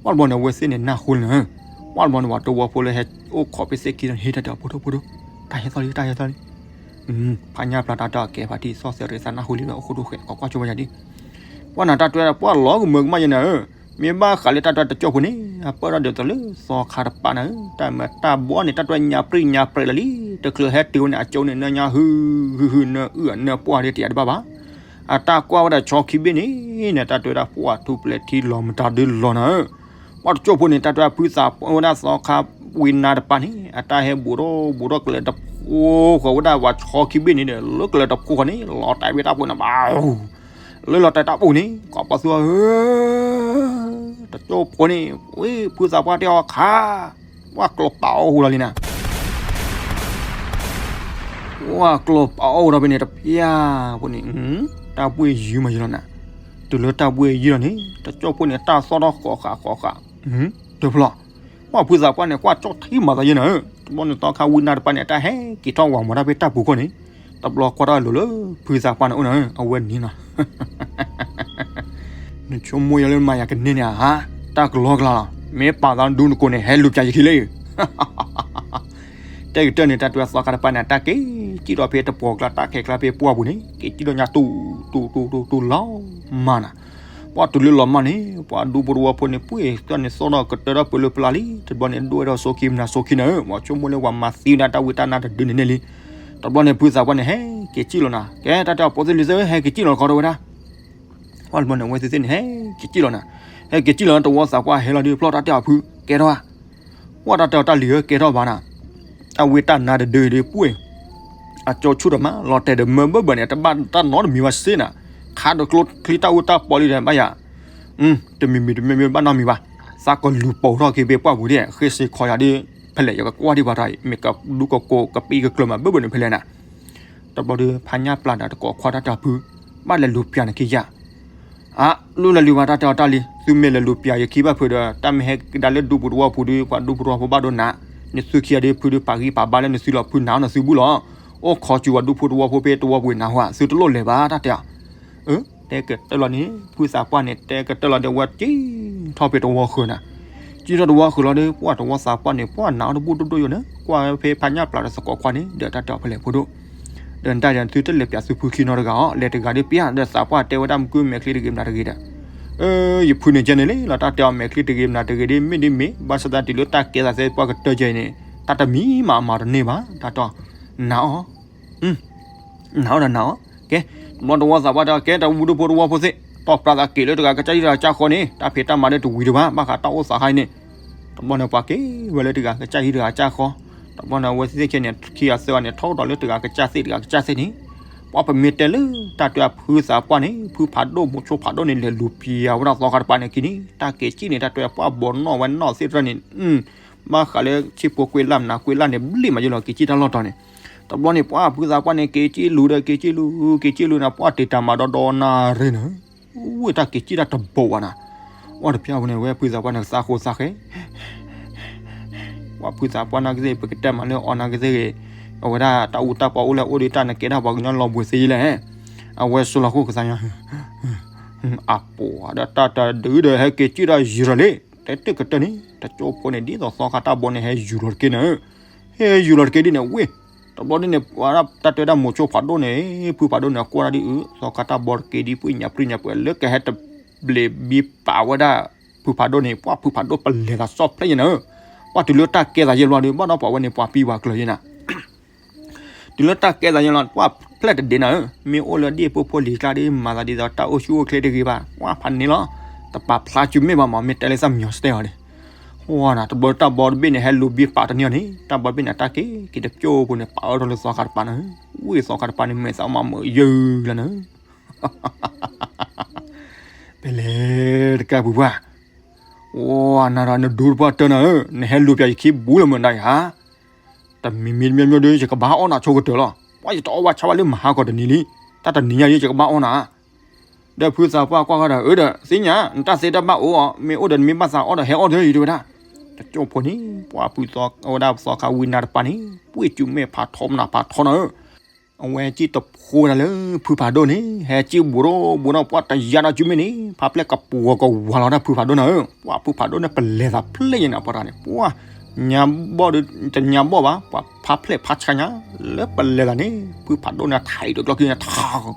ပှၢ်တဘျီန့ၣ် အဝဲသ့ၣ်န့ၣ် နၢ်ဟူလၢနၤဧၢ ပှၢ်တဘျီန့ၣ် ပှၤတဝီဖိလၢဟဲအိၣ်ခိးဖဲသ့ၣ်ခံန့ၣ် ဟ့ၣ်တၢ်တဲအီၤ ဖိဒိၣ်ဖိဒိၣ် တၢ်ဟဲသီၣ်လံ တၢ်ဟဲသီၣ်လံ ဖးညၣ်ပျၢ်တၢ်တဲအီၤ ကဲဖးထံသီၣ်သဲးရ့သးနၢ်ဟူလံဒီး အိၣ်ခိးဒိၣ်ဃဲး ကိးကွၢ်ဆိပှၤယၤဒ် ပှၢ်နၤတၢ်တဲပှၢ်လီၤကမၢကမၣ်ယဲနၤဧၢ မ့ၢ်ဘၣ်ဃးလၢတၢ်တဲတကၠိၢ်ဖိန့ၣ် အပၢၢ်ထီၣ်ဒ်သိးလၢသီခါတပၤနၤဧၢ တၢ်မၤတၢ်ဘီန့ၣ် တၢ်တဲညါပြံညါပြဲးလီၤလံ တချုးဟဲတုၤဝဲန့ၣ် အကၠိန့ၣ် နၢညါဟု ဟုဟု နၢအုၣ်အနၢပှၢ်ဒ်တယၤတဘၣ်ဘၣ် အတၢ်ကွၢ်ဝဲဒၣ်ဆီခံဘ့ၣ်န့ၣ် နတၢ်တဲဝဲဒၣ်ပှၢ်ထူပျဲၤထံလီၤမတၤဒုလီၤနၤဧၢ ပှၢ်တကၠိၢ်ဖိန့ၣ် တၢ်တဲဖုသးဝဲဒၣ်သီခါဝံနါတပၤန့ၣ် အတၢ်ဟဲဘူးထီၣ်ဘူးထီၣ်ကလဲၤတဖိဃီဝဲဒၣ်ပှၤဆီခံဘ့ၣ်န့ၣ်ဒီး လၢကလဲၤတဖိဃီန့ၣ် လီၤတဲာ်ဖဲတၢ်ပူၤန့ၣ်ဘၣ် လၢလီၤတဲာ်တၢ်ပူၤန့ၣ် ကိးပှၢ်သူဧၢ တကၠိၢ်ဖိန့ၣ် ဝ့ၢ်ဖုသးပှၢ်တဲအီၤခါ ပှၢ်ကျိၤပာ်အီၣ်ဟူလီၤလံနၤ ပှၢ်ကျိၤပာ်အီၣ်ဟူလီၤဖဲန့ၣ် တပျၢ်ဖိန့ၣ် တၢ်ဘှ့ၣ်ယုၢ်မးယလီၤနၤ တုၤလၢတၢ်ဘှ့ၣ်ယုၢ်လီၤန့ၣ် တကၠိၢ်ဖိန့ၣ် တၢ်သီၣ်ထီၣ်ဃီးဃးဃီးဃး တဖျီ ပှၢ်ဖုသးပှၢ်န့ၣ် ကွၢ်ကၠီၣ်ထံမၤသးယဲနၤဧၢ တဘျီန့ၣ်သီခါဝံနါတပၤန့ၣ် တၢ်ဟဲက့ၤထီၣ်ဝးမၤတၢ်ဖဲတၢ်ပူၤခိၣ်န့ၣ် တဘျီကွၢ်တၢ်လိၤလၢဖုသးပှၢ်န့ၣ်အိၣ်နၤဧၢ အဝဲန့ၣ်လီၤ နဆိကမိၣ်ယၤလၢမၤယၤကန့ၢ်န့ၣ်ဧါ တၢ်ကလီကလီလီၤ မ့ၢ်ပာ်သးဒူနကိးန့ၣ် ဟဲလူၤပၠးယခံလံ တဲကတၢၢ်န့ၣ် တၢ်တဲသီခါတပၤန့ၣ် တၢ်က့ၤစံၣ်ထီၣ်ဖဲတပှီၤကျါ တၢ်ခဲကျါဖဲပှၢ်ပူၤန့ၣ် က့ၤစံၣ်ထီၣ်ညါတူၤ တူၤ တူၤ တူၤ တူၤလီၤမၢ်နၤ ပှၢ်တုၤလၢလီၤမၢ်န့ၣ် ပှၤဒူဖိတဝီဖိန့ၣ် ပှ့ၤတၢ်န့ၣ်သီၣ်ထီၣ်ကတၢၢ်ထီၣ်ပၢလၢပျၢ်လံ တဘျီန့ၣ် ဒိၣ်ဝဲဒီးစိခံမနၤစိခံနၤဧၢ ပှၤဆိကမိၣ်လၢပှၤမၤသံဝဲဒၣ်တၢ်ဝံတၢ်နါတဒုန့ၣ်န့ၣ်လံ တဘျီန့ၣ် ဖုသးပှၢ်န့ၣ် ဟဲက့ၤစံၣ်လီၤနၤ ကဲတၢ်တဲအီၤ ဖိသ့ၣ်လံၤသ့ၣ် ဟဲက့ၤစံၣ်လီၤခီဒီးဝဲဒၣ် ပှၢ်တဘျီန့ၣ် အဝဲသ့ၣ်သ့ၣ်န့ၣ် ဟဲက့ၤစံၣ်လီၤနၤ ဟဲက့ၤစံၣ်လီၤနၤ တဝီသးပှၢ်ဟဲလီၤဒုး ဖျီၣ်တၢ်တဲအီၤဖု ကဲထီၣ်ဧါ ပှၢ်တၢ်တဲအီၤတၢ်လံၤဧၢ ကဲထီၣ်ဘၣ်နၤ တၢ်ဝံတၢ်နါတဒုအံၤဒုးပှ့ၤ အကၠိဆူၣ်တမး လီၤတဲာ်ဒီးမၢဘၢဘၢန့ၣ် တဘၣ်တၢ်နီတမံၤဘၣ်စ့ၢ်နၤ ခါတကျိချံတၢ်အူတၢ်ပီလံဒီး ဘၣ်ယၤ တမံၤမံၤတမံၤမံၤဘၣ်နီတမံၤဘၣ် သးကလူၤပိာ်ထီၣ်က့ၤဖဲပှၢ်ပူၤဒ် ဃ့စ့ၢ်ခီယၤဒ် ဖဲလဲၣ်ယကကွၢ်ဒံးပှၤတၢ်အံၤ မ့ၢ်ကဒူကကိးကပံကကျၢၤမးဘၢဘၢန့ၣ်ဖဲလဲၣ်နၤ တဘျီဒီး ဖးညၣ်ပျၢ်ဒီးတကိးခွါတၢ်တဲအီၤဖု ဘၣ်လဲၤလူၤပၠးနခံယၤ အါ လူလၢာ်လံၤဘၣ်တၢ်တဲအီၤတၢ်လံၤ သုမ့ၢ်လဲၤလူၤပၠးယခံဘၣ်ဖုးဒီး တၢ်မ့ၢ်ဟဲကဒါလၢဒူပူၤတဝီပူၤဒီး ပှၤဒူပူၤတဝီဖိဘၣ်ဒိနး နသုခံဂၤဒီးဖုဒီးပာ်ဂံၢ်ပာ်ဘါလၢနသုလီၤ ဖုနးအီၣ်နသုဘူၣ်လီၤ အိၣ်ခိးစူၤပှၤဒူဖိတဝီဖိဖဲတဝီပူၤနးဟူဧါ သုတလိၣ်လဲၤဘၣ်တၢ်တဲအီၤ အၢ တဲကတၢၢ်လီၤန့ၣ် ဖုသးပှၢ်န့ၣ် တဲကတၢၢ်လီၤဒီး ဝဲစံၣ်ထီၣ်ဖဲတဝီဃၢၤနၤ စံၣ်ထီၣ်တဝီဃၢၤလီၤဒီး ပှၢ်တဝီသးပှၢ်န့ၣ် ပှၢ်နးအီၣ်တဘူၣ်ဒိၣ်ဒိၣ်ယိာ်န့ၣ် ကွၢ်ဝဲဖဲဖးညၣ်ပျၢ်ဒီးသကိးခွါန့ၣ် ဒီးတၢ်တဲအီၤဖဲလဲၣ်ဖိဒိၣ် ဒီးနတၢ်ဒီးသုတလဲၤပၠးသုဖုခံနီတဂၤအီၤ လဲၤတဂၤဒီးပျၢ် ဒီးသးပှၢ်တဲဝဲဒၣ်မကုမဲာ်ချံတဂ့ၤမနုၤတဂ့ၤဒီး အၢ ယဖုန့ၣ်ကဲန့ၣ်လံလီၤ တၢ်တဲအီၤမဲာ်ချံတဂ့ၤမနုၤတဂ့ၤဒီး မ့ၢ်ဒ်မ့ၢ် ဘၣ်ဆၣ်သနာ်က့တုၤလၢတၢ်ကဲသးသ့ပှၢ်ကတၢၢ်ကဲအံၤန့ၣ် တၢ်တမံၤမးအမၤတန့ၢ်ဘၣ် တၢ်တဲအီၤ နးအီၣ် နးအီၣ်ဒီးနးအီၣ် ကဲ တဘျီတဝီသးပှၢ်တဲအီၤ ကဲတဝီဒူဖိတဝီဖိသ့ၣ် တီၢ်ပြးသးက့ၤလၢတဂၤကစၢ်ဟံၣ်တဂၤကစၢ်ဃီန့ၣ် တၢ်ဖံးတၢ်မၤဒီးတဝံၤဒံးဘၣ် ဘၣ်ဃးတၢ်အိၣ်သးခါအံၤန့ၣ် တဘျီန့ၣ်ပှၤက့ၤဝဲလၢတဂၤကစၢ်ဟံၣ်တဂၤကစၢ်ဃီ တဘျီန့ၣ်အဝဲသ့ၣ်သ့ၣ်ခဲန့ၣ် ခံဂၤသၢဂၤန့ၣ် ထီၣ်ဒီးလၢတဂၤကစၢ်သ့ၣ်တဂၤကစၢ်သ့ၣ်န့ၣ် ပှၢ်ပမ့ၢ်တဲလၢတၢ်တဲအီၤဖုသးပှၢ်န့ၣ် ဖုဖးဒိၣ်မိၤဆိဖးဒိၣ်န့ၣ် လဲၤလူၤပျၢ်ဝဲဒၣ်သီခါတပၤန့ၣ်အခံန့ၣ် တၢ်က့ၤစံၣ်န့ၣ် တၢ်တဲအီၤပှၢ်ဘီနီၣ်ဝဲနီၣ်သ့ၣ်တဖၣ်န့ၣ် ဘၣ်ဃးလၢဆံၣ်ဖိကွ့လၢ်မနုၤကွ့လၢ်န့ၣ် ဘျ့ၣ်မးယလီၤ က့ၤစံၣ်တၢ်လီၢ်တီၤန့ၣ် တဘျီန့ၣ် ပှၢ်ဖုသးပှၢ်န့ၣ် က့ၤစံၣ်လူၤဒီး က့ၤစံၣ်လူၤ က့ၤစံၣ်လူၤန့ၣ် ပှၢ်တ့ၢ်တၢ်မၤဒီဒီနၤရ့နၤ ဝဲတၢ်က့ၤစံၣ်တၢ်တဘိးဘၣ်နၤ ပှၢ်တပျၢ်ဝဲန့ၣ် ဝဲဖုသးပှၢ်န့ၣ် သးဃိသးဃဲ ပှၢ်ဖုသးပှၢ်နာ်က့သ့ၣ် ပကတဲမးလၢအီၤနာ်က့သ့ၣ်ဂ့ၤ အဝဲဒၣ်တၢ်အူတၢ်ပီအိၣ်လၢအအိၣ်ဒီးတၢ်နကဲဒၣ်ပှၤကညီလီၤဘှံးသ့ယလဲၣ်. အဝဲဆိလီၤခိၣ်ကသါညီ, အပှၤဒီးတၢ်တဒုဒီးဟဲက့ၤကံၣ်ဒီးယံၤထီၣ်လံ, တဲတ့ၢ်ကတၢၢ်န့ၣ် တကၠိဖိန့ၣ် ဒ်သိးသီခါတၢ်ဘီန့ၣ် ဟဲယူၤလီၤတက့ၢ်နၤ, ဟဲယူၤလီၤတက့ၢ်ဒ်န့ၣ်ဝ့ၢ်, တဘျီဒ်န့ၣ် တၢ်တဲဒၣ်မိၤဆိဖးဒိၣ်န့ၣ် ဖုဖးဒိၣ်န့ၣ် အကွၢ်ဒၣ်ဒ်အုး သီခါတၢ်ဘီတက့ၢ်ဒ် ပှ့ၤညါပြံညါပှဲၤလၢကဟဲတဘျ့ဘံပာ်ဝဲဒၣ် ဖုဖးဒိၣ်န့ၣ် ပှၤဖုဖးဒိၣ်ပလဲၤသးစီၣ်ဖျဲၣ်ယဲနၤ, ပှၤတုၤလၢတၢ်ကဲသးယဲဘျီဒီး ဘၣ်ဒီးပှၤဝဲန့ၣ်ပှၤပံပှၤကျၢၤယဲနၤ တုၤလၢတၢ်ကဲသးယဲလီၤ ပှၤဖျဲၣ်တဒ့နၤဧၢ, မ့ၢ်အိၣ်လၢဒ်အဖိဖိလံၤကျါဒီး မၤသးဒ်သိးတၢ်အိၣ်ဆူၣ်အိၣ်ချ့တဂ့ၤဘၣ်, ပှၤဖးန့ၣ်လီၤ, တပာ်ဖျါစုမ့ၢ်ဘၣ်မး မ့ၢ်တဲလၢသးမညီၤစတဲအီၤန့ၣ်, ဝါနၤ တဘျီတၢ်ဘီတဘ့ၣ်န့ၣ် ဟဲလူၤဘံပာ်တန့ၢ်အီၤန့ၣ် တၢ်ဘီတဘ့ၣ်န့ၣ် တၢ်က့ၤက့ၤတကၠိဖိန့ၣ် ပာ်အၢထီၣ်လၢသီခါတပၤနၤဧၢ, ဝ့ၢ်သီခါတပၤန့ၣ် မဲာ်သးမၤမုာ်ယုၢ်လီၤနၤဧၢ ဖဲလဲၣ်တကးပူၤပှၢ်, အိ နၤဒီးနဒူတပှၢ်တၢၢ်နၤဧၢ, နဟဲလူၤပၠးယခံဘူးလၢမုၢ်နၤယၤ, တမံၤမံၤတမံၤမံၤဒီး ယကဘၣ်အီၣ်နၤဆိကတၢၢ်လီၤ, ပှၤယတအီၣ်ဘၣ်ဆါဘၣ်လၢမဟါကီးတနံၤလံ, တၢ်တနံၤညါဒီး ယကဘၣ်အီၣ်နၤ, ဒီးဖုသးပှၢ်ကွၢ်ဃီဒီး အၢဒီး သ့ၣ်ညါ နတၢ်သ့တၢ်ဘၣ်အိၣ်အီၤ မ့ၢ်အိၣ်ဒီးနမ့ၢ်ဘၣ်သးအီၣ်ဒီး ဟဲအီၣ်ဒီး ယတဲဝဲဒၣ်, တကၠိဖိန့ၣ် ပှၤဖုသီ အဝဲဒၣ်သီခါဝံနၤတပၤန့ၣ် ပှ့ၤစုမဲာ်ဖးထီမနၤဖးထီနၤဧၢ အဝဲဟဲကံၣ်တဖိဒၣ်လၢဖုဖးဒိၣ်န့ၣ် ဟဲကံၣ်ဘူးဒီးဘူးဒီး ပှၤတယါဒီးစုမ့ၢ်န့ၣ် ဖးဖျဲၣ်ကပှီၤကဝၤလီၤဒၣ်ဖုဖးဒိၣ်နၤဧၢ, ပှၤဖုဖးဒိၣ်န့ၣ် ပလဲၤသးဖျဲၣ်ယဲနၤ ပှၤတဂၤန့ၣ် ပှၤ ညါဘီၣ်ဒီး တညါဘီၣ်ဘၣ် ပှၤဖးဖျဲၣ်ဖးဆါညါ လၢပလဲၤသးန့ၣ် ဖုဖးဒိၣ်န့ၣ် ထံးဒီးကျီၢ်ခံန့ၣ် ထး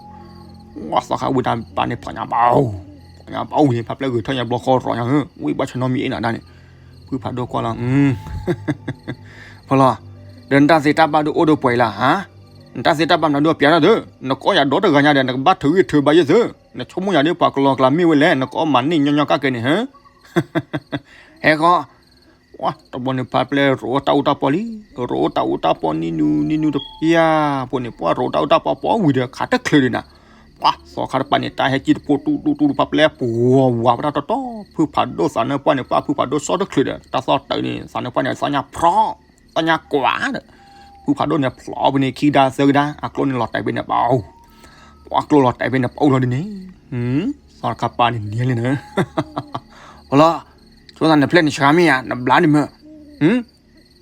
ပှၤသီခါဝံနၤတပၤန့ၣ် ဖးညါဘီၣ် ဖးညါဘီၣ်ဝံၤန့ၣ် ဖးဖျဲၣ်ဂဲၤထၢၣ်ညါဘျီဃီရီၤညါဧၢ, ဝံၤဘၣ်ဆၢနီတမံၤအ့ၣ်နၤဒၣ်န့ၣ် ဖုဖးဒိၣ်ကွၢ်လီၤ, ဖီလီၤ, ဒီးနတၢ်သ့တၢ်ဘၣ်ဒုးအိၣ်ဒီးပှဲၤလၢၤဧါ, နတၢ်သ့တၢ်ဘၣ်မနုၤဒုးပျးထီၣ်သု, နကအီၣ်ယၤဒီတဂၤညါဒီး နကဘၣ်ထုးဂံၢ်ထုးဘါယဲၢ်သု, နဆိကမိၣ်ယၤဒ်ပှၤကလီကလီမ့ၢ်ဝဲလဲၣ်, နကအီၣ်မၤန့ၢ်ညီညီကၣ်ကဲန့ၣ်ဟၢ, ဟဲဃီ တဘျီန့ၣ် ဖးဖျဲၣ်ရိးတၢ်အူတၢ်ပီလံ, ရိးတၢ်အူတၢ်ပီနံၤနူနံၤနူတဖျၢၣ်ဖိန့ၣ် ပှၤရိးတၢ်အူတၢ်ပီပီဝံၤဒီး ခးတချုးဒံးနၤ, ပှၤသီခါတပၤန့ၣ် တၢ်ဟဲကံၣ်တဖိတူတူတူတူ ဖးဖျဲၣ်ပှီၤဝၤဝဲဒၣ်တီတီ, ဖုဖးဒိၣ်သးနၢပှၢ်န့ၣ် ပှၤဖုဖးဒိၣ်စီၣ်တချုးဒီး တၢ်သီၣ်တၢ်န့ၣ် သးနၢပှၢ်န့ၣ် သီၣ်ညါဖြီၣ်, သီၣ်ညါကွၢ်ဒီး, ဖုဖးဒိၣ်န့ၣ် ဖျီပန့ၣ်ခံကဒါသၢကဒါ, အကျိန့ၣ်လီၤတဲာ်ဖဲန့ၣ်ပှၤ ပှၤကျိလီၤတဲာ်ဖဲန့ၣ်ပှၤအိၣ်လီၤဒ်န့ၣ်, သီခါပၤန့ၣ်နံၤလံနၤ, အလီၤ, ဆိသးနဖျဲၣ်နဆှါမ့ၢ်ဧါ, နဘျါဒံးမၢ,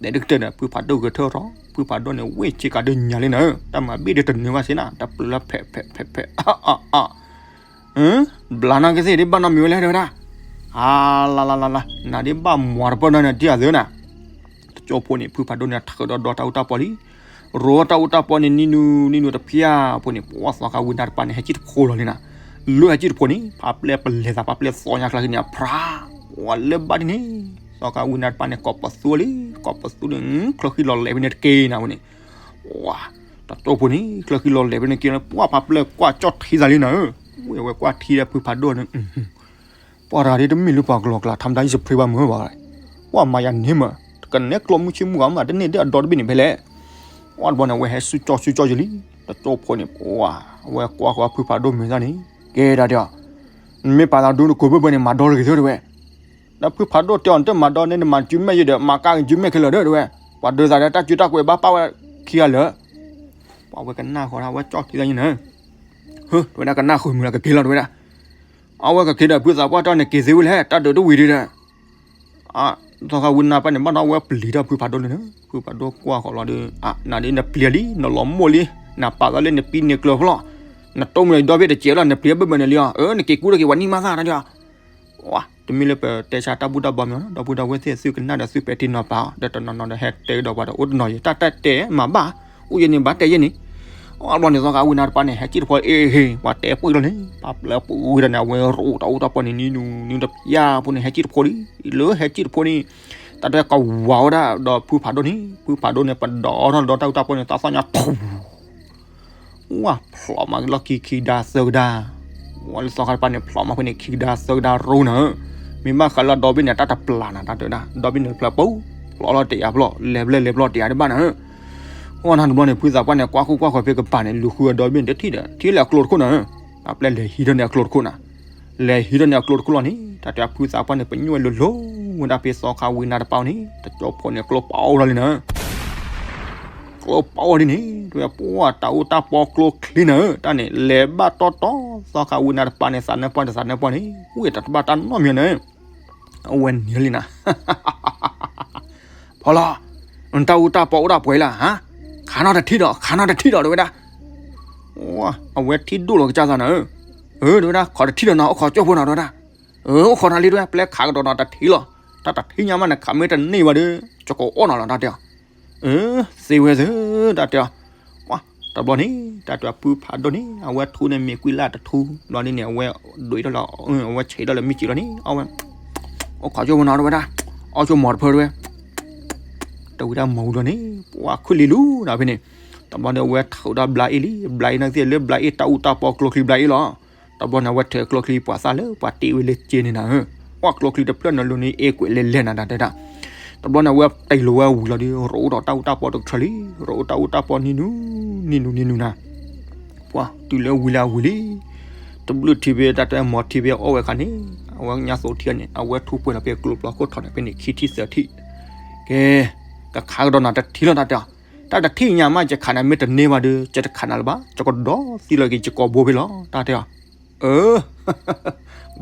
တဲတကတၢၢ်ဒီး ဖုဖးဒိၣ်ဂဲၤထၢၣ်ထီၣ်, ဖုဖးဒိၣ်န့ၣ် ဝ့ၢ်ဆ့ကၤဒုးညါလံနၤ, တၢ်မၤဘ့ၣ်ဒုးတနုာ်ဘၣ်စ့နၤ, တပျၢၤလၢဖဲးဖဲးဖဲးဖဲး, ဘျါနီၢ်ကသ့ၣ်ဒ်ဘၣ်နီတမံၤဝဲလဲၣ်တဲဝဲဒၣ်, အါလါလါလါလါ, နၤဒ်ဘၣ်မွၤတပၢၢ်နီၢ်န့ၣ် ဒ်အသုနၤ တကၠိဖိန့ၣ် ဖုဖးဒိၣ်န့ၣ် ထုးဒီးဒီတၢ်အူတၢ်ပီလံ, ရိးတၢ်အူတၢ်ပီန့ၣ် နံၤနူနံၤနူတဖျၢၣ်ဖိန့ၣ် ပှၤသီခါဝံနၤတပၤန့ၣ် ဟဲကံၣ်တဖိလီၤလံနၤ, လၢဟဲကံၣ်တဖိန့ၣ် ဖးပျဲၢ်ပလဲၤသး ဖးပျဲၢ်သီညါကျါခံန့ၣ် အဖြါ, ပှၤလၢဘၣ်ဒ်န့ၣ်, သီခါဝံနၤတပၤန့ၣ် ကိးပသူလံ, ကိးပသူန့ၣ် ချၢဃံလီၤလဲၤဖဲန့ၣ်တက့ၢ်နၤဝဲန့ၣ်, ပှၤ တကၠိဖိန့ၣ် ချၢဃံလီၤလဲၤဖဲန့ၣ်က့ၢ်လီၤ, ပှၤဖးပျဲၢ်ကွၢ်ကၠီၣ်ထံသးလံနၤ, ဝဲကွၢ်ထံဒီးဖုဖးဒိၣ်န့ၣ် ပှၤတဂၤဒ်တမ့ၢ်လၢပှၤကလီကလီ ထါမတၤယစဖျ့ဘၣ်မုာ်ဘၣ်, ပှၤမၤယၤန့ၢ်မး, ကနဲကျိမုၢ်ဆ့ၣ်မုၢ်ဂၤမး တန့ၢ်ဒ်အဒီတဘ့ၣ်န့ၣ်ဖဲလဲၣ်, ပှၤတဘျီန့ၣ် အဝဲဟဲစုကၠီစုကၠီယလံ, တကၠိဖိန့ၣ် ပှၤ အဝဲကွၢ်ဃီဖုဖးဒိၣ်မုာ်သးန့ၣ် ကဲဒၣ်ဒီး, နမ့ၢ်ပာ်သးဒိနကိးဘၢၣ်ဘၢၣ်န့ၣ် မၤဒီတဂ့ၤသုတဲဝဲ, ဒီးဖုဖးဒိၣ်တဲအီၤ နတမၤဒီန့ၣ် နမၤစုမဲာ်ယဲဒီး မၤကါက့ၤစုမဲာ်ခဲလၢာ်ဒီးတဲဝဲ, ပှၤဒုးသးဒီးတၢ်စုတၢ်ကွဲးဘၣ်ပာ်ဝဲခံဂၤလၢာ်, ပှၤဝဲကနၣ်ဃီၤဒၣ် အဝဲကၠီၣ်ထံသးန့ၣ်နၤ ဟၢ တဲဝဲဒၣ် ကနၣ်ဃုာ်မုာ်လီၤ ကက့ၤလီၤတဲဝဲဒၣ်, အဝဲကက့ၤဒီး ဖုသးပှၢ်တၢ်န့ၣ်က့ၤသ့ဝဲလဲၣ် တၢ်ဒုးတဝံၤဒံးဒီး, သီခါဝံနၤတပၤန့ၣ် ဘၣ်နီၣ်ဝဲပျံၤထီၣ်ဖုဖးဒိၣ်လံနၤ, ဖုဖးဒိၣ်ကွၢ်ဃီၤလီၤဒီး နၤဒ်နပျံၤလံ နလီၤမိၢ်လံ, နပာ်သးလၢနပံၤန့ၢ်ကျၢၤဖဲလီၤ, နတိၢ်မုၢ်ဒီဘ့ၣ်တစဲးလီၤ နပျံၤဘၢၣ်ဘၢၣ်န့ၣ်လံအီၤ, အၢ နက့ၤကူဒီးက့ၤဝဲနံၣ်မၤသၣ်တၢ်ဒီး တမ့ၢ်လၢပတဲဆါတၢ်ဘူၣ်တၢ်ဘီမ့ၢ်နီၤ ဒီပုၢ်ဒီဝဲၢ်သ့ၣ်သုကနၣ်ဒီးသုပဲာ်တ့ၢ်နီၤပာ်အီၤ ဒီးတနီၤနီၤဒီးဟဲတဲကဒီးပှၤဒီးအိၣ်တနီၤယံၤ တၢ်တဲတဲမၤဘၣ် အိၣ်ယဲန့ၣ်ဘၣ်တဲယဲန့ၣ်, အဘျီန့ၣ်သီခါဝံနၤတပၤန့ၣ် ဟဲကံၣ်တဖိအ့ၣ်ဟ့ၣ် ပှၤတဲပှံၢ်လီၤန့ၣ် ပှၤပျဲပှံၢ်ဝံၤဒီးန့ၣ် အဝဲရိးတၢ်အူတၢ်ပီန့ၣ် နံၤနူနံၤတဖျၢၣ်ဖိန့ၣ် ဟဲကံၣ်တဖိလံ, လၢဟဲကံၣ်တဖိန့ၣ် တၢ်တဲကဝၤဝဲဒၣ်ဒီးဖုဖးဒိၣ်န့ၣ် ဖုဖးဒိၣ်န့ၣ် ပဒီးထီၣ်ဒီးတၢ်အူတၢ်ပီန့ၣ် တၢ်သီၣ်ညါထူ ဝါ ဖျိးမးလီၢ်ခံခံကဒါသၢကဒါ, ဝါလၢသီခါတပၤန့ၣ် ဖျိးမးဖဲန့ၣ် ခံကဒါသၢကဒါရိနၤဧၢ, မ့ၢ်ဘၣ်ဃးလၢဒီဘ့ၣ်န့ၣ် တၢ်တပျၢ်နၤ တၢ်တဲဒၣ် ဒီဘ့ၣ်န့ၣ်တပျၢ်ပူၤ ဖျိးလီၤတ့ၢ်ယါဖျိး လဲၤဘျဲၣ်လဲၤဘျီတ့ၢ်ယါတဘၣ်နၤဧၢ, ဝါနၤတဘျီန့ၣ် ဖုသးပှၢ်န့ၣ် ကွၢ်ဃူကွၢ်ဃီၤဖဲကပၤန့ၣ် လူၤဃုအဒီဘ့ၣ်န့ၣ်တထံၣ်ဒီး ထံၣ်လၢအကျိတခိၣ်နၤဧၢ, အပျဲၢ်လဲၤဟံးထီၣ်န့ၢ်အကျိတခိၣ်နၤ လဲၤဟံးထီၣ်န့ၢ်အကျိတခိၣ်လီၤန့ၣ် တၢ်တဲဖုသးပှၢ်န့ၣ် ပညိၣ်ဝဲလိၤလိၤဝဲဒၣ်ဖဲသီခါဝံနၤတပၤန့ၣ် တကၠိဖိန့ၣ် ကျိပာ်အီၤလီၤလံနၤဧၢ ကျိပာ်အီၤဒ်န့ၣ် တဲဝဲပှၤတၢ်အူတၢ်ပီကျိချံနၤဧၢ, တၢ်န့ၣ် လဲၤဘၣ်တီတီ သီခါဝံနၤတပၤန့ၣ် သးနၢပှၢ်တသးနၢပှၢ်န့ၣ် ဝံၣ်တၢ်တဘၣ်တၢ်နီတမံၤနၤဧၢ, အဝဲန့ၣ်လံနၤ ဖီလီၤ, နတၢ်အူတၢ်ပီအိၣ်ဒၣ်ပှဲၤလၢဟါ, ခးနီတထံၣ်ဒီး ခးနီတထံၣ်ဒီး တဲဝဲဒၣ်. အဝဲထံၣ်ဒိၣ်လီၤကစၢ်သးနၤဧၢ, အၢ တဲဝဲဒၣ် ခးတထံၣ်ဒီးနီၤ အိၣ်ခိးကၠိဖိနီၤ တဲဝဲဒၣ်. အၢ အိၣ်ခိးနီၤလံ တဲဝဲ ပျဲခးကဒီးနီၤတထံၣ်လီၤ, တၢ်တထံၣ်ညါမး နခးမ့ၢ်တန့ၢ်ဘၣ်ဒီး ယကအီၣ်နီၤလီၤ တၢ်တဲအီၤ. အၢ သ့ဝဲသ့ တၢ်တဲအီၤ. တဘျီန့ၣ် တၢ်တဲအီၤ ဖုဖးဒိၣ်န့ၣ် အဝဲထူန့ၣ်မ့ၤကွံာ်လၢတထူ ဘျီဒ်န့ၣ် အဝဲဒိးထီၣ်လီၤ အဝဲဆဲးထီၣ်လၢမ့ၢ်စံာ်လီၤန့ၣ် အဝဲ အိၣ်ခိးကၠိဖိနီၤ တဲဝဲဒၣ်, အီၣ်ကၠိမီၤတဖၢ တဲဝဲ တဝံၤတၢ်မီၤဝံၤလီၤန့ၣ် ပှၤခုၣ်လံလူၤနၤဖဲန့ၣ်. တဘျီန့ၣ် အဝဲထုးဒီးဘျါအ့ၣ်လံ, ဘျါအ့ၣ်နာ်က့လၢဘျါအ့ၣ်တၢ်အူတၢ်ပီကျိချံဘျါအ့ၣ်လီၤ. တဘျီန့ၣ် အဝဲထုးကျိချံပှၤသၣ်လၢပှၤတ့ဝဲလၢက့န့ၣ်နၤဧၢ, ပှၤကျိချံတဖျၢၣ်န့ၣ်လိၤန့ၣ်အ့ၣ်ကွဲးလဲၤလဲၤနၤ တၢ်တဲဒၣ်. တဘျီန့ၣ် အဝဲတ့ၢ်လီၤဝဲဝံၤလီၤဒီး ရိးအိၣ်ဒီးတၢ်အူတၢ်ပီတကထၢလံ, ရိးအိၣ်တၢ်အူတၢ်ပီနံၤနူၤ နံၤနူၤ နံၤနူၤနၤ ပှၤတုၤလၢဝံၤလၢအဝံၤလံ. တဘျုးထံၣ်ဖဲတၢ်တဲမီၤထံၣ်ဖဲအီၣ်ဝဲခါန့ၣ် အဝဲညါသိးထံၣ်န့ၣ် အဝဲထူပှဲၤလီၤဖဲကျိပျီခိၣ်ထီၣ်န့ၣ် ဖဲန့ၣ်ခံထံၣ်သၢထံၣ်, ကဲ ကခးကဒီးနၤတထံၣ်လီၤ တၢ်တဲအီၤ. တၢ်တထံၣ်ညါမး ယခးနၤမ့ၢ်တန့ၢ်ဘၣ်ဒီး ယတခးနၤလၢၤဘၣ်, ယကဒီးသံလီၤက့ၤယကိာ်ဘိဖဲလီၤ တၢ်တဲအီၤ. အၢ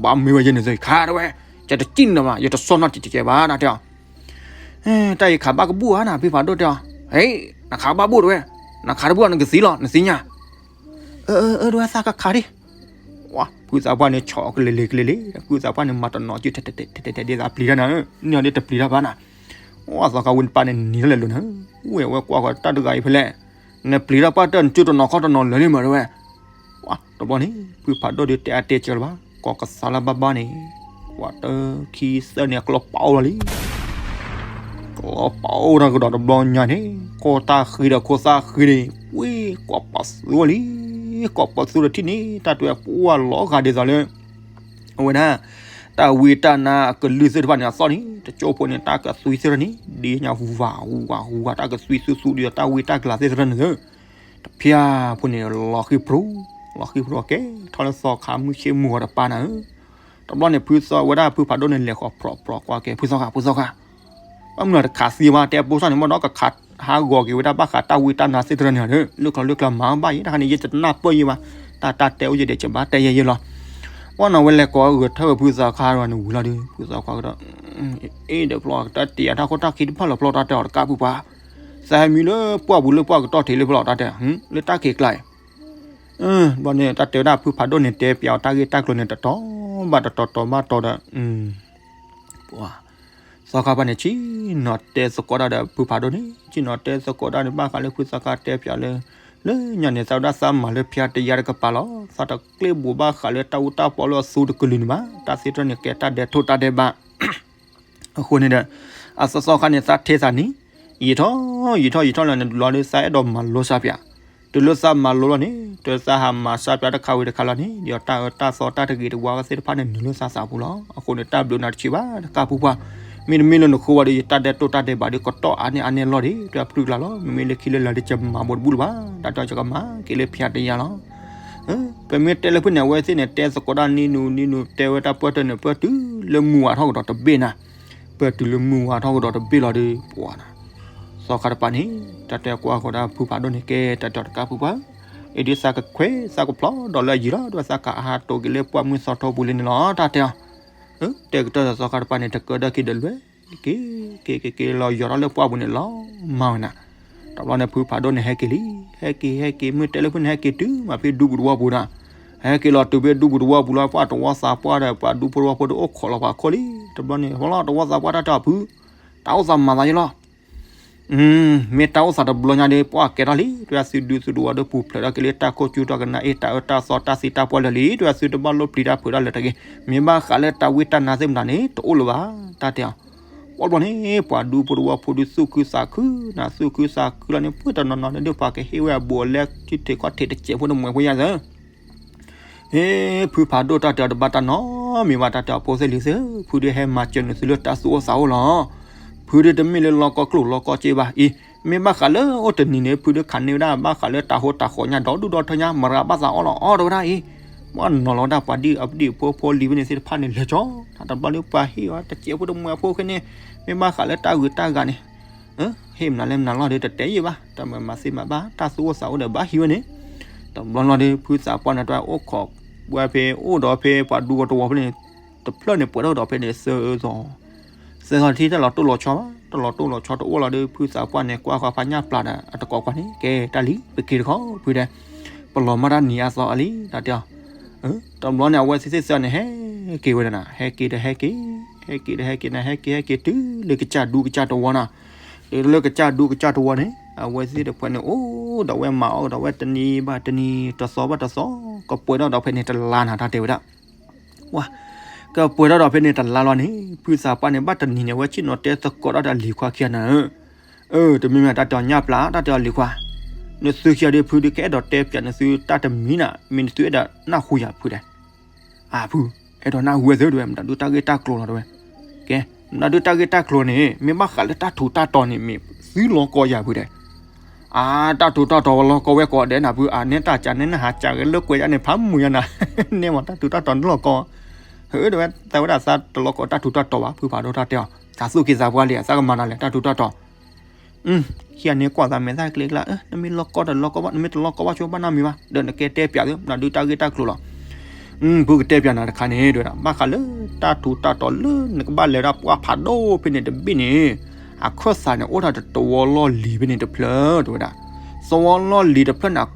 ဘၣ်မ့ၢ်ဝဲယဲန့ၣ်သ့ ခးတဲဝဲ, ယတစံၣ်နၤဘၣ်, ယတဆီၣ်နီၣ်တကဲးဘၣ် တၢ်တဲအီၤ. တၢ်အံၤခးဘၣ်ကဘူၣ်ဧါနၤ ဖုဖးဒိၣ်တဲအီၤ. ဟဲ နခးဘၣ်ဘူၣ်တဲဝဲ, နခးတဘူၣ်နကသံလီၤ နသ့ၣ်ညါ. အၢ အၢ တဲဝဲသးကခးဒံး. ဖုသးပှၢ်န့ၣ် ဆီၣ်ကလဲၤလဲၤကလဲၤလဲၤ, ဖုသးပှၢ်န့ၣ် မၤတနီၤစု ထဲထဲထဲထဲဒ်သိးပျံၤတၢ်နၤ, န့ၢ်အီၤဒ်တပျံၤတၢ်ဘၣ်နၤ. သီခါဝံၤတပၤန့ၣ် နံၤထီၣ်လဲၤလိၤနၤ, ဝဲဝဲကွၢ်ဃီတၢ်တဂၤအံၤဖဲလဲၣ်, နပျံၤတၢ်ပှၢ်တၢၢ် နစုတနီၤခီတနီၤလၢာ်န့ၣ်မးတဲဝဲ. တဘျီန့ၣ် ဖုဖးဒိၣ်ဒီးတဲအါတဲစှၤလၢၤဘၣ်, ကိးကသးလၢဘၣ်ဘၣ်န့ၣ်, ဝဲတခံသၢန့ၣ် အကျီပာ်အိၣ်လီၤလံ. ကျီပာ်အိၣ်တၢ်ကဒီးတဘျီညါန့ၣ် ကိးတၢ်ဃံဒီးခိၣ်သၣ်ဃံန့ၣ် ဝံၤကိးပာ်သူဝဲလံ. ကိးပာ်သူတထံၣ်န့ၣ် တၢ်တဲပှၢ်လီၤဂာ်ဒ်သိးလၢ အဝဲဒၣ် တၢ်ဝံတၢ်နါအကလုၢ်သ့ၣ်တဖၣ်န့ၣ် အသီၣ်န့ၣ် တကၠိဖိန့ၣ် တၢ်ကသွံသ့ၣ်တဖၣ်န့ၣ် ဒ်ညါဝၤဝၤဝၤ တၢ်ကသွံသူသူဒီးတၢ်ဝံတၢ်ကလၤသ့ၣ်တဖၣ်န့ၣ် တဖၠၣ်ဖိန့ၣ် လီၤဃံဖြူ, လီၤဃံဖြူအကဲထီၣ်လၢသီခါမုၢ်ဆ့ၣ်မုၢ်ဂီၤတပၤနၤဧၢ. တဘျီန့ၣ် ဖုသီဝဲဒၣ်ဖုဖးဒိၣ်န့ၣ် လဲၤဃီၤဖြီးဖြီးကွၢ်က့ၤ ဖုသီခါ ဖုသီခါ ဘၣ်မနုၤတခးသံဘၣ် တဲပိစၢ်န့ၣ် မ့ၢ်ဒီးကခးဟးဂီၤက့ၤဝဲဒၣ်ဘၣ်ဃးတၢ်ဝံတၢ်နါသ့ၣ်တဖၣ်န့ၣ် လၢကျီလၢကျါမၤဘၣ်ယဲ တၢ်ခါန့ၣ် ယတနၢ်ပၢၢ်ယဲဘၣ်, တၢ်တၢ်တဲအိၣ်ယဲဒီးကဘၣ်တဲယဲယဲလီၤ. ပှၢ်နီၤဝဲလဲၤကိးဂဲၤထၢၣ်ဝဲဖုသီခါန့ၣ်ဝံၤလီၤဒီး ဖုသီခါကဒီး အ့ၣ်ဒီးဖျီတၢ်တ့ၢ်အတၢ်ခိၣ်တၢ်ခံတဖၣ်လီၤဖျီတၢ်တဲအီၤတကးပူၤပှၤ, သးဟဲမံလၢပှၢ်ပူၤလၢပှၢ်ကတီၢ်ထံးလၢဖျီတၢ်တဲ လၢတၢ်ခံးကျါအံၤ ဘျီန့ၣ် တၢ်တဲဝဲဒၣ်ဖုဖးဒိၣ်န့ၣ် တဲပၠးအီၤတၢ်ဂ့ၢ်တၢ်ကျိၤန့ၣ် တတီၤဘၣ်တတီၤ တီၤဘၣ်တီၤဒီး သီခါပှၢ်န့ၣ် ဆ့ၣ်နီၤတဲသကိးဒၣ်ဒီးဖုဖးဒိၣ်န့ၣ် ဆ့ၣ်နီၤတဲသကိးဒၣ်န့ၣ် ဘၣ်ဃးလၢဖုသီခါတဲပၠးလၢ လၢညါန့ၣ် သးဝဲဒၣ်သးမၤလၢဖၠါတယါတကပၤလီၤ. သးတကျ့ၣ်ဘိးဘၣ်ဃးလၢတၢ်အူတၢ်ပီလၢအသူတကလုာ်န့ၣ်ဘၣ်. တၢ်သ့ၣ်တဖၣ်န့ၣ် ကဲတၢ်ဒဲးထိၣ်တၢ်ဒဲးဘး အဃိန့ၣ်ဒီး အသီသီခါန့ၣ် သးထဲသးန့ၣ် ယံာ်ထီၣ်ယံာ်ထီၣ်ယံာ်ထီၣ်လၢန့ၣ် လီၤလၢသးအဲၣ်ဒိးမၤလိစၢ်ပၠး, တုၤလၢသးမၤလိလီၤန့ၣ် တုၤသးဟးမၤစၢ်ပၠးတခါဝံၤတခါလီၤန့ၣ် ဒီးတၢ်အၢတၢ်သီတၢ်တဂ့ၤတဝါသ့ၣ်တဖၣ်န့ၣ် နုာ်လၢသးသးပူၤလီၤ. အဃိန့ၣ် တၢ်ဘျုးနၤတဆံးဘၣ်တကးပူၤပှၤ, မ့တမ့ၢ်လၢနဃိဝဲဒီး ယတၢ်ဒဲးတိၢ်တၢ်ဒဲးဘးဒီး ကတီၢ်အါန့ၢ်အါန့ၢ်လီၤဒီး တၢ်ဖုကျါလီၤ. မ့မ့ၢ်လၢခံလၢလာ်ဒီး ယမၤဘိးတဘူၣ်လၢၤဘၣ်, တၢ်တီယကမၤက့ၤလၢဖၠါတယါလီၤ. ပမ့ၢ်တဲလၢဖုန့ၣ် အဝဲသ့ၣ်န့ၣ် တဲသကိးဒၣ်နံၤနူၤနံၤနူၤ တဲဝဲတၢ်ပၢၢ်တၢၢ်န့ၣ် ပၢၢ်တုၤလၢမုၢ်ဝါထီၣ်ကဒီးတဘ့ၣ်နၤ, ပၢၢ်တုၤလၢမုၢ်ဝါထီၣ်ကဒီးတဘ့ၣ်လီၤဒီး ပှၤနၤ သီခါတပၤန့ၣ် တၢ်တဲကွၢ်ဃီဒၣ်ဖုဖးဒိၣ်န့ၣ် ကဲတၢ်တီတကးပူၤပှၤ, အ့ၣ်ဒ်သးကခွဲးသးကဖျီဒီးလၢအယံၤလီၤ ဒီးသးကအဟးတိာ်က့ၤလၢပှၢ်မုၢ်သီထီပူၤလံန့ၣ်လီၤ တၢ်တဲအီၤ. တဲကတၢၢ်သီခါတပၤန့ၣ် တကၢဒၣ်က့ၤဒီးလွဲၢ်က့ၤ က့ၤက့ၤက့ၤလီၤယီၤထီၣ်လၢပှၢ်ပူၤန့ၣ်လီၤမၢ်ဝဲနၤ. တဘျီန့ၣ် ဖုဖးဒိၣ်န့ၣ် ဟဲက့ၤလံ, ဟဲက့ၤဟဲက့ၤ မ့ၢ်တဲလၢဖုန့ၣ် ဟဲက့ၤတုၤမးဖဲဒူပူၤတဝီပူၤဒီး ဟဲက့ၤလီၤတုၤဖဲဒူပူၤတဝီပူၤလီၤ ပှၤတဝီသးပှၢ်ဒီး ပှၤဒူဖိတဝီဖိဒီးအိၣ်ခိးလီၤပှၤခိၣ်လံ. တဘျီန့ၣ် ဟီလီၤတဝီသးပှၢ်တၢ်တဲအီၤဖု တၢ်အိၣ်သးမၤသးယဲလီၤ. မ့ၢ်တၢ်အိၣ်သးတဘျီညါဒီး ပှၤကဲထီၣ်လံ, တဲသုဒူသုတဝီဒီးပူၤဖျဲးထီၣ်က့ၤလၢတၢ်ခိၣ်ကၠူတၢ်ကနၣ်အ့ၣ် တၢ်အၢတၢ်သီတၢ်သံတၢ်ပှၢ်လၢာ်လံ, တဲသုတဘၣ်လိၣ်ပျံၤတၢ်ဖုးတၢ်လၢာ်တဂ့ၤ, မ့ၢ်ဘၣ်ဃးလၢတၢ်ဝံတၢ်နါသ့ၣ်မတၤန့ၣ် တအိၣ်လၢၤဘၣ်, တၢ်တဲအီၤ. ပှၤဘျီန့ၣ် ပှၤဒူဖိတဝီဖိဒီးသူၣ်ခုသးခုနၤ သူၣ်ခုသးခုလီၤန့ၣ် ပှၢ်တနီၤနီၤန့ၣ်ဒုးပှၤကဟ့ၣ်ဝဲအဘူးအလဲ ထံထံးခီၣ်ထံးတစဲးဖိတမှဲးဖိယါသၢ ဟ့ၣ် ဖုဖးဒိၣ်တၢ်တဲအီၤတဘၣ်တၢ်နီတမံၤဘၣ် တၢ်တဲအီၤဖိသ့ၣ်လံၤသ့ၣ်ဧၢ, ဖုဒုးဟဲမၤစၢၤနုာ်သုလၢတၢ်သူၣ်အိၣ်သးအိၣ်လီၤ. ဖုဒုးတမ့ၢ်လၢလီၢ်ကီၢ်ကျိၣ်လီၢ်ကီၢ်စ့ဘၣ်အံၤ, မ့ၢ်ဘၣ်ဃးလၢအိၣ်တနံၤန့ၣ် ဖုဒုးခးန့ၢ်ဝဲဒၣ်ဘၣ်ဃးလၢတၢ်ဟိတၢ်ဃီညါဒီဒူၣ်ဒီထၢညါ မရၤဘၣ်သးအီၣ်လီၤအီၣ်တဝဲဒၣ်အံၤ, ပှၤနီၤလီၤဝဲဒၣ်ပှၤဒ်အပဒံၣ်ဖိဖိလံၤဖဲန့ၣ်သ့ၣ်တဖၣ်န့ၣ် လဲၤကၠီ တဘျီလၢပှၤဟ့ၣ်အီၤတစဲးဖိတမှဲးဖိခဲန့ၣ်, မ့ၢ်ဘၣ်ဃးလၢတၢ်ဂုၤတၢ်ဂၤန့ၣ် ဟ့ၣ်မနုၤလဲၣ်မနုၤလီၤဒီး တတဲယံာ်ဘၣ်, တၢ်မၤမၤသ့မၤဘၣ် တၢ်သူၣ်အိၣ်သးအိၣ်ဒီးဘၣ်ဟံးဝဲန့ၣ်, တဘျီလီၤဒီး ဖုသးပှၢ်န့ၣ်တၢ်အိၣ်ခိးဝဲဖဲအိၣ်ဒီးဖဲပှၤဒူဖိတဝီဖဲန့ၣ်, တဖျၢၣ်န့ၣ်ပှဲၤထီၣ်ကဒီးဖဲန့ၣ် သၢသီ, သၢသီထံၣ်တၢ်လီၤတိၢ်လီၤဆီဘၣ်, တလီၤတိၢ်လီၤဆီတအိၣ်လီၤဒီး ဖုသးပှၢ်န့ၣ် ကွၢ်ဃီၤဖးညၣ်ပျၢ်ဒီး အတကိးခွါန့ၣ် ကဲတၢ်လံၤ ပက့ၤတခီဖုတဲ, ပလီၤမၢ်တၢ်နံၤအါသီအလံ တၢ်တဲအီၤ. တဘျီန့ၣ် အဝဲသ့ၣ်သ့ၣ်စၢၤန့ၣ် ဟဲက့ၤဝဲဒၣ်နၤ ဟဲက့ၤဒီးဟဲက့ၤ, ဟဲက့ၤဒီးဟဲက့ၤနၤ ဟဲက့ၤဟဲက့ၤတုၤလၢကစၢ်ဒူကစၢ်တဝီနၤ, တုၤလၢကစၢ်ဒူကစၢ်တဝီန့ၣ် အဝဲသ့ၣ်တဖၣ်န့ၣ် အိၣ်ဒီးဝဲမၤအီၣ်ဒီးဝဲတနံၤဘၣ်တနံၤ တသီဘၣ်တသီ ကပှဲၤထီၣ်ဒီးဖဲန့ၣ်တလါနၤ တၢ်တဲဝဲဒၣ် ဝါ, ကပှဲၤထီၣ်ဒီးဖဲန့ၣ်တလါလီၤန့ၣ် ဖုသးပှၢ်န့ၣ် ဘၣ်တနံၤန့ၣ် အဝဲဆ့ၣ်နီၤတဲသကိးဒီးလံၤခွါခံဂၤနၤဧၢ, အၢ တမ့ၢ်မ့ၢ်တၢ်တဲအီၤညၣ်ပျၢ် တၢ်တဲအီၤလံၤခွါ, နသုခံဂၤဒီးဖုဒုးကအဲၣ်ဒိးတဲပၠးနသုတၢ်တမံၤနၤ မ့ၢ်နသုအဲၣ်ဒိးနၢ်ဟူယၤဖုတဲ, အၢ ဖု အဲၣ်ဒိးနၢ်ဟူဝဲသ့တဲဝဲ မတၤဒုးတၢ်ဂ့ၢ်တၢ်ကျိၤလီၤတဲဝဲ, ကဲ မတၤဒုးတၢ်ဂ့ၢ်တၢ်ကျိၤန့ၣ် မ့ၢ်ဘၣ်ဃးလၢတၢ်ထူးတၢ်တီၤန့ၣ် မ့ၢ်သုလီၤကီယၤဖုတဲ အါ တၢ်ထူးတၢ်တီၤဝဲလီၤကီဝဲကိးဂၤဒဲးနၤဖု အါ နဲတၢ်ကးနဲနဟးကးဂ့ၤလၢကွဲးယါန့ၣ် ဖးမုာ်ယါနၤ, နဲမၤတၢ်ထူးတၢ်တီၤန့ၣ်လီၤကီ, ဟၢ တဲဝဲ သးဝဲဒၣ်သးတလီၤကီတၢ်ထူးတၢ်တီၤဘၣ် ဖုဖးဒိၣ်တၢ်တဲအီၤ သးသူၣ်က့သးပှၢ်လံ သးကမၤနၤလဲၣ် တၢ်ထူးတၢ်တီၤ ခံဂၤန့ၣ်ကွၢ်သးမဲာ်သၣ်ကျဲကျါ နမ့ၢ်လီၤကီတလီၤကီဘၣ် နမ့ၢ်တလီၤကီဘၣ်ဆိဘၣ်နီတမံၤဘၣ် ဒီးနကဲတဲပၠးသု မတၤဒုးတၢ်ဂ့ၢ်တၢ်ကျိၤလီၤ ဖုကတဲပၠးနၤတခါန့ၣ် တဲဝဲဒၣ် ဘၣ်ဃးလၢတၢ်ထူးတၢ်တီၤလၢနကဘၣ်လဲၤဒၣ်ပှၢ်ဖးဒိၣ်ဖဲန့ၣ်တဘ့ၣ်န့ၣ်, အခၢၣ်သးန့ၣ် အိၣ်ထီၣ်တသဝီလီၢ်လံၤဖဲန့ၣ်တဖျၢၣ် တဲဝဲဒၣ်, သဝီလီၢ်လံၤတဖျၢၣ်န့ၣ်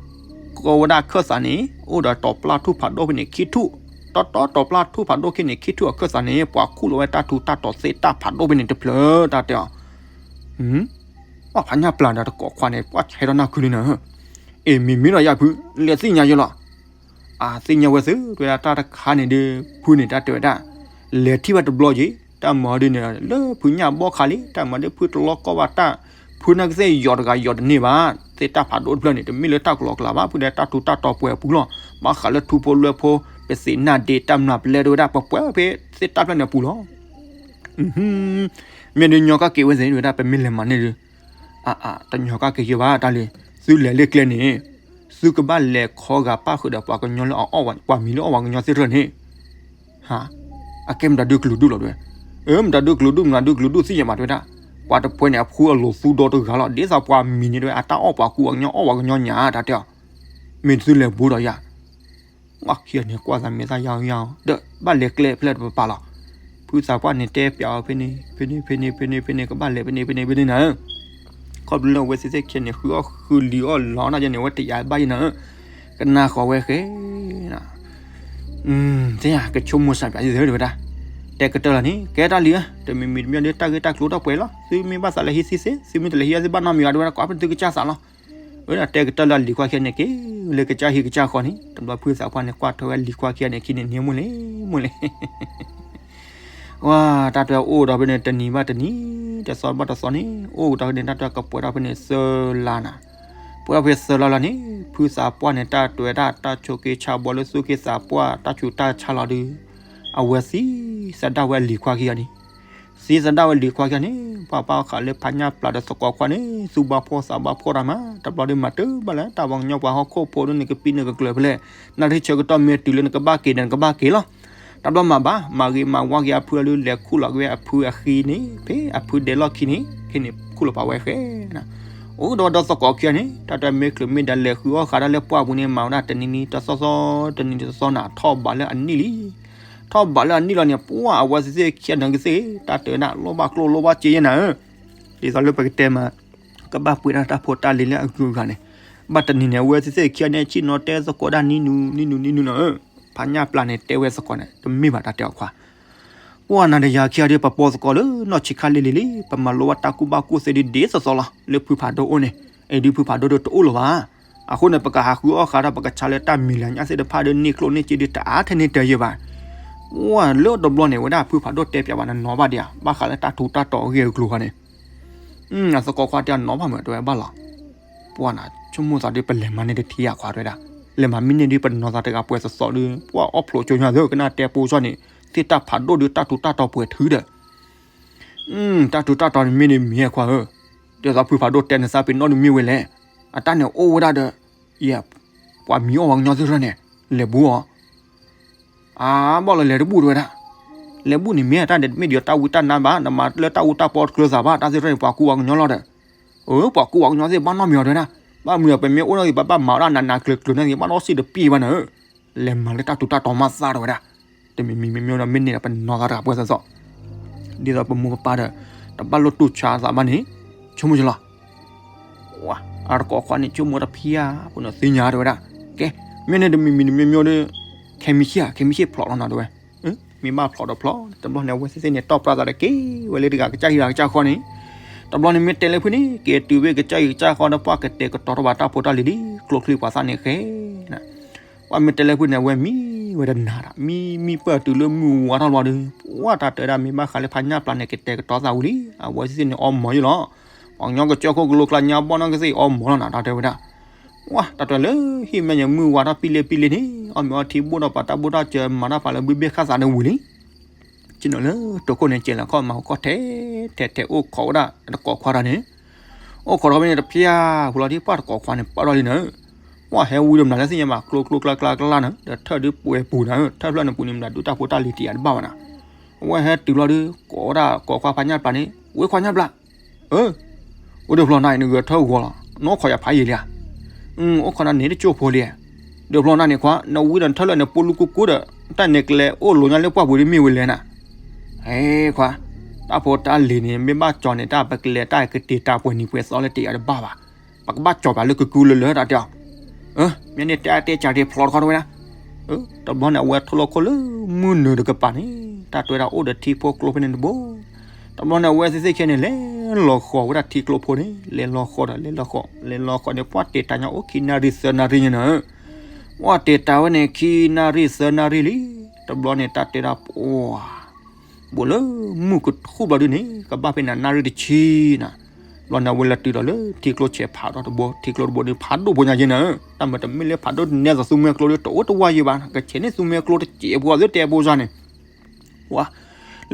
ကိးဝဲဒၣ်အခၢၣ်သးန့ၣ် အိၣ်ဒီးတီၤပျၢ်ထူၣ်ဖးဒိၣ်ဖဲန့ၣ်ခံထူၣ်, တီတီတီၤပျၢ်ထူၣ်ဖးဒိၣ်ခဲန့ၣ်ခံထူၣ်အခၢၣ်သးန့ၣ် ပှၤခူၣ်လီၤဝဲတၢ်ထူးတၢ်တီၤသ့ၣ်တၢ်ဖးဒိၣ်ဖဲန့ၣ်တဖျၢၣ် တၢ်တဲအီၤ ပှၤဖးညၣ်ပျၢ်ဒီးတကိးခွါန့ၣ် ပှၤဟဲထီၣ်နၢ်ခုလံနၤ, အ့ မ့ၢ်မ့ၢ်ဒီးယၤဖု လဲၤသ့ၣ်ညါယဲလီၤ, အသ့ၣ်ညါဝဲသ့ၣ် တဲဝဲဒၣ်တၢ်တခါန့ၣ်ဒီး ဖုန့ၣ်တၢ်တဲဝဲဒၣ်, လဲၤထံၣ်ဘၣ်တဘျီက့ၤ တၢ်မၤဒ်န့ၣ် လၢဖုညၣ်ဘီၣ်ခါလံ တၢ်မၤဒ်ဖုတလီၤကီဘၣ်တၢ်, ဖုနာ်ကသ့ၣ်ယီၤတဂၤယီၤတန့ၢ်ဘၣ်, သ့ၣ်တၢ်ဖးဒိၣ်တဖျၢၣ်န့ၣ် တမ့ၢ်လၢတၢ်ကလီကလးဘၣ် ဖုဒီးတၢ်ထူးတၢ်တီၤပှဲၤအပူၤလီၤ, ဘၣ်ဃးလၢထူဖိလွဲဖိ ပသ့ၣ်နၢ်ဒ့တၢ်မျၢ်ပလဲ တဲဝဲဒၣ် ပှဲၤပှဲၤဖဲသ့ၣ်တၢ်ဖျၢၣ်န့ၣ်အပူၤလီၤ မ့ၢ်ဒုးညီကက့ၤဝဲသ့ၣ် တဲဝဲဒၣ် ပမ့ၢ်လဲၤမၤန့ၢ်ဒုး, အါ တညီကက့ၤယဲဘၣ်တၢ်လံ, သုလဲၤလၢကျဲန့ၣ်, သုကဘၣ်လဲၤခီဂာ်ပၣ်ဃုာ်ဒီးပှၤကညီလၢအအီၣ်ဝဲ ပှၤမံၤလၢအီၣ်ဝဲကညီသ့ၣ်တဖၣ်န့ၣ်, ဟါ, အကဲမတၤဒုးကလုာ်ဒူၣ်လီၤတဲဝဲ, အၢ မတၤဒုးကလုာ်ဒူၣ် မတၤဒုးကလုာ်ဒူၣ်သ့ၣ်ညါဘၣ်တဲဝဲဒၣ်, ပှၤတပှဲၤန့ၣ် အဖုအလိၤသူဒီတဂၤလီၤ ဒ်သိးပှၤမံၤန့ၣ်တဲဝဲ အတၢ်အီၣ်ပှၤကူအီၣ်ကညီ အီၣ်ဝဲကညီညါ တၢ်တဲအီၤ, မ့ၢ်သုလဲၤဘူးဒီးယၤ ဝဲခံဂၤန့ၣ်ကွၢ်သးမဲာ်သၣ်ယါယါ, ဒီးဘၣ်လဲၤကျဲဖဲလဲၣ်တပပာ်လီၤ, ဖုသးပှၢ်န့ၣ်တဲပၠးအီၤဖဲန့ၣ် ဖဲန့ၣ် ဖဲန့ၣ် ဖဲန့ၣ် ဖဲန့ၣ် ကဘၣ်လဲၤဖဲန့ၣ် ဖဲန့ၣ် ဖဲန့ၣ်နၤ, ခီဖျိလၢအဝဲသ့ၣ်သ့ၣ်ခံဂၤန့ၣ် ဃုအီၣ်ဃုလံၤအီၣ်လီၤနၤယဲန့ၣ် အဝဲတယာ်ဘၣ်ယဲနၤ, ကနၣ်ဃီၤဝဲဃဲ သ့ၣ်ညါကဆိကမိၣ်စၢ်ပၠးယဲသ့ၣ်တဲဝဲဒၣ်, တဲကတၢၢ်လီၤန့ၣ် ကဲတၢ်လံၤဧၢ, တမံၤမံၤတမံၤဒီးတၢ်ဂ့ၢ်တၢ်ကျိၤတၢ်ပှဲၤလီၤ, သုမ့ၢ်ဘၣ်သးလဲၤဟံးသ့ၣ်သ့ၣ် သုမ့ၢ်တလဲၤဟံးအီၤသ့ၣ်ဘၣ်နီတမံၤဘၣ် တဲဝဲဒၣ် ကိးဖဲသုကစၢ်သးလီၤ ဝဲဒၣ်တဲကတၢၢ်လၢအလံၤခွါခံဂၤန့ၣ်က့ၤ လၢကစၢ်ဟံၣ်ကစၢ်ဃီန့ၣ် တဘျီဖုသးပှၢ်န့ၣ် ကွၢ်ထွဲဝဲလံၤခွါခံဂၤန့ၣ်ခံန့ၣ်န့ၣ် မိၢ်လဲၣ် မိၢ်လဲၣ် ဝါ တၢ်တဲအိၣ်ဒီးဖဲန့ၣ် တနံၤဘၣ်တနံၤ တသီဘၣ်တသီန့ၣ် အိၣ်ဒီးဖဲန့ၣ် တၢ်တဲကပှဲၤထီၣ်ဖဲန့ၣ်သၢလါနၤ, ပှဲၤထီၣ်ဖဲသၢလါလီၤန့ၣ် ဖုသးပှၢ်န့ၣ် တၢ်တဲဝဲဒၣ် တၢ်ဆိးက့ဆါဘီလၢသူၣ်က့သးပှၢ် တၢ်ဆူးတၢ်ဆါလီၤဒီး အဝဲသံသဒၣ်ဝဲအလံၤခွါခံဂၤန့ၣ် သံသဒၣ်ဝဲလံၤခွါခံဂၤန့ၣ် ပှၤဘၣ်ဃးလၢဖးညၣ်ပျၢ်ဒီးသကိးခွါန့ၣ် သူၣ်ဘၣ်ဖှီၣ်သးဘၣ်ဖှီၣ်တၢ်မး တဘျီဒီးမၤတဘၣ်လၢ တၢ်ပှၤကညီပှၤဟီၣ်ခိၣ်ဖိဒ်န့ၣ် ကပံနကကျၢၤဖဲလဲၣ် နၢ်ထံဆၢကတီၢ်မ့ၢ်တုၤလၢနကဘၣ်က့ၤဒီးနကဘၣ်က့ၤလီၤ တဘျီမၤဘၣ် မၤဂ့ၤမၤဝါက့ၤအဖုအဒုး လဲၤခူၣ်လီၤက့ၤဝဲအဖုအဃံန့ၣ် ဖဲအဖုဒဲးလီၢ်ခံန့ၣ် ခဲန့ၣ်ခူၣ်လီၤပာ်ဝဲဃဲ အိၣ်ဒီးဒီးသကိးခံဂၤန့ၣ် တၢ်တဲမ့ၢ်ချုးမ့ၢ်ဒၣ်လဲၤဃုအီၣ်ဃးတၢ်လၢပှၢ်ပူၤန့ၣ် မၤဝဲဒၣ်တနံၤနံၤတသီသီ တနံၤနံၤတသီသီနၤ ထီၣ်ဘးလၢအနံၣ်လံ ထီၣ်ဘးလၢအနံၣ်လီၤန့ၣ် ပှၢ်အဝဲသ့ၣ်သ့ၣ်ခံဂၤန့ၣ်ကသ့ၣ် တၢ်တဲဝဲဒၣ် လိၣ်ဘၣ်ကျိၣ်လိၣ်ဘၣ်စ့ယဲနၤဧၢ, ဒ်သိးလၢပကတဲမး ကဘၣ်ပှ့ၤဒၣ်တၢ်ဖိတၢ်လံၤလၢအဂုၤအဂၤန့ၣ်, ဘၣ်တနံၤန့ၣ် အဝဲသ့ၣ်သ့ၣ်ခံဂၤန့ၣ် ဆ့ၣ်နီၤတဲသကိးဒၣ်နံၤနုၤ နံၤနုၤ နံၤနုၤနၤဧၢ, ဖးညၣ်ပျၢ်န့ၣ် တဲဝဲသကိးန့ၣ် တမ့ၢ်ဘၣ်တၢ်တဲအီၤခွါ ပှၢ်နၤဒီးယၤခံဂၤဒီး ပပိာ်သကိးလၢနီၢ်ဆံးခါလံၤလံၤလံ, ပမၤလိဘၣ်တၢ်ကူၣ်ဘၣ်ကူၣ်သ့ဒ်ဒ်သိးသိးလီၤ, လၢဖုဖးဒိၣ်အိၣ်န့ၣ်, အံၤဒုးဖုဖးဒိၣ်ဒီးတအိၣ်လၢၤဘၣ်. အဃိန့ၣ် ပကဟးဃုအီၣ်ဃးဒီး ပကဆါလၢတၢ်မံၤလၢညါသ့ၣ်တဖၣ်ဒီး န့ၢ်ကျိၣ်န့ၢ်စ့ဒုးတအါထဲန့ၣ်တယဲၢ်ဘၣ်. ပှၢ်လၢတဘျီန့ၣ် ဝဲဒၣ်ဖုဖးဒိၣ်တဲပၠးဘၣ်နနီၤဘၣ်ဒံးဧါ, ဘၣ်ဃးလၢတၢ်ထူးတၢ်တီၤအဂ့ၢ်အကျိၤဃီန့ၣ် အသကိးခွါတဲနီၤဘၣ်မး တဲဝဲဘၣ်လီၤ. ပှၢ်နၤ ဆိကမိၣ်သးဒီး ပလဲၤမၤန့ၢ်တထံၣ်အခွါတဲဝဲဒၣ်, လဲၤမၤမ့ၢ်န့ၢ်ဒုး ပနီၤသးတဂၤပှဲၤသီသီဒီး ပှၢ်အီၣ်ဖျိးကၠိညါသၢ ကနၣ်တဲပိာ်စီန့ၣ် သ့ၣ်တၢ်ဖးဒိၣ်ဒုး တၢ်ထူးတၢ်တီၤပှဲၤထုဒီး တၢ်ထူးတၢ်တီၤန့ၣ်မ့ၢ်န့ၣ်မ့ၢ်အခွါဧၢ, ဒ်သိးဖုဖးဒိၣ်တဲနသးပ့ၤနီၣ်ဒုးမ့ၢ်ဝဲလဲၣ်, အတၢ်န့ၣ်အိၣ်ဝဲဒၣ်ဒီး ယဲ ပှၤမံၤအီၣ်ဝဲကညီသ့ၣ်တဖၣ်န့ၣ် လဲၤဘူးအီၤ အါ ဘၣ်လီၤလဲၤတဘူၣ်တဲဝဲဒၣ်, လဲၤဘူၣ်န့ၣ်မ့ၢ်တၢ်ဒ်မ့ၢ်ဒ်တၢ်ဝံတၢ်နါဘၣ်, နမၤလၢတၢ်အူတၢ်ပီတကျၢၤသးဘၣ်, တၢ်သ့ၣ်တဖၣ်န့ၣ် ပှၤကူဝဲကညီလီၤဒီး, အၢ ပှၤကူဝဲကညီသ့ၣ်ဘၣ်နီတမံၤအီၤတဲဝဲဒၣ်, ဘၣ်မနုၤပမ့ၢ်အိၣ်နီၣ်ဂံၢ် ပဘၣ်မၤဝဲဒၣ်နးနးကျၢၤကျၢၤန့ၣ် ဘၣ်နီၣ်စံၣ်တပ့ၢ်ဘၣ်နၤဧၢ, လဲၤမၤလၢတၢ်ထူးတၢ်တီၤမးသၣ်တဲဝဲဒၣ်, တမံၤမံၤမ့မ့ၢ်ဒီးမ့ၢ်န့ၣ်ဒီးပနီၤသးတဂၤပှဲၤသီသီ, ဒ်သိးပမိၢ်ပပၢ်ဒီး တဘၣ်လိၣ်တူၢ်ဆါအသးဘၣ်န့ၣ် ဆိကမိၣ်ယလီၤ. ဝါ အတကိးခွါန့ၣ် ဆိကမိၣ်တဖျၢၣ်ဖိန့ၣ်သ့ၣ်ညါတဲဝဲဒၣ်, ကဲ မ့ၢ်န့ၣ်တမံၤမံၤတမံၤမံၤဒီး ခဲမံၤဆံၣ်ဧါ ခဲမံၤဆံၣ်ဖျိးလီၤနီၤတဲဝဲ. မ့ၢ်ဘၣ်ဖျိးဒီးဖျိး တဘျီန့ၣ် အဝဲသ့ၣ်သ့ၣ်န့ၣ် တီၣ်ပြၢသးဒီးက့ၤဝဲလၢတဂၤကစၢ်ဟံၣ်တဂၤကစၢ်ဃီန့ၣ်, တဘျီန့ၣ်မ့ၢ်တဲလၢဖုန့ၣ် က့ၤတုၤဝဲကစၢ်ဟံၣ်ကစၢ်ဃီဒီး ပှၤကတဲာ်ကတီၤထီၣ်ဘၣ်တၢ်ဖိတၢ်လံၤလံ ကျိချံပှၤသၣ်န့ၣ်ဃဲ ပှၤမ့ၢ်တဲလၢဖုန့ၣ် အဝဲမံဝဲတနၤဒီး မံမံပၢၢ်တုၤလၢမုၢ်ဝါထီၣ်လီၤဒီး ပှၤတၢ်တဲဝဲဒၣ် မ့ၢ်ဘၣ်ဃးလၢဖးညၣ်ပျၢ်န့ၣ် ကတဲာ်ကတီၤသးဝံၤလံ အဝဲသ့ၣ်န့ၣ်အီမိာ်ယလီၤ. ပှၤကညီကစၢၢ်ခိၣ်ကလိကျါညါဘီၣ်နီၢ်ကသ့ၣ်အီမိာ်လီၤနၤ တၢ်တဲဝဲဒၣ်. ဝါ တၢ်တဲလၢဟံၣ်မဲာ်ညါမုၢ်ဝါထီၣ်ပံလ့ပံလ့န့ၣ် အီၣ်မ့ၤအီထံဘိၣ်ဒီးပှၤတၢ်ဘိၣ်တၢ်စၢၤမၤတၢ်ဖးလၢဘုဘ့ၣ်ခၣ်သးန့ၣ်ဝံၤလံ ကနုာ်လၢတိာ်ခိၣ်န့ၣ် ကဲလီၤခီၣ်မၤဟူခီၣ်ထဲထဲထဲအိၣ်ခိးဝဲဒၣ်တကိးခွါတၢ်န့ၣ်, အိၣ်ခိးထီၣ်ဖဲန့ၣ်တဖျၢၣ်ဖိလီၤ ဒ်ပှၤတကိးခွါန့ၣ် ပာ်ထီၣ်လံနၤ, ပှၤဟဲဝံၤဒီးမနုၤလၢသ့ၣ်ညါဘၣ် ကျိကျိကျါကျါကျါနၤ ဒီးထၢၣ်ဒုးပှဲၤပူၤနၤ ထၢၣ်ဖျၢၣ်န့ၣ်ပူၤန့ၣ် မနုၤဒုးတၢ်ဖိတၢ်လံၤတယာ်တဘၣ်ဘၣ်နၤ, အဝဲဟဲတုၤလီၤဒုးကိးဝဲဒၣ်ကိးခွါဖးညၣ်ပျၢ်န့ၣ် ဝဲခွါညၣ်ပျၢ် အၢ အိၣ်ဒီးဖျီနၤအံၤ နဂဲၤထၢၣ်ဂီၤလီၤ နအိၣ်ခိးယၤဖးယံာ်လံဧါ, အိၣ်ခိးနၤန့ၣ်တကၠိၢ်ဖိလံဧါ, ဒီးဖျီနၤန့ၣ်ခွါ နဝံဒီးနထၢၣ်လၢနပိာ်လူကူကိဒီး တၢ်န့ၣ်ကလဲၤအိၣ်လိၤညါလၢပှၢ်ပူၤဒ်မ့ၢ်ဝဲလဲၣ်နၤ, ဟဲခွါ, တၢ်ဖိတၢ်လံၤန့ၣ် မ့ၢ်ဘၣ်ကၠီန့ၣ် တၢ်ပကလဲၤတၢ်ကတ့ၤတၢ်ပှဲၤနံၤပှဲၤသီလၢတယာ်တဘၣ်ဘၣ်, ပကဘၣ်ကၠီပှၤလၢကကုလၢလၢတၢ်တဲအီၤ မ့ၢ်န့ၣ်တဲအတဲကၢ်တ့ၢ်ဖျီတခီတဝဲဒၣ်, တဘျီန့ၣ် အဝဲထိၣ်လီၢ်ခိၣ်လၢမုၢ်နုာ်တကပၤန့ၣ် တၢ်တဲဝဲဒၣ်အိၣ်ဒီးထံဖိကျိဖဲန့ၣ်တဘိ, တဘျီန့ၣ် အဝဲသ့ၣ်သ့ၣ်ခဲန့ၣ် လဲၤလီၤဃီၤဝဲဒၣ်ထံကျိဖိန့ၣ် လဲၤလီၤဃီၤဒီး လဲၤလီၤဃီၤ လဲၤလီၤဃီၤန့ၣ် ပှၤတ့ၢ်တၢ်ညါအိၣ်ခံနၣ်ရံၣ်သၢနၣ်ရံၣ်ညါနၤ, ပှၤတ့ၢ်တၢ်ဝဲန့ၣ်ခံနၣ်ရံၣ်သၢနၣ်ရံၣ်လံ, တဘျီန့ၣ် တၢ်တဲဒၣ်ပှၤ ဘူးလၢမုၢ်ကထူၣ်ဘျီဒုန့ၣ် ကဘၣ်ဖဲန့ၣ်နၣ်ရံၣ်တဆံနၤ, ဘျီန့ၣ် အဝဲလဲၤတုၤဒီးလၢထံကျိဆဲးဖးထီၣ်တဘိ ထံကျိတဘိန့ၣ် ဖးဒိၣ်ဖိညါယဲနၤ, တၢ်မၤတမ့ၢ်လၢဖးဒိၣ်တနဲသိးသူမွဲကျိဒီး တအိၣ်တဝါယံၤဘၣ် ကဆဲးန့ၢ်သူမွဲကျိတစဲးဖိအသ့တဲဖိစၢ်န့ၣ်, ဝါ,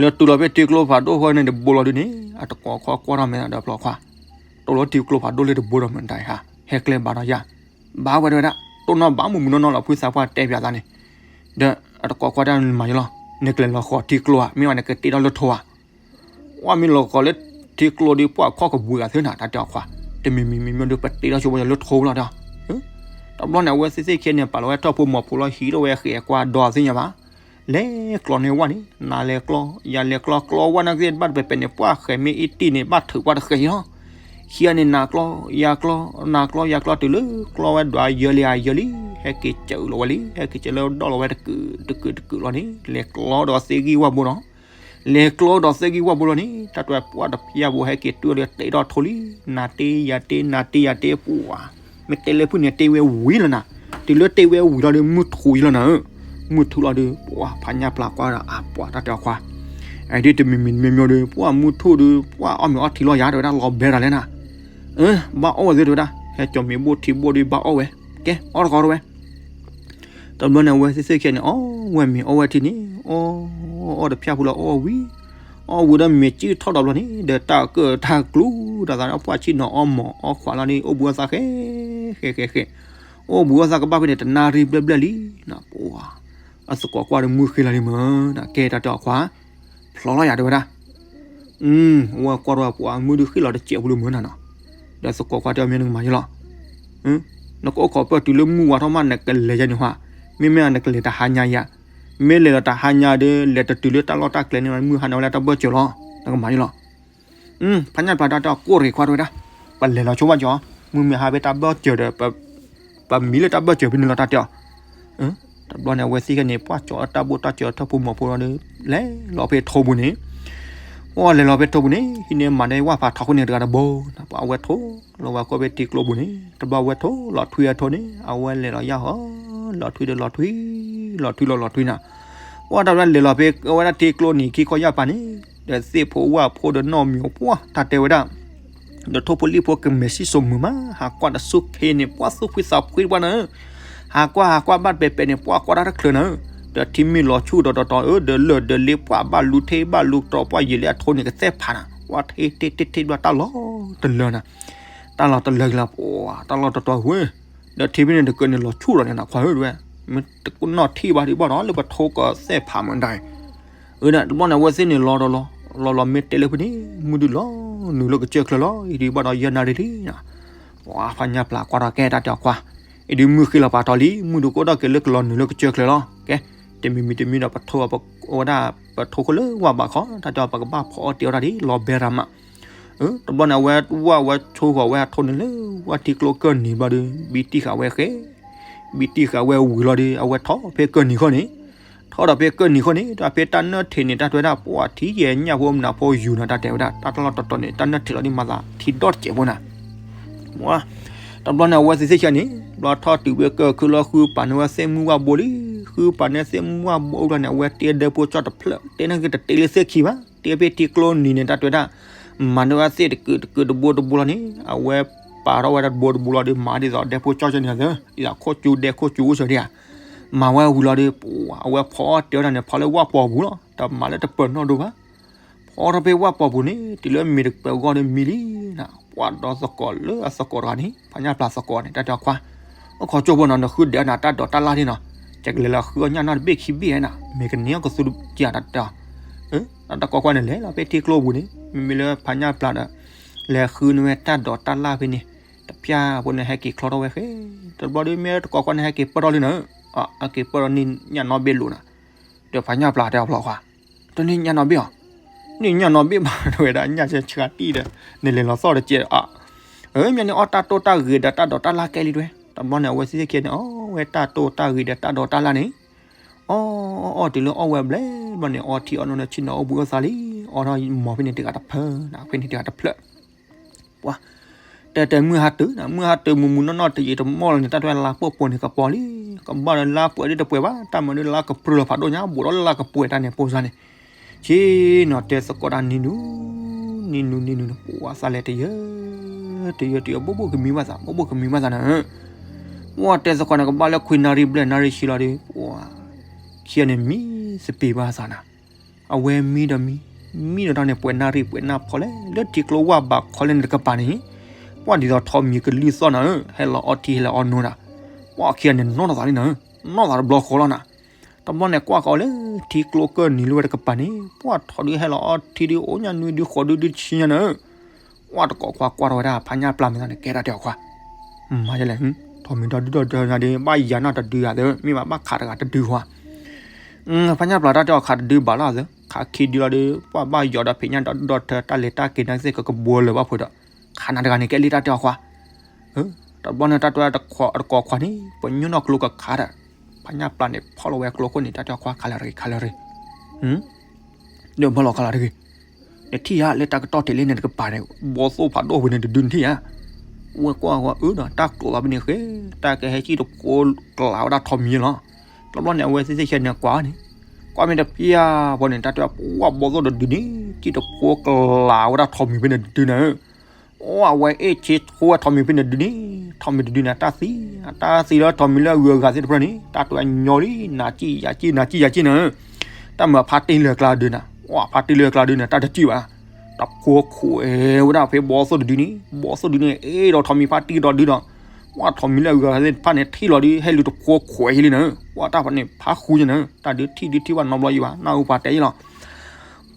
လဲၤတုၤလီၤဖဲထံကျိဖးဒိၣ်ဖိန့ၣ်တဘိလီၤဒုန့ၣ် အတကိးခွါကွၢ်ထီၣ်မဲာ်ဒီးဖျီခွါ, တိၢ်လီၤထံကျိဖးဒိၣ်လၢတဘိဒီးမတၤဟါ ဟဲကျဲဘၣ်ဒီးယၤ, ဘၣ်ဝဲတဲဝဲဒၣ် တိၢ်နီၣ်ဘၣ်မုၢ်မုၢ်နီၢ်နီၢ်လီၤ ဖုသးပှၢ်တဲပၠးသးန့ၣ်, ဒီးအတကိးခွါတၢ်မၤယလီၤ, နကလဲၤလီၤဃီၤထံကျိဧါ မ့ၢ်ဝဲနကတ့ထီၣ်လၢထိဧါ, ဝါမ့ၢ်လီၤဃီၤလၢထံကျိဒီး ပှၤခီၣ်ကပူၤဂၤသ့နၤ တၢ်တဲအီၤခွါ, တမံၤမံၤမံၤမံၤဒီး ပတ့ထီၣ်ဆိဝဲလၢထိလီၤဒီး, တဘျီန့ၣ် အဝဲသ့ၣ်သ့ၣ်ခဲန့ၣ် ပာ်လီၤဝဲထၢၣ်ဖိမီၤဖိလီၤ ဟံးထီၣ်ဝဲဃဲၤကွၢ်ဒီးသ့ၣ်ညါဘၣ်, လဲၤကျီန့ၢ်ဝဲန့ၣ် နၤလဲၤကျီ ယၤလဲၤကျီ ကျီဝဲနာ်က့ဘၣ်တပဲာ်ပဲာ်န့ၣ် ပှၤဃဲၤမ့ၢ်အ့ၣ်တံၢ်န့ၣ် ဘၣ်ထုးပှၤတဃဲၤလီၤ, ခံဂၤန့ၣ် နၤကျီ ယၤကျီ နၤကျီ ယၤကျီ တုၤလၢကျီဝဲဒွးယၢလံဧါယၢလံ, ဟဲက့ၤစၢးလီၤဝဲလံ ဟဲက့ၤစၢးလၢဒီၣ်လီၤဝဲတကုာ်တကုာ်တကုာ်လီၤန့ၣ် လဲၤကျီဒီးသ့ၣ်ဂံၢ်ဝၢ်ဘိလီၤ, လဲၤကျီဒီးသ့ၣ်ဂံၢ်ဝၢ်ဘိလီၤန့ၣ် တၢ်တဲပှၤတဖျၢၣ်ဖိဟဲက့ၤတုၤလၢတ့ထီၣ်ထိလံ, နၤတ့ယၤတ့ နၤတ့ယၤတ့ ပှၤ မ့ၢ်တဲလၢဖုန့ၣ်တ့ဝဲဝံၤလီၤနၤ, တုၤလၢတ့ဝဲဝံၤလီၤဒီး မုၢ်ထူၣ်ယလီၤနၤ, မုၢ်ထူၣ်လီၤဒီး ပှၤဖးညၣ်ပျၢ်ကွၢ်ဒီးအပှၤတၢ်တဲအီၤခွါ, အဒ်တမံၤမံၤမ့ၢ်မ့ၢ်ဒီး ပှၤမုၢ်ထူၣ်ဒီး ပှၤအီၣ်မ့ၤအီထံလီၤယၤတဲဝဲဒၣ် လီၤဘဲတၢ်လဲၣ်နၤ, ဘၣ်အီၣ်ဝဲသ့တဲဝဲဒၣ် ဟဲကၠီမ့ၤဘိၣ်ထံဘိၣ်ဒီးဘၣ်အီၣ်ဝဲ, ကဲ အီၣ်တကီတဝဲ တဘျီန့ၣ် အဝဲသ့ၣ်သ့ၣ်ခဲန့ၣ် အီၣ်ဝဲမ့ၤအီၣ်ဝဲထံန့ၣ် အီၣ် အီၣ်တဖျၢၣ်ဖိလၢအီၣ်ဝံၤ, အီၣ်ဝံၤဒီးမ့ၤကံၣ်ထီၣ်ဒီးဘျီန့ၣ် ဒီးတၢ်ကၢၣ်တၢ်ကျူတၢ်သးဒီး ပှၤဆံၣ်နီၤအီၣ်မီၤအီၣ်ခွးလီၤန့ၣ် အိၣ်ဘှံးအိၣ်သးဃဲ ဃဲဃဲဃဲ, အိၣ်ဘှံးအိၣ်သးကဘၣ်ဖဲန့ၣ် တနၣ်ရံၣ်ဘျဲၣ်ဘျဲၣ်လံ, ပှၤ အသကိးကွၢ်ဒီးမုၢ်ဃ့လီၤလံမၢ်, ကဲတၢ်တဲအီၤခွါ, ဖျီလီၤယၤတဲဝဲဒၣ် အဝဲကွၢ်ထီၣ်ပှၤမုၢ်ဒုးဃ့လီၤတစဲးဖိလၢမုၢ်နၤနီၤ, ဒီးသကိးကွၢ်တဲအီၤမ့ၢ်နကမၤယလီၤ, နကအိၣ်ခိးပၢၢ်တုၤလၢမုၢ်ဝါထီၣ်မး နကလဲၤယဲန့ၣ်ဟါ, မ့မ့ၢ်နကလဲၤတဟါညါယၤ, မ့ၢ်လဲၤလီၤတဟါညါဒီး လဲၤတတုၤလၢတၢ်လီၢ်တၢ်ကျဲန့ၣ် မုၢ်ဟါန့ၣ်ဝဲလၢတၢ်ဘၢၣ်စၢၤလီၤ, နကမၤယလီၤ. ဖးညၣ်ပျၢ်တၢ်တဲအီၤကိၢ်ရ့ၣ်ခွါတဲဝဲဒၣ်, ပလဲၤလီၤဆိဘၣ်ကၠီ, မုၢ်မ့ၢ်ဟါဖဲတၢ်ဘၢၣ်စၢၤဒီး ပမံလၢတၢ်ဘၢၣ်စၢၤဖဲန့ၣ်လီၤတၢ်တဲအီၤ တဘျီန့ၣ် အဝဲသ့ၣ်ခဲန့ၣ် ပှၤကၠီအတၢ်ဘိၣ်တၢ်စၢၤထၢၣ်ဖိမီၤဖိလီၤဒီး လဲၤလီၤဖဲထိပူၤန့ၣ်, ပှၤလဲၤလီၤဖဲထိပူၤန့ၣ် ဟံးန့ၢ်မၤန့ၢ်ဝၣ်ဖးထီခိၣ်န့ၣ်တဂၤတဘိ, ပှၤအဝဲထိလီၤဝဲကွၢ်ဖဲထံကျိပူၤန့ၣ် တဘျီအဝဲထိလီၤထွံအထိန့ၣ် အဝဲလဲၤလီၤယၢ်ဟီ, လီၤထွံဒီးလီၤထွံ, လီၤထွံလီၤလီၤထွံနၤ, ပှၤတဘျီလဲၤလီၤဖဲအဝဲဒၣ်ထံကျိန့ၣ် ခံခီယၢ်ပၤန့ၣ်, ဒီးသ့ၣ်ဖိဝၣ်ဖိဒီးနီၢ်မံၤဖိတၢ်တဲဝဲဒၣ် ဒီးထိၣ်ဖိလံၣ်ဖိကမဲာ်ဆံၣ်စိၤမုာ်မး, ဟးကွၢ်ဒီးဆူၣ်ခ့န့ၣ် ပှၤသူၣ်ဖှံသးဖှံတပှၢ်နၤဧၢ, ဟးကွၢ်ဟးကွၢ်ဘၣ်ပဲာ်ပဲာ်န့ၣ် ပှၤကွၢ်တၢ်တချုးနၤဧၢ, ဒီးထံမ့ၢ်လီၤဆူၣ်ဒီးတီၤတီၤဧၢ, ဒီးလၢၢ်ဒီးလ့ပှၤဘၣ်လူၤထ့ဘၣ်လူၤတီၤ ပှၤယံာ်လၢအထိန့ၣ်ကသဲၣ်ဖးနၤ, ပှၤထ့ထ့ထ့ထ့ဘျီတၢ်လီၤတလၢနၤ, တၢ်လီၤတလၢကလီၤပှၤ တၢ်လီၤတီၤတီၤဝဲ, ဒီးထံမ့ၢ်န့ၣ်တကၢန့ၣ်လီၤဆူၣ်လီၤန့ၣ်နၤခွါဧၢတဝဲ, မ့ၢ်တကနီၣ်ထံၣ်ဘၣ်ဒံးဘၣ်ဒီး လၢပထိကသဲၣ်ဖးမးဒၣ် အၢ တဘျီန့ၣ် အဝဲသ့ၣ်န့ၣ်လီၤဒီးလီၤ, လီၤလီၤမ့ၢ်တဲလၢဖဲန့ၣ် မုၢ်ဒုးလီၤနုာ်လၢကစၢၢ်ချၢလီၤ, အံၤဒံးဘၣ်ဒီးယဲၢ်နၣ်ရံၣ်လံ, ပှၤဖးညၣ်ပျၢ်ကွၢ်ထီၣ်ကဲတၢ်တဲအီၤခွါ, အံၤဒံးမုၢ်ဃ့လီၤပာ်ထီၣ်လံ, မုၢ်ဒုးကအိၣ်ထီၣ်က့ၤလၢကလီၤနုာ်လၢကစၢၢ်ချၢလီၤ, ကဲ, တမံၤမံၤတမံၤဒီး ပထိဝဲဒၣ် ပထိခိၣ်လၢဝၢ်ဘးခီ တၢ်တဲအီၤ ပကဘၣ်ဖီအီၣ်တ့ၢ်အီၣ်တၢ်ဒ်လီၤဘဲရၤမး. တဘျီန့ၣ် အဝဲဝၢ်ဝဲဆိဃီၤဝဲအထိန့ၣ်လၢ ဝၢ်ထံကျိကၢၢ်နံၤဘျီဒီး ဘံတံၢ်ဃာ်ဝဲဃဲ ဘံတံၢ်ဃာ်ဝဲဝံၤလီၤဒီး အဝဲထီၣ်ဖဲကၢၢ်နံၤဃီန့ၣ် ထီၣ်ဒီးဖဲကၢၢ်နံၤဃီန့ၣ် ဒီးဖဲတၢ်နၢၣ်ထံးန့ၣ် တၢ်တဲဝဲဒၣ် ပှၤထံယဲၢ်ညၣ်ဖိမနၤဖိယူၤနီၤ တၢ်တဲဝဲဒၣ် တၢ်တလီၢ်တတီၤန့ၣ် တၢ်နၢၣ်ထံးလီၤဒ်မၤသးထံဒီတစဲးဖိနၤ. တဘျီန့ၣ် အဝဲသ့ၣ်သ့ၣ်ဆၢန့ၣ် ဘျီထီၣ်တုၤဝဲကၢၢ်ခုၣ်လီၤ ဃုပာ်န့ၢ်ဝဲသ့ၣ်မုၢ်ဝၣ်ဘိလံ, ဃုပာ်န့ၢ်သ့ၣ်မုၢ်ဝၣ်ဘိအူလီၤန့ၣ် အဝဲတ့ဒၢဖိကၠီၣ်တဖျၢၣ် တ့န့ၢ်က့ၤတတ့လၢသ့ၣ်ခံဘၣ် တ့ဖဲထံကျိနံၤန့ၣ် တၢ်တဲဝဲဒၣ် မၤန့ၢ်ဝဲသ့ၣ်တကုးတကုးတဘိတဘိလီၤန့ၣ် အဝဲပာ်ထီၣ်ဝဲတဘိတဘိလီၤဒီး မၤဒ်သိးဒဲဖိကၠီၣ်ကၠီၣ်န့ၣ်သၢ ဒ်သိးခိၣ်ကၠူဒဲခိၣ်ကၠူအိၣ်စၢၤဒံးဧါ မၤဝဲဝံၤလီၤဒီး အဝဲဖီအီၣ်တ့ၢ်အီၣ်တၢ်န့ၣ် ဖီလၢဝၣ်ပီၤပူၤလီၤ တမၤလၢတပၢၤနီၣ်ဒိဘၣ် ဖီထီၣ်ဖဲဝၣ်ပီၤပူၤန့ၣ် တုၤလၢမ့ၢ်တပၢၤဂီၢ်ဒီးမံလံနီၤ ပှၤဒီးသကိးလၢအသကိးတဂၤန့ၣ် ဖးညၣ်ပျၢ်သကိးန့ၣ် တၢ်တဲအီၤခွါ အိၣ်ခိးကၠိဖိနီၤ နဃုဒဲးနၤတၢ်ဒိးတၢ်လၢ်ဒ်နီၤ ယကလဲၤလီၤဃုအီၣ်ညၣ်နီတဘ့ၣ်ခံဘ့ၣ်နီၤ မ့ၢ်ကန့ၢ်အီၣ်ကသူတက့ၢ်တၢ်တဲအီၤ တၢ်ကိးကွၢ်န့ၣ် လဲၤလီၤဖဲထံကျိပူၤန့ၣ် မ့မ့ၢ်လၢဖးညၣ်ပျၢ်ဒီး လဲၤဃုန့ၢ်ဝဲတၢ်ဒိးတၢ်လၢ်ဖဲန့ၣ် တဖၠၣ်ဖိန့ၣ် ဟဲက့ၤချီထီၣ်ဝဲဃဲ တဘျီဒီးမ့ၢ်တကိးကွၢ်န့ၣ် ဟဲက့ၤပၢၢ်ထီၣ်လံနီၤ ဟဲက့ၤပၢၢ်ထီၣ်န့ၢ်ညၣ်နီတဘ့ၣ်လိာ်နီၤ ဒီးဖးညၣ်ပျၢ်တဲအီၤဖျီခွါ တန့ၢ်ညၣ်နီတဘ့ၣ်အီၤ န့ၢ်ညၣ်နီတဘ့ၣ်ဘၣ် တဝဲဒၣ်ညၣ်ဆံးဆံးတံၢ်ဒီး နလဲၤလီၤသီၣ်တကဲးအီၤ မ့ၢ်န့ၣ်အီၣ်တၢ်တိၢ်တၢ်ဂ့ၤဒီးတၢ်ဒိးတၢ်လၢ်ကဲလံတဝဲ တဘျီန့ၣ် အဝဲသ့ၣ်သ့ၣ်ခံန့ၣ် အီၣ်ဝဲတၢ်တိၢ်တၢ်ဂ့ၤဒီးတၢ်ဒိးတၢ်လၢ်န့ၣ် အီၣ်အီၣ်တုၤလၢအီၣ်ဝဲဘျဲၣ်ဘျီန့ၣ် အီထံအီနိဒီးဆ့ၣ်နီၤအိၣ်ဘှံးအိၣ်သါလံ အီထီၣ်မီၤဖဲန့ၣ်တဂၤတဖျၢၣ် ဖဲန့ၣ်တဂၤတဖျၢၣ် ပှၤ တဲတဲမုၢ်ဟါတုၤနီၤ မုၢ်ဟါတုၤမုၢ်မုၢ်နီၢ်နီၢ်တယံာ်တမီၢ်လီၤန့ၣ် တၢ်တဲလါပှဲၤပှဲၤန့ၣ်ကပီၤလံ ကဘၣ်ဒီးလါပှဲၤဒ်တပှဲၤဘၣ် တၢ်မၤဒ်လါကပြုၢ်လီၤဖးဒိၣ်ညါ ဘူးဒီးလါကပှဲၤတၢ်န့ၣ်ပိၢ်စါန့ၣ် ဆ့ၣ်နီၤတဲသကိးတၢ်နံၤနူၤ နံၤနူၤနံၤနူၤန့ၣ် ပှၤသးလဲၤတယၢ တယၢတယၢ ဘိၣ်ဘိၣ်ကမံဘၣ်သး ဘိၣ်ဘိၣ်ကမံဘၣ်သးန့ၣ် ပှၤတဲသကိးန့ၣ် ကဘၣ်လၢခွံနၣ်ရံၣ်ဘျဲၣ်နၣ်ရံၣ်ဆံလီၤဒီး ပှၤ ခံဂၤန့ၣ်မံသပ့ၤဘၣ်သးနၤ အဝဲမံဒီးမံ မံဒီးတၢ်န့ၣ် ပှဲၤနၣ်ရံၣ်ပှဲၤနၣ်ဖီလဲၣ် လၢထံကျိဝၣ်ဘးခီလဲၣ်န့ၣ်တကပၤန့ၣ် ပှၤဒ်သိးထိးမံၤကလုၢ်သီၣ်နၤဧၢ ဟဲလီၤအီထံဟဲလီၤအီနိနၤ ပှၤခံဂၤန့ၣ်နီၢ်ထီၣ်သးလံနၤဧၢ နီၢ်သးတဘျီဃီလီၤနၤ တဘျီန့ၣ် ကွၢ်ဃီၤလၢထံကျိကၢၢ်နံၤလၢဝဲတကပၤန့ၣ် ပှၤထိးဒုးဟဲလီၤအီထံဒုး အိၣ်ညါနွံဒုးဃိးဒုးဒုးဆံညါနၤဧၢ ပှၤတကိးခွါကွၢ်ထီၣ်ဝဲဒၣ်ဖးညၣ်ပျၢ်မ့ၢ်သးန့ၣ် ကဲတၢ်တဲအီၤခွါ မၤယလဲၣ် ထိးမံၤဒီဒုၣ်ဒီထၢညါဒီး ဘၣ်ယၤနီၢ်တဒုဂၤသၢ မ့ၢ်ဘၣ်ဘၣ်ခးတဂၤတဒုခွါ ဖးညၣ်ပျၢ်တၢ်တဲအီၤခးတဒုဘၣ်လီၤသၢ ခးခံဒုလီၤဒီး ပှၤဘၣ်ယီၤဒီးဖံးညၣ်ဒီဒုၣ်ဒီထၢ တၢ်လဲၤတၢ်က့ၤနာ်က့ၤသ့ၣ်ကကဘှီလၢၤဘၣ်ဖိဒီး ခးနၤတဂၤန့ၣ် ကဲလံတၢ်တဲအီၤခွါ တဘျီန့ၣ် တၢ်တဲတကိးခွါန့ၣ် ပညိၣ်နီၢ်ကျိကခးဒီး ဖးညၣ်ပျၢ်န့ၣ် ဖီၣ်လီၤဝဲကျိခိၣ်န့ၣ် တၢ်တဲအီၤခွါ ခးလၢတဂ့ၤ ခးလၢတဂ့ၤ ဒီးဖီၣ်လီၤခးလၢတဂ့ၤ နထံၣ်ဧါ လၢတၢ်ကတီၢ်ထဲလၢန့ၣ်တကပၤန့ၣ် ဘီသိၣ်ဖးဒိၣ်ဖဲန့ၣ်တဒုနထံၣ်ဧါ ဝဲကွၢ်ဝဲအၢဒီး တၢ်ကျိးလီၤဖဲန့ၣ်ဃဲ တၢ်ကဟဲစံၣ်တဖိကျးဝဲဒၣ်ထိးမံၤလီၤ တဘျီန့ၣ် အဝဲသ့ၣ်သ့ၣ်ဆဲန့ၣ်ကွၢ်န့ၣ် ကွၢ်မ့ၢ်တဖၠၣ်ဖိန့ၣ် တၢ်တဲပှၤဘီသိၣ်တဒုန့ၣ် စံၣ်တဖိကျးဝဲဒၣ်ထိးမံၤဖဲန့ၣ်တဒုန့ၣ် အဝဲအ့ၣ်ဆ့ဆိဝဲထိးမံၤဖဲန့ၣ်တဒုန့ၣ် ထိးမံၤတဒုန့ၣ် တၢ်သံ တၢ်သံလၢထိးမံၤလၢအဂုၤအဂၤသ့ၣ်တဖၣ်န့ၣ် တၢ်တဲညီလံ နၤစံၣ်ယၤစံၣ် နၤစံၣ်ယၤစံၣ်န့ၣ် တၢ်မၤဖါတံၢ်လၢအကျါဒုန့ၣ် ပှၤဖါတံၢ်လၢအကျါဒုန့ၣ် တၢ်တစံၣ်ဘၣ် တဖိခွဲးဝဲဒၣ်ဖဲဘီသိၣ်တဒုန့ၣ် ဘီသိၣ်ဒုန့ၣ် အ့ၣ်ဒီးထိးမံၤဖါတံၢ်ဒီးဒုဒီး ပှၤထိးမံၤလၢအဂုၤအဂၤသ့ၣ်တဖၣ်န့ၣ် ထံၣ်လီၤဒု ဟဲလူၤတဖိခွဲးဟံလံန့ၣ် ပှၤတၢ်ဖးန့ၣ်ဖးဃူညါန့ၣ် တၢ်ဒုထံၣ်ဒုထံၣ်ဘၣ်နီတဘျီယံၤဘၣ် နၢ်ဟူပှၤတဲယံၤလီၤ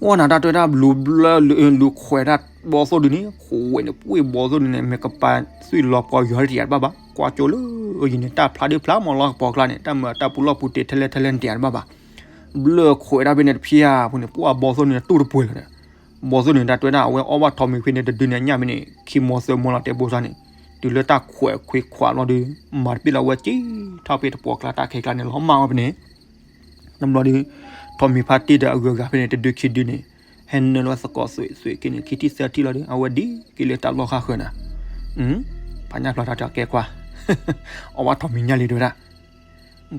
အိၣ်နၤတၢ်တဲဝဲဒၣ်လူၤဘျၢလူၤခွဲးဒၣ်ဘီသိၣ်ဒုန့ၣ် ဃိးဝဲန့ၣ် ပှ့ၢ်ဘီသိၣ်ဒုန့ၣ် မ့ၢ်ကပာ်သွံၣ်လီၤပှီၤယွၤတယၤတဘၣ်ဘၣ် ကွၢ်ကၠိလၢအယံၤန့ၣ် တၢ်ဖျါဒုဖျါမီၤလီၤကပီၤကျါန့ၣ် တၢ်မၤတၢ်ပူၤလီၢ်ပူၤတ့ၢ်ထဲလဲၣ်ထဲလဲၣ်န့ၣ်တယၤတဘၣ်ဘၣ် ဘျၢခွဲးဒၣ်ဖဲန့ၣ်တဖျၢၣ်ဖိန့ၣ် ပှၢ်ဘီသိၣ်န့ၣ်တူၢ်တပှဲၤလၢၤဒီး ဘီသိၣ်န့ၣ် တၢ်တဲဝဲဒၣ် အဝဲအီၣ်ဘၣ်ထိးမံၤဖဲန့ၣ်တဒုန့ၣ် အညၣ်ဖဲန့ၣ် ခံမီၤသၢမီၤလီၤတဲာ်ဘိစါန့ၣ် တုၤလၢတၢ်ခွဲးခွ့ခွးဘျီဒီး မၤတပ့ၢ်လီၤဝဲက့ၤထီၣ်ဖဲတပှီၤကျါတၢ်ခဲကျါန့ၣ် လီၤမၢ်ဝဲဖဲန့ၣ် တဘျီဒီး ထိးမံၤဖါတံၢ်ဒီးအဂုၤအဂၤဖဲန့ၣ် တဒုခံဒုန့ၣ် ဟဲနုာ်လီၤသကိးသွံၣ်သွံၣ်က့ၤန့ၣ် ခံထံၣ်သၢထံၣ်လီၤဒီး အဝဲဒ်က့ၤလၢတၢ်လီၢ်ဃၣ်ဃၢၤနၤ ဖးညၣ်ပျၢ်တၢ်တဲအီၤကဲခွါ အီၣ်ဘၣ်ထိးမံၤညၣ်လံတဲဝဲဒၣ်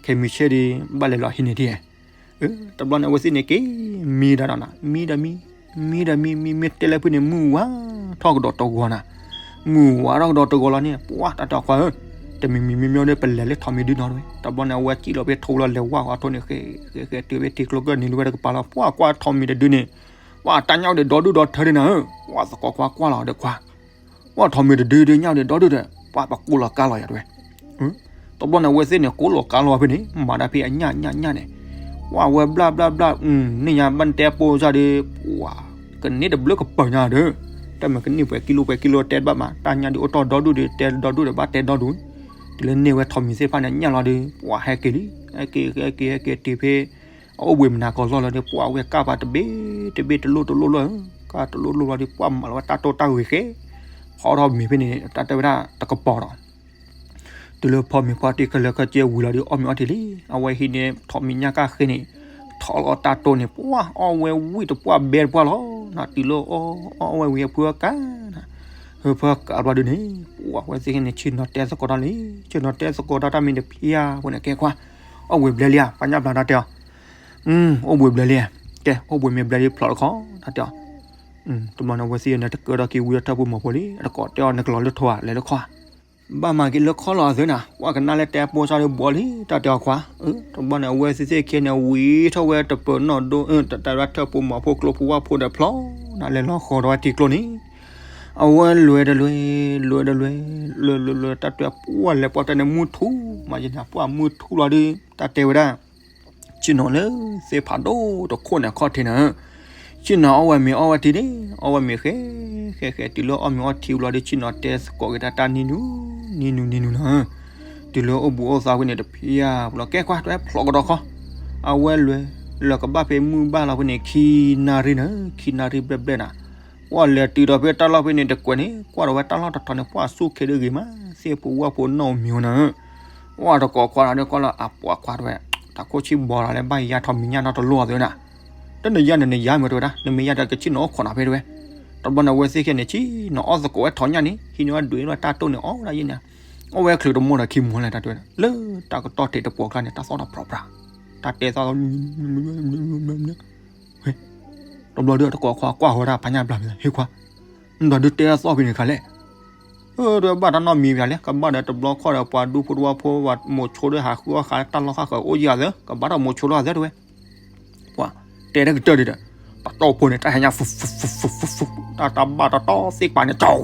ခဲမုၢ်ဆ့ၣ်ဒီး ဘၣ်လဲၤလီၤဟံးန့ၢ်ဒ် တဘျီန့ၣ် အဝဲသ့ၣ်န့ၣ်က့ၤ မံဒၣ်ဒီးနၤ မံဒီးမံ မံဒီးမံ မံ မ့ၢ်တဲလၢဖုန့ၣ် မုၢ်ဝါထီၣ်ကဒီးတဂီၤနၤ မုၢ်ဝါထီၣ်ကဒီးတဂီၤလီၤန့ၣ် ပှၢ်တၢ်တဲအီၤခွါဧၢ တမံၤမံၤမံၤမံၤဒီး ပလဲၤလၢထိးမံၤဒုနီၤတဝဲ တဘျီန့ၣ် အဝဲစံၣ်လီၤဖဲထိလီၤလဲၤဝါဃီအထိန့ၣ် ဃဲ ဃဲ ဃဲ တုၤဖဲထံကျိကၢၢ်နံၤလၢဝဲတကပၤလီၤ ပှၢ်ကွၢ်ထိးမံၤတဒုန့ၣ် ပှၢ်တၢ်ညၣ်အိၣ်ဒီးဒီဒူၣ်ဒီထၢဒ်နၤဧၢ ပှၢ်သကိးခွါကွၢ်လီၤဒီးခွါ ပှၢ်ထိးမံၤတဒုဒုညၣ်အိၣ်ဒီးဒီဒူၣ်ဒီး ပှၢ်ပကိးလီၤကါလီၤယၤတဝဲ တဘျီန့ၣ် အဝဲသ့ၣ်န့ၣ် ကိးလီၤကါလီၤဖဲန့ၣ် မၤတၢ်ဖဲအညၣ်ညၣ်ညၣ်န့ၣ် ပှၢ်ဝဲဘျၣ်ဘျၣ်ဘျၣ် န့ၣ်ညါဘၣ်တဲပိစၢ်ဒီး ပှၢ် ကန့ၢ်တဘျုးကပၤညါဒီး တၢ်မၤကန့ၢ်ပှဲၤကံလိပှဲၤကံလိတဲတဘၣ်မး တၢ်ညၣ်ဒုးအိၣ်တီၢ်ဒီဒူၣ်ဒီး တဲဒီဒူၣ်ဒီး ဘၣ်တဲဒီဒူၣ် တုၤလၢန့ၢ်ဝဲထိးမံၤသ့ၣ်တဖၣ်န့ၣ် ညၣ်လီၤဒီး ပှၢ်ဟဲက့ၤလံ ဟဲက့ၤ ဟဲက့ၤ ဟဲက့ၤတုၤဖဲ အအိၣ်ဘှံးမနၤကီၢ်လီၢ်လီၤဒီး ပှၢ်ဝဲကၢ်ပၤတဘ့ၣ်တဘ့ၣ်တလိၣ်တလိၣ်လီၤဧၢ, ကၢ်တလိၣ်လိၣ်လီၤဒီး ပှၢ်မၤလီၤဝဲတၢ်တိၢ်တၢ်ဂ့ၤဃဲ, ဖီထီၣ်မ့ၤဖဲန့ၣ် တၢ်တဲဝဲဒၣ်တကပီၤဒီး တုၤလၢဖီမ့ၤဖီတံၢ်ခဲလၢာ်ခဲဆ့ဝံၤလီၤဒီး အီၣ်မ့ၤအီထံလံ, အဝဲဟံးန့ၢ်ထီးမံၤညၣ်ကၢ်ဃ့န့ၣ် ထီၣ်လီၤတၢ်တိၢ်န့ၣ် ပှၢ်အီၣ်ဝဲဝံၣ်တပှၢ်ဘဲတပှၢ်လီၤ, နတုၤလၢအီၣ် အီၣ်ဝဲဝံၤအဖုအကါ ဖုအကါဘျီဒုန့ၣ် ပှၢ်ဝဲသ့ၣ်ခဲန့ၣ် ဆ့ၣ်နီၤတဲသကိးတၢ်လံ, ဆ့ၣ်နီၤတဲသကိးတၢ်တၢ်မံၤတဖၠၣ်ဖိန့ၣ် ကဲခွါ အိၣ်ဘှံးဘျဲလံဧါ, ပှၤညၣ်ပျၢ်တၢ်တဲအီၤ, အိၣ်ဘှံးဘျဲလံ, ကဲ အိၣ်ဘှံးမ့ၢ်ဘျဲလံဖျိးတခီ တၢ်တဲအီၤ, တဘျီန့ၣ် အဝဲသ့ၣ်န့ၣ် တကၢထီၣ်က့ၤဝံထၢၣ်ဖိမီၤဖိလံ, အတကိးတဲအီၤနကလီၤလၢထီဧါ လဲၤလၢခီဧါ, ဘၣ်မၤက့ၤလၢခီလီၤအသုနၤ, ပှၢ်ကနၣ်လၢတဲပိစၢ်ဒီးဘှီလံ တၢ်တဲအီၤခွါ, တဘျီန့ၣ် အဝဲသ့ၣ်သ့ၣ်ခဲန့ၣ် ဝံထီၣ်ဝဲတပၢၤနီၣ်ဒိ တၢ်တဲဝဲထၢၣ်ဖိမီၤဖိကျိဖိဝၣ်ဖိဒီးဖျီ နလဲၤလီၤဃီၤဒီးဝဲထံကျိန့ၣ်, အဝဲလဲၤတလဲၤ လဲၤတလဲၤ လဲၤလဲၤလဲၤ တၢ်တဲပှၢ်လဲၤပှၢ်တၢ်န့ၣ်မုၢ်ထူၣ် မၤယနၤ ပှၢ်မုၢ်ထူၣ်လီၤဒီး တၢ်တဲဝဲဒၣ် ဆ့ၣ်နီၤလၢသ့ၣ်ဖးဒိၣ်တခိၣ်န့ၣ်အခီၣ်ထံးနၤ, ဆ့ၣ်နီၤအီၣ်ဝဲမ့ၤအီၣ်ဝဲထံန့ၣ် အီၣ်ဝဲမ့ၤဃဲ ဃဲဃဲ တုၤလၢအီၣ်မ့ၤအီထံဘျီဒီး ဆ့ၣ်နီၤတဲသကိးက့ၤတၢ်တၢ်နံၤနုၤ နံၤနုၤ နံၤနုၤနၤ, တုၤလၢအိၣ်ဘူးအိၣ်သါဖဲန့ၣ်တဖၠၣ်ဖိလီၤ ကဲခွါ တဝဲဖျိးကဒီးခီ, အဝဲလဲၤ လၢကဘၣ်ဖဲမုၢ်ဘၣ်လီၤဖဲန့ၣ် ခံနၣ်ရံၣ်နၤ ခံနၣ်ရံၣ်ဘျဲၣ်ဘျဲၣ်နၤ, ပှၢ်လဲၤတုၤဒီးဖဲတၢ်လီၢ်ဖဲန့ၣ်တကွဲးန့ၣ် ကွၢ်ဒီးဝဲတၢ်လီၢ်တတီၤန့ၣ် ပှၢ်ဆူၣ်ခဲဒုဂ့ၤမး သ့ၣ်ဖိဝၣ်ဖိနီၣ်မံၤနၤ ပှၢ်တကိးခွါဒီးကွၢ်လၢအပှၤခွါတဝဲ, တၢ်ခိၣ်ဆံၣ်ဘီလီၤလၢဘၣ်ယါထီးမံၤညၣ်နီတလိၣ်အသုနၤ, တနယါန့ၣ်နယါမ့ၢ်တဝဲဒၣ် နမ့ၢ်ယါဒီးကဆ့ၣ်နီၤအိၣ်ခိးနၤဖဲတဝဲ, တဘျီန့ၣ်အဝဲသ့ၣ်ခဲန့ၣ် ဆ့ၣ်နီၤအီၣ်သကိးဝဲထီးညၣ်န့ၣ် ဟံးန့ၢ်ဝဲဒွံးလီၤတၢ်တိၢ်န့ၣ် အီၣ်ဝဲဒၣ်ယဲန့ၣ်, အီၣ်ဝဲချုးတမိၢ်ဒီးခံမိၢ်လဲၣ်တၢ်တဝဲ, လၢတၢ်ကတီၢ်ထံးတပှီၤကျါန့ၣ် တၢ်သီၣ်ထီၣ်ဖြီးဖြး, တၢ်တဲသီၣ် တဘျီဒုးတကိးခွါကွၢ်ဃီဒၣ်ဖးညၣ်ပျၢ်မ့ၢ် ဟ့ၣ်ခွါ, မ့ၢ်ဒီးဒုးတဲအသီၣ်ဖဲန့ၣ်ခါလဲၣ်, တဝဲဘၣ်တၢ်နီတမံၤဘၣ်လဲၣ် ကဘၣ်ဒီးတဘျီခီဒီးပှၤဒူဖိတဝၣ်ဖိ မိၤဆိဒၣ်ဟးဃုအီၣ်ဃာ်တၢ်လီၢ်ဃၣ်ဃၢၤအိၣ်ယၤသၢ ကဘၣ်ထီၣ်မိၤဆိထီၣ်သၢတဝဲ, ပှၤတဲတကတၢၢ်ဒံးဒီး တကၠိဖိန့ၣ် တၢ်ဟဲညါ ဖူဖူဖူဖူဖူ တၢ်တၢ်ဘၣ်တတီသ့ၣ်ပာ်န့ၣ် ကၠီ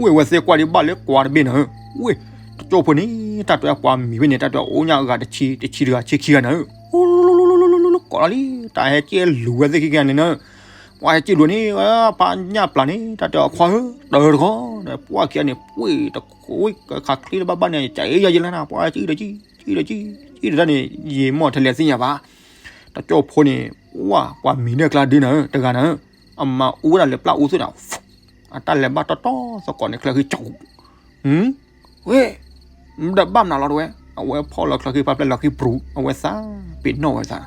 ဝ့ၢ်ဝဲသ့ၣ်ကွၢ်ဒံးဘၣ်လၢကွၢ်တဘ့ၣ်နၤ, ဝ့ၢ် တကၠိဖိန့ၣ် တၢ်တဝဲပှၤမံၤဖဲန့ၣ် တၢ်တဝဲအိၣ်ညါအဂၤတဆံ တဆံတဂၤဆံခံဂၤနၤ, ကိးလီၤလံ တၢ်ဟဲက့ၤလူၤဝဲသ့ၣ်ခံဂၤန့ၣ်နၤ, ပှၤဟဲက့ၤလူၤန့ၣ် ဖးညၣ်ပျၢ်န့ၣ် တၢ်တဝဲခွါဧၢ တၢ်တခီ ပှၢ်ခံဂၤန့ၣ် ပှ့ၤတခိၣ်ခးချ့လၢဘၣ်ဘၣ်န့ၣ် ကယဲယဲလၢနၤ ပှၤဟဲက့ၤဒီးကံ ကံဒီးကံ ကံဒီးတၢ်န့ၣ် ယံာ်မီၢ်ထဲလဲၣ်သ့ၣ်ညါဘၣ် တကၠိဖိန့ၣ် ပှၢ်ပှၤမံၤန့ၢ်ကျါဒုနၤ တဂၤနၤ, အမၤအူဝဲဒၣ်လၢပျၢ်အူသုနၤ, အတၢ်လဲၤဘၣ်တီတီသကိးန့ၣ် ချၢဃံကၠီ, ဝ့ၢ် မ့ၢ်ဒီးဘၣ်မနုၤလီၤတဝဲ, အဝဲဖီၣ်လီၤချၢဃံဖးဖျဲၣ်လီၤဃံပြူၤ အဝဲသးပ့ၤနီၣ်ဝဲသး,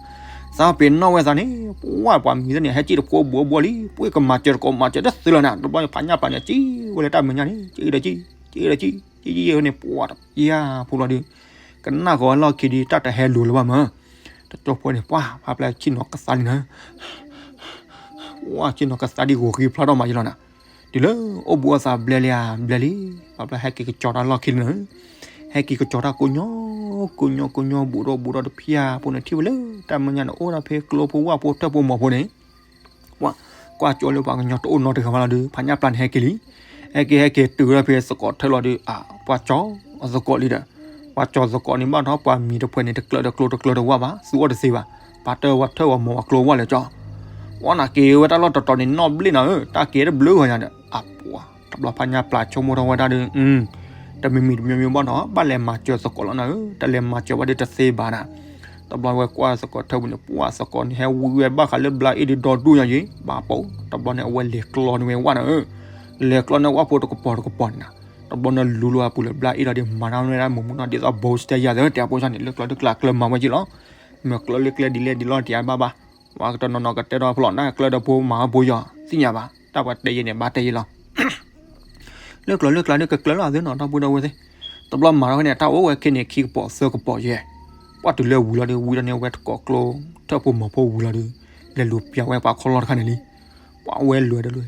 သးပ့ၤနီၣ်ဝဲသးန့ၣ် ပှၢ်ပှၤမံၤသ့ၣ်န့ၣ် ဟဲက့ၤတဖိဘှီဘှီလံ ပှ့ၤကမၤစၢၤတကိးမၤစၢၤတသ့လၢၤနၤ တဘျီဖးညၣ်ပျၢ်န့ၣ် ကံဝဲလၢတၢ်မဲာ်ညါန့ၣ် ကံဒီးကံ ကံဒီးကံ ကံကံန့ၣ် ပှၢ်တပျၢ်ဖိလီၤဒု ကနၣ်ဃီၤဝဲလီၢ်ခံဒု တၢ်တဟဲလူၤလၢၤဘၣ်မး, တကၠိဖိန့ၣ် ပှၢ်ဖးဖျဲၣ်ဆ့ၣ်နီၤကသါလံနၤ ဝဲဆ့ၣ်နီၤကသါဒံးဂီၤဃံဖျါထီၣ်မးယလီၤနၤ, တုၤလၢအိၣ်ဘူးအိၣ်သးဘျဲလံဧါ ဘျဲလံ, ဖးဖျဲၣ်ဟဲက့ၤကစီၤတၢ်လီၢ်ခံလံနၤ, ဟဲက့ၤကစီၤတၢ်ကိးညီ ကိးညီ ကိးညီ ဘူးဒီးဘူးဒီးတဖၠၣ်ဖိန့ၣ်ထံၣ်ဝဲလၢ တၢ်မဲာ်ညါန့ၣ် အိၣ်ဒၣ်ဖဲကျိဖိဝၣ်ဖိထၢၣ်ဖိမီၤဖိန့ၣ် ပှၤကွၢ်ကၠိလၢပှၤကညီတအိၣ်နီတဂၤဘၣ်လီၤဒုး ဖးညၣ်ပျၢ်န့ၣ်ဟဲက့ၤလံ, ဟဲက့ၤဟဲက့ၤတုၤဝဲဒၣ်ဖဲသကိးထၢၣ်လီၤဒုး အပှၤကၠီအသကိးလံဒီး, ပှၤကၠီသကိးန့ၣ် ဘၣ်ထီၣ်ပှၤမံၤတဖုန့ၣ် တကျၢၤတကျိၤတကျၢၤတဝၣ်ဘၣ် သူအီၣ်တသ့ဘၣ်, ပာ်တၢ်ဝဲထၢၣ်ဝဲမီၤဝဲကျိဝၣ်လၢကၠီ, ပှၤနၤက့ၤဝဲတၢ်လီၢ်တတီၤန့ၣ် နီၣ်ဘျ့ၣ်နၤဧၢ တၢ်က့ၤတဘျုးဂီၤညါဒီး အပှၤ တဘျီဖးညၣ်ပျၢ်ဆိကမိၣ်ထီၣ်ဝဲဒၣ်ဒီး တမံၤမံၤတမံၤမံၤဘၣ်နီၤ ဘၣ်လဲၤမၤစၢၤသကိးလီၤနၤဧၢ တလဲၤမၤစၢၤဘၣ်ဒီးတသ့ဘၣ်နၤ, တဘျီဝဲကွၢ်သကိးထၢၣ်ပူၤန့ၣ် ပှၢ်သကိးန့ၣ် ဟဲဝံဝဲဘၣ်ဃးလၢဘျါအ့ၣ်ဒုးဒီဒူၣ်ညါယံၤ ဘၣ်ပိာ် တဘျီန့ၣ် အဝဲလဲၤကျီန့ၢ်ဝဲဝၣ်နၤဧၢ, လဲၤကျီန့ၢ်ဝၣ်ဖိတကပီၤတကပီၤန့ၣ်နၤ, တဘျီန့ၣ်လူၤလီၤအပူၤလၢဘျါအ့ၣ်ဒီး မၤတၢ်န့ၢ်ဒၣ်မုာ်မုာ်နီၢ်ဒ်သိး ဘိစတဲယၤသၢ တဲအဖိစၢ်န့ၣ် လၢကျီလၢကျါကျၢၤမၤဝဲက့ၤလီၤ, မ့ၢ်ကျီလၢကျဲဒ်လဲၣ်ဒ်လဲၣ်တယၤဘၣ်ဘၣ်, ပှၤကတနီၤနီၤကတဲဒီးဖျိးနၤ ကျၢၤဒီးဖိမၤဝဲဖိယီၤ သ့ၣ်ညါဘၣ် တၢ်ပှၤတဲယဲန့ၣ် ဘၣ်တဲယဲလီၤ လၢကျိၤလၢကျါဒုးကကျၢၤလီၤအသးနီၤ ဒီပုၢ်ဒီဝဲၢ်သ့ၣ်, တဘျီမၤထီၣ်ဝဲန့ၣ် တၢ်အိၣ်ဝဲခဲန့ၣ် ခံကပီၤသၢကပီၤယဲၢ်, ပှၢ်တုၤလၢဝံၤလီၤဒီး ဝံၤဒီးန့ၣ် အဝဲတကိးကျိ ထၢၣ်ဖိမီၤဖိဝံၤလီၤဒီး လဲၤလူၤပျၢ်ဝဲပှၤခီလီၢ်တခါန့ၣ်လံ, ပှၢ်ဝဲလဲၤဒီး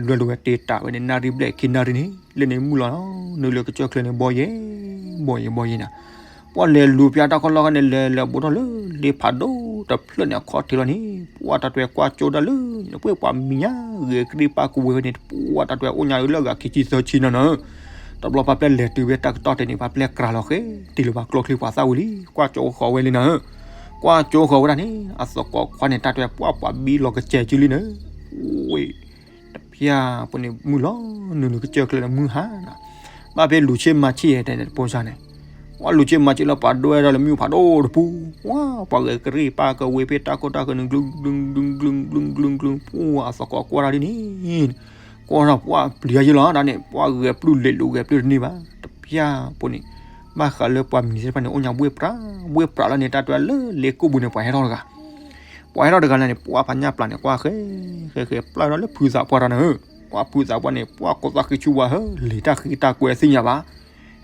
လဲၤဒီးဝဲတ့တၢ်ဝဲန့ၣ် နၣ်ရံၣ်ဘျဲၣ်ခံနၣ်ရံၣ်န့ၣ် လၢန့ၣ်မုၢ်လီၤ နုာ်လၢကစၢၢ်ချၢန့ၣ် ဘီယဲၢ် ဘီယဲၢ် ဘီယဲၢ်နၤ, ပှၢ်လဲၤလူၤပျၢ်တၢ်ခီလီၢ်ခါန့ၣ် လဲၤလဲၤဘူးထီၣ်လၢ လ့ဖးဒိၣ်တဖျၢၣ်န့ၣ် အခီၣ်ထံးလီၤန့ၣ် ပှၢ်တၢ်တဝဲကွၢ်ကၠိဒၣ်လၢ ပှ့ၤပှၤမံၤညါဂ့ၤကရံၣ်ပၢ်ကဝဲၤန့ၣ် ပှၢ်တၢ်တဝဲအိၣ်ညါလၢအဂၤခံဆံသၢဆံနီၤနီၤ, တဘျီဖးဖျဲၣ်လဲၤတုၤဝဲတၢ်ကတီၢ်တန့ၣ် ဖးဖျဲၣ်ကြၤလီၤဃဲ တံၢ်လၢၤဘၣ်ကျိချံပှၤသၣ်ဝံၤလံ ကွၢ်ကၠိဃီၤဝဲလံနၤ, ကွၢ်ကၠိဃီၤဝဲဒၣ်န့ၣ် အသကိးခွါန့ၣ် တၢ်တဝဲပှၢ်ပှၤဘံလီၤကစဲၤကၠူလံ နၤ, ဝ့ၢ် တဖၠၣ်ဖိန့ၣ် မုၢ်လီၤနုာ်လၢကစၢၢ်ချၢန့ၣ် မုၢ်ဟါနၤ, ဘၣ်ဖဲလူၤဆ့ၣ်မၤဆ့ၣ်ယဲၢ်တဲန့ၣ် တပိစၢ်န့ၣ်, ပှၤလူၤက့ၤမၤက့ၤလၢပှၤဒွဲၣ်ဒီးလၢမံဖးဒိၣ်တပူၤ, ပှၤဂဲၤကရံၣ်ပာ်ကဝ့ၤဖဲတၢ်ကိၢ်တၢ်ဂီၤန့ၣ် ကလုာ်ကလုာ်ကလုာ်ကလုာ်ကလုာ်ကလုာ်ကလုာ်, ပှၤအသကိးကွၢ်တၢ်ဒ်န့ၣ်, ကွၢ်ထီၣ်ပှၤပျံၤယဲလီၤဒၣ်န့ၣ် ပှၤဂဲၤပျုၢ်လဲၤလိာ်ဂဲၤပျုၢ်တန့ၢ်ဘၣ်, တပျၢ်ဖိန့ၣ်, ဘၣ်ဃးလၢပှၤမံၤသ့ၣ်တဖၣ်န့ၣ် အိၣ်ညါဘှ့ၣ်ပြး, ဘှ့ၣ်ပြးလီၤန့ၣ် တၢ်တဲလၢလ့ကိၣ်ပူၤန့ၣ် ပှၤဟဲထီၣ်တဂၤ, ပှၤဟဲထီၣ်တဂၤန့ၣ် ပှၤဖးညၣ်ပျၢ်န့ၣ် ကွၢ်ဃဲ, ဃဲဃဲပျၢ်ထီၣ်လၢဖုသးပှၢ်တၢ်န့ၣ်, ပှၤဖုသးပှၢ်န့ၣ် ပှၤကိးသးဃံဆူဝါဟၢလံာ်တၢ်ဃံတၢ်ကွဲသ့ၣ်ညါဘၣ်,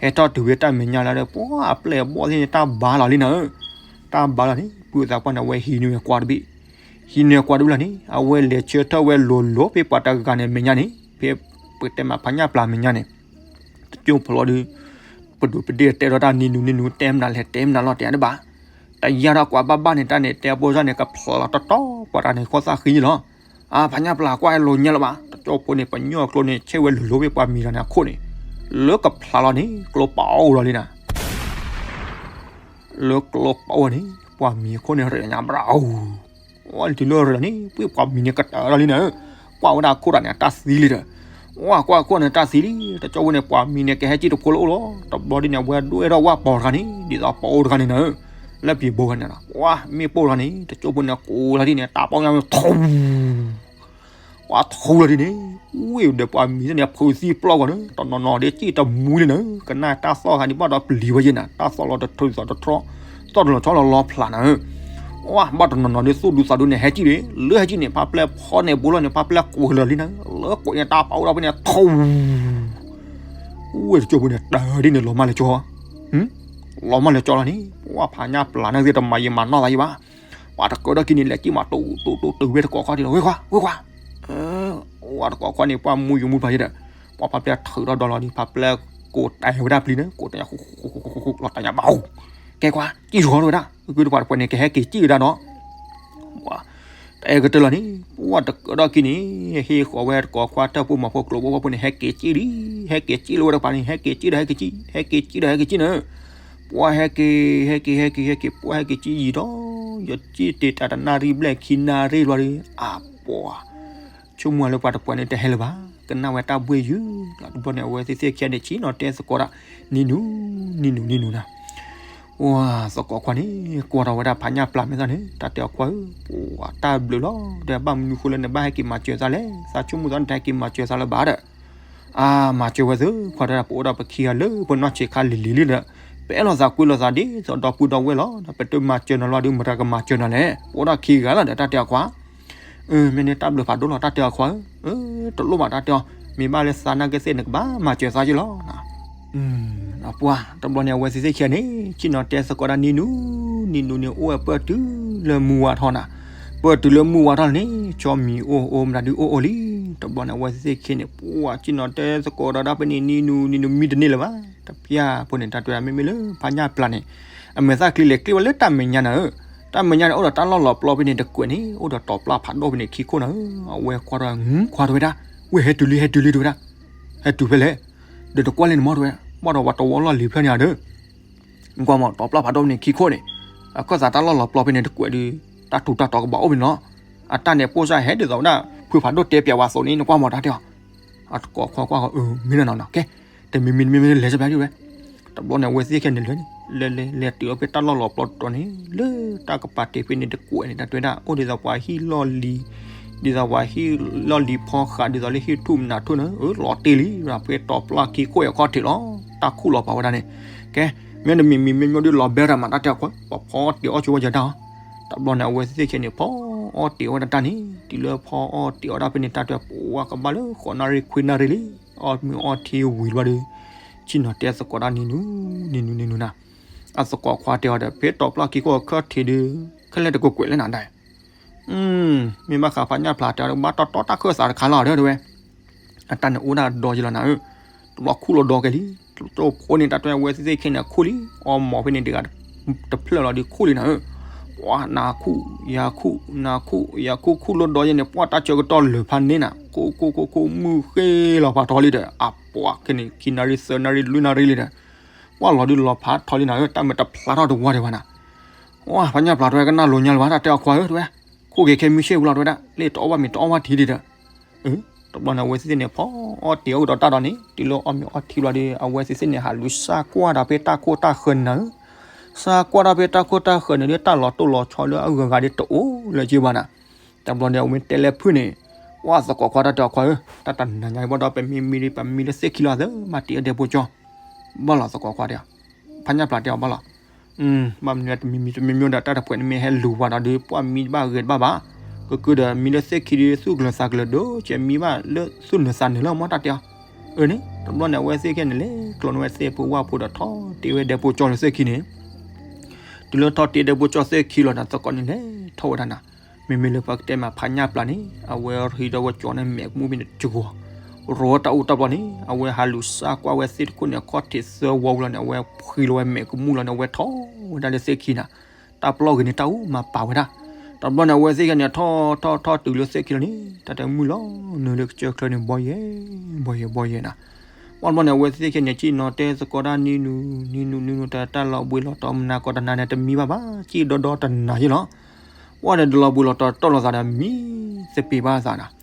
ဟဲထီၣ်တုၤဝဲတၢ်မဲာ်ညါလၢပှၤအပျဲၢ်အဘီၣ်သ့ၣ်န့ၣ် တၢ်ဘါလီၤလံန့ၣ်, တၢ်ဘါလီၤန့ၣ် ဖုသးပှၢ်န့ၣ် အဝဲဟံးန့ၢ်ဝဲကွၢ်တဘ့ၣ်, ဟံးန့ၢ်ကွၢ်တဘ့ၣ်လီၤန့ၣ် အဝဲလဲၤဆၢထၢၣ်ဝဲလိၤလိၤဖဲပှၤတဂၤန့ၣ်မဲာ်ညါန့ၣ် ဖဲပတဲမးဖးညၣ်ပျၢ်မဲာ်ညါန့ၣ်, တကၠိဖိလီၤဒုး, ပဒိၣ်ပဒ့ၣ်တဲဒီးတၢ်နံၤနူၤနံၤနူၤ တဲမနုၤလဲၣ်တဲမနုၤလီၤတဲတဘၣ်, တယါဒီးကွၢ်ဘၣ်ဘၣ်န့ၣ် တၢ်န့ၣ်တဲအပိစၢ်န့ၣ် ကဖျါလီၤတီတီပှၤတဂၤန့ၣ် ဃိသၣ်ဃံလီၤ, အါဖးညၣ်ပျၢ်ကွၢ်လိၤညါလၢၤဘၣ်, တကၠိဖိန့ၣ် ပညိၣ်အကျိန့ၣ် ဆဲးဝဲလိၤလိၤဖဲပှၤမံၤတဂၤန့ၣ်အခိၣ်န့ၣ်, လၢကဖျါလီၤန့ၣ် ကျိပာ်အိၣ်ဒီးလံနၤ လၢကျိပာ်အိၣ်န့ၣ် ပှၤမံၤအခိၣ်န့ၣ် ရ့လီၤညါဘၣ်, အဝဲတုၤလၢရ့လီၤန့ၣ် ပှၤမံၤန့ၣ်ကတၢၢ်လီၤလံနၤ, ကွၢ်ဝဲဒၣ်အခိၣ်တၢ်န့ၣ် အတၢ်သံလံဒီး, ဝဲကွၢ်အခိၣ်န့ၣ်တၢ်သံလံ, တကၠိဖိန့ၣ် ပှၤမံၤန့ၣ် ကဟဲက့ၤတဖိလၢအိၣ်လီၤ, တဘျီဒ်န့ၣ် အဝဲဒွဲၣ်ထီၣ်ဝၣ်ပီၤတဂၤန့ၣ် ဒ်သိးပာ်အိၣ်တဂၤန့ၣ်နၤ, လၢပံၤဘိဂၤန့ၣ်လီၤ, ဝဲမ့ၢ်ပိၢ်တဂၤန့ၣ် တကၠိဖိန့ၣ် ကိးလီၤဒ်န့ၣ် တၢ်ပီညါဝဲထူ ပှၤထူလီၤဒ်န့ၣ်, ဝ့ၢ်ဒီးပှၤမံၤန့ၣ် ဖုးသံပျီၢ်ဂီၤန့ၣ် တနီၤနီၤဒ်စံၣ်တမူလံနၤ, ကနၣ်တၢ်သီၣ်ဃာ်ဒံးဘၣ်ဒီးပျံၤဝဲယဲနၤ, တၢ်သီၣ်လီၤတထြီသီၣ်တထြီ, သီၣ်တလီၤဆီလီၤလီၤဖျးနၤ, ဝဲဘၣ်တနီၤနီၤဒ်သူၣ်ဒူသးဒူန့ၣ် ဟဲက့ၤဒံး လၢဟဲက့ၤန့ၣ် ဖးပျဲၢ်ဖီန့ၣ်ဘိလီၤန့ၣ် ဖးပျဲၢ်ကိးလီၤလံနၤ, လၢကိးညါတၢ်ပာ်အိၣ်ဒီးဖဲန့ၣ် ထူ ဝ့ၢ်တကၠိဖိန့ၣ် တၢ်ဒ်န့ၣ်လီၤမၢ်လၢကၠီ, လီၤမၢ်လၢကၠီလီၤန့ၣ် ပှၤဖးညၣ်ပျၢ်န့ၣ်သ့ၣ်တမၤယံာ်မၤနီၢ်သးယံာ်ဘၣ်, ပှၤတကၢဒီးက့ၤန့ၣ် လဲၤက့ၤမၤတိတိတိတုၤဝဲတကိးခီဒ်လီၤ ဝ့ၢ်ခွါ ဝ့ၢ်ခွါ, ဝဲတကိးခီန့ၣ် ပှၤမူယူၤမူဖးယဲဒီး, ပှၤဖးပျဲၢ်ထုးထီၣ်ဒီးလီၤဒံး ဖးပျဲၢ်ကိးတဲာ်ဝဲဒၣ်ပျံၤန့ၣ် ကိးတဲာ်ညါ ဃူဃူဃူဃူဃူဃူ လီၤတဲာ်ညါဘၣ်, ကဲခွါ ကံၣ်ဃီဝဲဒၣ် ဂုၢ်တပှၢ်တပှၢ်န့ၣ် ကဟဲက့ၤကံၣ်ဝဲဒၣ်ဒီး တအဲၣ်ကတၢၢ်လီၤန့ၣ် ပှၤတကၢဒီးက့ၤန့ၣ် ဟ့ၣ်ဃီၤဝဲတကိးခွါတၢ်ပိာ်မၤဖိကျိာ်ဖိဖိန့ၣ် ဟဲက့ၤကံၣ်လံ, ဟဲက့ၤကံၣ်လၢဝဲတကပၤန့ၣ် ဟဲက့ၤကံၣ်ဒီးဟဲက့ၤကံၣ်, ဟဲက့ၤကံၣ်ဒီးဟဲက့ၤကံၣ်န့ၣ်, ပှၤဟဲက့ၤ ဟဲက့ၤ ဟဲက့ၤ ဟဲက့ၤ ပှၤဟဲက့ၤကံၣ်ယံာ်ဒီး ယကံၣ်တ့ၢ်တၢ်တနၣ်ရံၣ်ဘျဲၣ်ခံနၣ်ရံၣ်ဘျီဒီး အပှၤ ဆိကမိၣ်လၢပှၤတပှၢ်န့ၣ်တဟဲလၢၤဘၣ်, ကနၣ်ဝဲတၢ်ဘှ့ၣ်ယုာ်လီၤ တဘျီန့ၣ် အဝဲသ့ၣ်သ့ၣ်ခံဂၤန့ၣ် ဆ့ၣ်နီၤတဲသကိးဒၣ် နံၤနူၤ နံၤနူၤ နံၤနူၤနၤ ပှၤသကိးခွါန့ၣ် ကွၢ်ထီၣ်ဝဲဒၣ်ဖးညၣ်ပျၢ်မဲာ်သၣ်န့ၣ် တၢ်တဲအီၤခွါဧၢ, ပှၤတၢ်ဘျုးလီၤဒီး ဘၣ်မနုၤဃိလၢနဘၣ်ဟဲက့ၤမၤစၢၤသးလဲၣ်, သးဆိကမိၣ်သးနတဟဲက့ၤမၤစၢၤသးလၢၤဘၣ်ဒီး, အါ မၤစၢၤဝဲသုခွါဒီး ပအိၣ်ဒီးပခံဂၤလၢပနီၢ်ဆံးခါလံၤလံၤလံဒီး, ပအဲၣ်လိာ်သးကွံလိာ်သးဒ်သိးဒီပုၢ်ဒီဝဲၢ်လီၤ, ပတမၤစၢၤနၤလီၤဒီး မတၤကမၤစၢၤနၤလဲၣ်, ပအိၣ်ဒီးခံဂၤလီၤဒီး တၢ်တဲအီၤခွါ မ့ၢ်န့ၣ်တၢ်ဘျုးဖးဒိၣ်လီၤ တၢ်တဲအီၤခွါဧၢ, တလိၣ်ဘၣ်တၢ်တဲအီၤ, မ့ၢ်ဘၣ်လၢသးနာ်က့သ့ၣ် နကဘၣ်မၤစၢၤသးယ့ၢ်လီၤ. ပှၤ တဘျီန့ၣ် အဝဲသ့ၣ်သ့ၣ်ခံဂၤန့ၣ် ဆ့ၣ်နီၤတဲသကိးဒၣ် နံၤနူၤ နံၤနူၤန့ၣ် အိၣ်ဝဲပၢၢ်တုၤလၢမုၢ်ဝါထီၣ်နၤ, ပၢၢ်တုၤလၢမုၢ်ဝါထီၣ်န့ၣ် ကၠီမံၤအိၣ်အိၣ်မတၤဒုအိၣ်အိၣ်လံ. တဘျီန့ၣ်အဝဲသ့ၣ်သ့ၣ်ခံဂၤန့ၣ် ပှၤဆ့ၣ်နီၤတဲသကိးဒီးဒၣ်ဖဲန့ၣ် နံၤနူၤ နံၤနူၤမံတန့ၢ်လၢၤဘၣ်. တပျၢ်ဖိန့ၣ် တၢ်တဲဒၣ်မ့မ့ၢ်လၢဖးညၣ်ပျၢ်န့ၣ် အမဲာ်သၣ်ချံလဲၤကျ့ၣ်ဝဲလၢတၢ်မဲာ်ညါနၤဧၢ, တၢ်မဲာ်ညါန့ၣ် အိၣ်ဒီးတၢ်လီၢ်လီၤပျီဖဲန့ၣ်တကွဲးန့ၣ် အိၣ်ဒီးတီၤပျၢ်ဖးဒိၣ်ဖဲန့ၣ်ခံခိၣ်နၤဧၢ, အဝဲကွၢ်ထီၣ် ခွါတဲဝဲဒၣ်, ဝ့ၢ်ဟဲတုၤလံ ဟဲတုၤလံတဲဝဲဒၣ်, ဟဲတုၤဖဲလဲၣ်, ဒီးတကွၢ်လၢနမီၢ်တဲဝဲ, ဘၣ်ဒီးပှၤတဝီလီၢ်လံၤဖျၢၣ်န့ၣ်ဧါဒီး နကွၢ်မး တီၤပျၢ်ဖးဒိၣ်ဖဲန့ၣ်ခံခိၣ်န့ၣ်, အခၢၣ်သးတၢ်လီၢ်လီၤပျီဖဲန့ၣ်တကွဲးဒီး တၢ်ထူးတၢ်တီၤကဘၣ်အိၣ်ဖဲန့ၣ်လီၤ. အတၢ်န့ၣ်ပိၢ်စၢ်ဟဲဒ်သိးဝဲဒၣ် ဖုဖးဒိၣ်တဲပျးဝဲအသိးန့ၣ် နကွၢ်မးတၢ်တဲအီၤ, အတကိးခွါကွၢ်ဃီ မ့ၢ်နီၤနီၤနီၤ ကဲ, တမံၤမံၤတမံၤမံၤလဲၤစ့ၢ်ဖဲဒၣ်ဝဲ, တဘျီန့ၣ် အဝဲသ့ၣ်ခံဂၤန့ၣ်လဲၤန့ၣ် လဲၤလဲၤလဲၤတုၤအီၤဖဲတၢ်လီၢ်လီၤပျီတတီၤန့ၣ် လၢတၢ်ကပၤတ့ၢ်ဖဲန့ၣ်တကွဲးန့ၣ် တၢ်တဲဝဲဒၣ် အိၣ်ဒ်သိးပှၤဟံၣ်လီၢ်လံၤ ဒ်သိးပှၤဟံၣ်လီၢ်လံၤဖီဃး ဒ်သိးလၢဟံၣ်ထူၣ်မနုၤထူၣ်န့ၣ် အၢ လီၤတ့ၢ်လံ ဖဲတီၤပျၢ်ခံခိၣ်အခီၣ်ထံးလီၤ. တၢ်ခူၣ်လီၤပာ်ဝဲဒၣ်န့ၣ်, ကဲ, မ့ၢ်တမံၤမံၤမ့ၢ်မ့ၢ်ဒုးလီၤဘဲရၤမး တၢ်တဲအီၤခွါ ပှၤဖီအီၣ်တ့ၢ်အီၣ်ဆိဝဲယၤတၢ်အီၤ, တဘျီန့ၣ် အဝဲသ့ၣ်ခံဂၤန့ၣ် ဖီအီၣ်တ့ၢ်အီၣ်ဝဲဒၣ်တၢ်န့ၣ် တုၤလၢဖီအီၣ်တ့ၢ်အီၣ်ဒၣ်ဖဲန့ၣ် တၢ်တဲပှၤကဘၣ်လၢ ဃိးနၣ်ရံၣ်ခွံနၣ်ရံၣ်လံ, အီၣ်မ့ၤအီထံဝံၤဘျီဒီး ဆ့ၣ်နီၤတဲသကိးဒၣ် နံၤနူၤ နံၤနူၤ နံၤနူၤနၤ, အသကိးခွါတဲအီၤဒီး ဖဲတီၤပျၢ်ခံခိၣ်အခီၣ်ထံးဒီး ခဲလၢာ်တကွဲးကွဲးလၢနၤဒၣ် မ့ၢ်ဘၣ်ဃးဖးညၣ်ပျၢ်တဲအီၤဒီး ဘၣ်တီတီတၢ်ခၢၣ်သးတခါလီၤဒီးတဲဝဲ, အတၢ်န့ၣ်အိၣ်ဒၣ်ဒီးယလီၤနၤဧၢ, တဘျီခူၣ်လီၤဒီးကဲလံ, တဘျီဖိန့ၣ် တၢ်တဲဝဲသ့ၣ်သ့ၣ်ခဲန့ၣ် ခူၣ်လံ, အီမီၤဖဲန့ၣ်တဂၤတဖျၢၣ်လီၤဒီးခူၣ်လံနၤဧၢ, ပှၤနၤခူၣ် ယၤခူၣ် နၤခူၣ် ယၤခူၣ် ခူၣ်လီၤဒီးယဲန့ၣ် ပှၤတၢ်ဆၢကတီၢ်လၢာ်ဖးန့ၣ်နၤ ခူၣ်ခူၣ်ခူၣ်ခူၣ် မုၢ်ဃ့လီၤဖးထီလံဒီး အပှၤခဲန့ၣ် ခံနၣ်ရံၣ်သၢနၣ်ရံၣ်လွံၢ်နၣ်ရံၣ်လံဒီး ပှၤလီၤဒုးလီၤဖးထီလံနၤဧၢ, တၢ်မ့ၢ်တဖျါထီၣ်တဝါဒံးဘၣ်နၤ, ဝါ ဖးညၣ်ပျၢ်တဲဝဲကနၣ်လိၤညါလၢၤဘၣ် တၢ်တဲအီၤခွါဧၢ တဲဝဲ, ခိၣ်က့ၤခဲမုၢ်ဆ့ၣ်ဝံၤလီၤတဲဝဲဒၣ် လၢတအီၣ်ဘၣ်မ့ၤတအီၣ်ဘၣ်ထံဒံးဒီး, အၢ တဘျီန့ၣ် အဝဲသ့ၣ်န့ၣ် ဖီအီၣ်တ့ၤအီၣ်ကဒီးတၢ်ဒီးန့ၣ် တုၤလၢအီၣ်မ့ၤအီထံဘျီဒီး အဝဲသ့ၣ်န့ၣ် ဟးလူၤစၢ်ကွၢ်ဒီးဖဲတၢ်ခိၣ်တၢ်ဃၢၤန့ၣ်နၤဧၢ, စၢ်ကွၢ်ဒီးဖဲတၢ်ခိၣ်တၢ်ဃၢၤန့ၣ်ဒီး တၢ်လီၤတိၢ်လီၤဆီလၢအဂၤဂၤဒီးတအိၣ်လၢၤက့ဘၣ်နၤ. တဘျီန့ၣ် အဝဲတဲလၢဖုၣ်န့ၣ်, ပှၢ်သကိးခွါတၢ်တဲအီၤခွါဧၢ, တၢ်တနၤညါဘၣ်ဒီး ပမ့ၢ်မံဒီး ပမံလၢသ့ၣ်ခံလီၤသၢ မၤတ့ၤအီၣ်ဒဲဖိကၠီ, ဘၣ်လီၤသကိးခွါတဲအီၤ, ဖးညၣ်ပျၢ်တဲအီၤဘၣ်လီၤ. ဘၣ်မနုၤတမံၤမံၤတမံၤမံၤဒီး တၢ်တပှဲၤန့ၣ်မ့ၢ်ဟဲလူၤဝဲဒီး ပှၢ်မံဘၣ်ဂ့ၤတဘၣ်ဘၣ်, ကကုဒီးမံလၢသ့ၣ်ခံဒီး သူၣ်ကလၢၤသးကလၢၤဒီး ကဲမံဘၣ်လၢသူၣ်နုၤသးနုၤလၢမ့ၢ်တၢ်တဲအီၤ. အန့ၣ် တဘျီန့ၣ် အဝဲသ့ၣ်ခဲန့ၣ် လဲၤကျီန့ၢ်ဝဲသ့ၣ်ဖိဝၣ်ဖိဒီး ထီၣ်တ့ၤဝဲဒဲဖိကၠီလၢသ့ၣ်ခံန့ၣ် တုၤလၢထီၣ်တ့ၤဒဲဖိကၠီသ့ၣ်ခံလီၤန့ၣ် သကိးန့ၣ်လဲၤထီၣ်ဝဲဒၣ်နၤ, မ့မ့ၢ်လၢပှၤကတဲမးဖးညၣ်ပျၢ်န့ၣ် အဝဲဟံးဒီးဝဲကၠီန့ၣ် မဲာ်ကမူၣ်ဖဲန့ၣ်တကီၢ်, ရီတၢ်အူတၢ်ဘျီန့ၣ် အဝဲဟးလူၤစၢ်ကွၢ်ဝဲသ့ၣ်တခိၣ်န့ၣ် အခီၣ်ထံးသၢဝီဝံၤလီၤန့ၣ် အဝဲဖှံလီၤဝဲမဲာ်ကမူၣ်လီၤန့ၣ် အဝဲထီၣ်ဝဲဒၣ်လၢသ့ၣ်ခံနၤ, တၢ်ပျီဂ့ၤန့ၣ်တၢ်အူမၤပာ်ဝဲဒၣ်. တဘျီန့ၣ် အဝဲသ့ၣ်ခဲန့ၣ် ထီၣ်ထီၣ်ထီၣ်တုၤလၢသ့ၣ်ခံလီၤန့ၣ် တၢ်တဲမုၢ်လီၤနုာ်လၢကစၢၢ်ချၢန့ၣ် ဘီယဲၢ် ဘီယဲၢ် ဘီယဲၢ်နၤ. ပှၢ်တဘျီန့ၣ် အဝဲသ့ၣ်ခဲန့ၣ် စံၣ်နီၤတဲသကိးတၢ်နံၤနုာ် နံၤနုာ် နံၤနုာ် တၢ်တၢ်လီၤဘှံးလီၤတီၤ မနၤကိးတနၤန့ၣ် တမံဘၣ်ဘၣ် စံၣ်ဒီဒီတနၤယဲၢ်လီၤ. ပှၢ်ဒီးတလီၤဘှံးလီၤတီၤတီၢ်လိာ်သးဒီးမံသပ့ၤဘၣ်သးနၤ,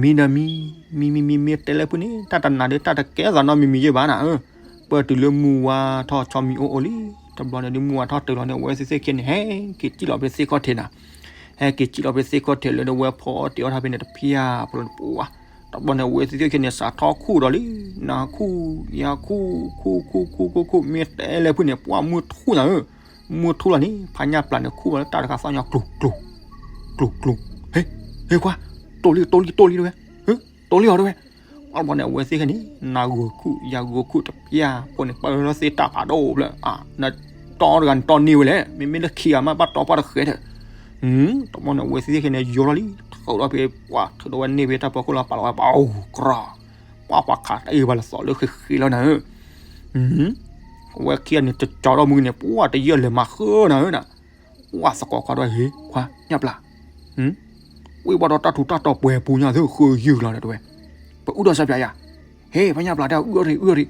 မံဒီးမံ မံမံမံမံတဲလၢဖုၣ်န့ၣ် တၢ်တနၤဒီးတၢ်တကဲသးနီတမံၤမံၤယဲၢ်ဘၣ်နၤဧၢ, ပၢၢ်တုၤလၢမုၢ်ဝါထီၣ်ဆီမံၤအိၣ်အိၣ်လံ. တဘျီန့ၣ်ဒုးမုၢ်ဝါထီၣ်တုၤလီၤန့ၣ် အဝဲသ့ၣ်သ့ၣ်ခဲန့ၣ် ဟဲက့ၤစံၣ်လီၤဖဲသ့ၣ်ခီၣ်ထံးနၤ, ဟဲက့ၤစံၣ်လီၤဖဲသ့ၣ်ခီၣ်ထံးလၢဒီးဝဲဖီအီၣ်တ့ၤအီၣ်ထီၣ်ဖဲန့ၣ်တဖၠၣ်ဖိလီၤန့ၣ် ပှၢ်, တဘျီန့ၣ် အဝဲသ့ၣ်သ့ၣ်ခဲန့ၣ် စးထီၣ်ခူၣ်ဒီးလံ, နၤခူၣ် ယၤခူၣ် ခူၣ်ခူၣ်ခူၣ်ခူၣ်ခူၣ် မ့ၢ်တဲလၢဖုၣ်န့ၣ် ပှၢ်မုၢ်ထူၣ်နၤဧၢ, မုၢ်ထူၣ်လီၤန့ၣ် ဖးညၣ်ပျၢ်န့ၣ် ခူၣ်ဝဲလၢတၢ်တခါသီၣ်ညီကျိၤကျိၤ ကျိၤကျိၤ, ဟ့ ဟ့ ခွါ, တိၢ်လံ တိၢ်လံ တိၢ်လံတဝဲ, တိၢ်လံအီၤတဝဲ. အဘီန့ၣ် အဝဲသ့ၣ်ခဲန့ၣ် နၤဂိၤခူၣ် ယၤဂိၤခူၣ်တဖၠၣ်ဖိန့ၣ် ပၢၢ်လၢသ့ၣ်တၢ်ဖးဒိၣ်ဖျၢၣ်, နတီတဂၤနတီန့ၢ်ဝဲလဲၣ်, မ့မ့ၢ်လၢခံဂၤမး ဘၣ်တီပှၢ်တဃဲၤဒီး, တဘျီန့ၣ် အဝဲသ့ၣ်သ့ၣ်ခဲန့ၣ် ယိၤထီၣ်လံ, ထုးဒီးဖဲပှၢ် ထုးဒီးဝဲန့ၢ်ဖဲတၢ်ဖီခိၣ်လီၤ ပာ်လီၤဝဲပှၤအိၣ်ကြၢး, ပှၢ်ပှၤခးတၢ်အ့ၣ်ပှၤလၢသီလၢဃ့ဃ့လီၤနၤဧၢ, အဝဲခံဂၤန့ၣ် တကၠီထီၣ်မုၢ်န့ၣ် ပှၢ်တယၢၢ်လဲၤမၤဃၢနၤဧၢနၤ ပှၢ်သကိးခွါဒီး ဟ့ ခွါညၣ်ပျၢ်, ဝံၣ်ဘၣ်ဒီးတၢ်ထူးတၢ်တီၤပှဲၤပူၤညါသုဃုယုၢ်လီၤဒီးတဝဲ, ပအုၣ်ဒီးစၢ်ပၠးယၤ, ဟ့ ဖးညၣ်ပျၢ်တဲ အုၣ်အီၣ်ရံၣ် အုၣ်အီၣ်ရံၣ်,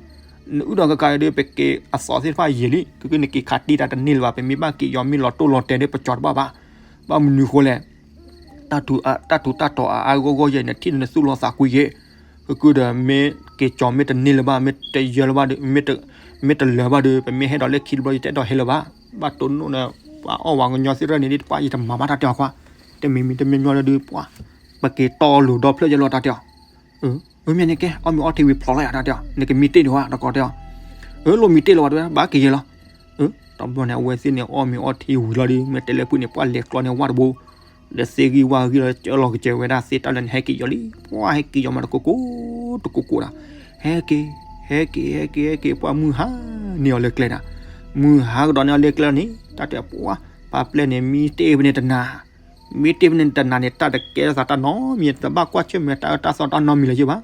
နအုၣ်ဒီးကကးဒီး ပက့ၤအသီသ့ၣ်တဖၣ်ယံာ်လံ ကကနက့ၤခးတံၢ်တၢ်တန့ၢ်လၢၤဘၣ် ပမ့ၢ်ဘၣ်က့ၤယီၤမ့ၢ်လီၤတိၢ်လီၤတဲာ်ဒီးပကၠီတဘၣ်ဘၣ်, ဘၣ်မနုၤဃိလဲၣ် တၢ်ထူးတၢ်တီၤအါအါဂီၢ်ဂီၢ်ယဲၢ်န့ၣ် ထံၣ်န့ၣ်နသူၣ်လီၤသးကွံယဲၢ်, ကကုဒီးမ့ၢ်က့ၤကၠီမ့ၢ်တန့ၢ်လၢၤဘၣ် မ့ၢ်တယၢၢ်လၢၤဘၣ်ဒီး မ့ၢ်တလၢၤဘၣ်ဒီး ပမ့ၢ်ဟဲဒီးလၢခံတဘျီ ယတအဲၣ်ဒိးဟဲလၢၤဘၣ်, ဘၣ်တိၢ်နီၣ်ဒီး ပှၤအီၣ်ဝဲကညီသ့ၣ်တဖၣ်န့ၣ်ဒ်ပှၤယတမၤဘၣ်တၢ်တဲအီၤခွါ, တမံၤမံၤတမံၤမံၤလၢဒုးပှၤ, ပက့ၤတီလိၤဒီဖျၢၣ်ယဲၢ်လီၤတၢ်တဲအီၤ, အမ့ၢ်န့ၣ်ကဲ အီၣ်မ့ၤအီထံဝံၤဖျိးလီၤယၤတၢ်တဲအီၤ နကမံတ့ၢ်ဒံးဝဲ တကီးတဲအီၤ, အၢ လိၣ်မံတ့ၢ်လီၤဝဲတဝဲ ဘၣ်က့ၤယဲၢ်လီၤ, တဘျီန့ၣ် အဝဲသ့ၣ်န့ၣ် အီၣ်မ့ၤအီထံဝံၤလီၤဒီး မ့ၢ်တဲလၢဖုၣ်န့ၣ် ပှၢ်လဲၤကျီန့ၢ်ဝၣ်တဘိ ဒီးသ့ဂံၢ်ဝၣ်ဂံၢ်လီၤ ကၢလီၤကစဲၤဝဲဒၣ်သ့တၢ်လၢန့ၣ် ဟဲက့ၤယီၤလံ, ပှၢ်ဟဲက့ၤယီၤမးတကိကိ တကိကိဒီး, ဟဲက့ၤ ဟဲက့ၤ ဟဲက့ၤ ဟဲက့ၤ ပှၢ်မုၢ်ဟါန့ၢ်အီၤလၢကျဲနၤ, မုၢ်ဟါကဒီးန့ၢ်အီၤလၢကျဲလီၤန့ၣ် တၢ်တဲပှၢ်, ပၢ်ပျဲၢ်န့ၣ် မံတ့ၢ်ဖဲန့ၣ်တနၤ, မံတ့ၢ်ဖဲန့ၣ်တနၤန့ၣ် တၢ်တကဲထီၣ်သးတၢ်နီတမံၤ တဘၣ်ကွၢ်ဆၢၣ်မဲာ်တၢ်အၢတၢ်သီတၢ်နီတမံၤလၢၤယဲၢ်ဘၣ်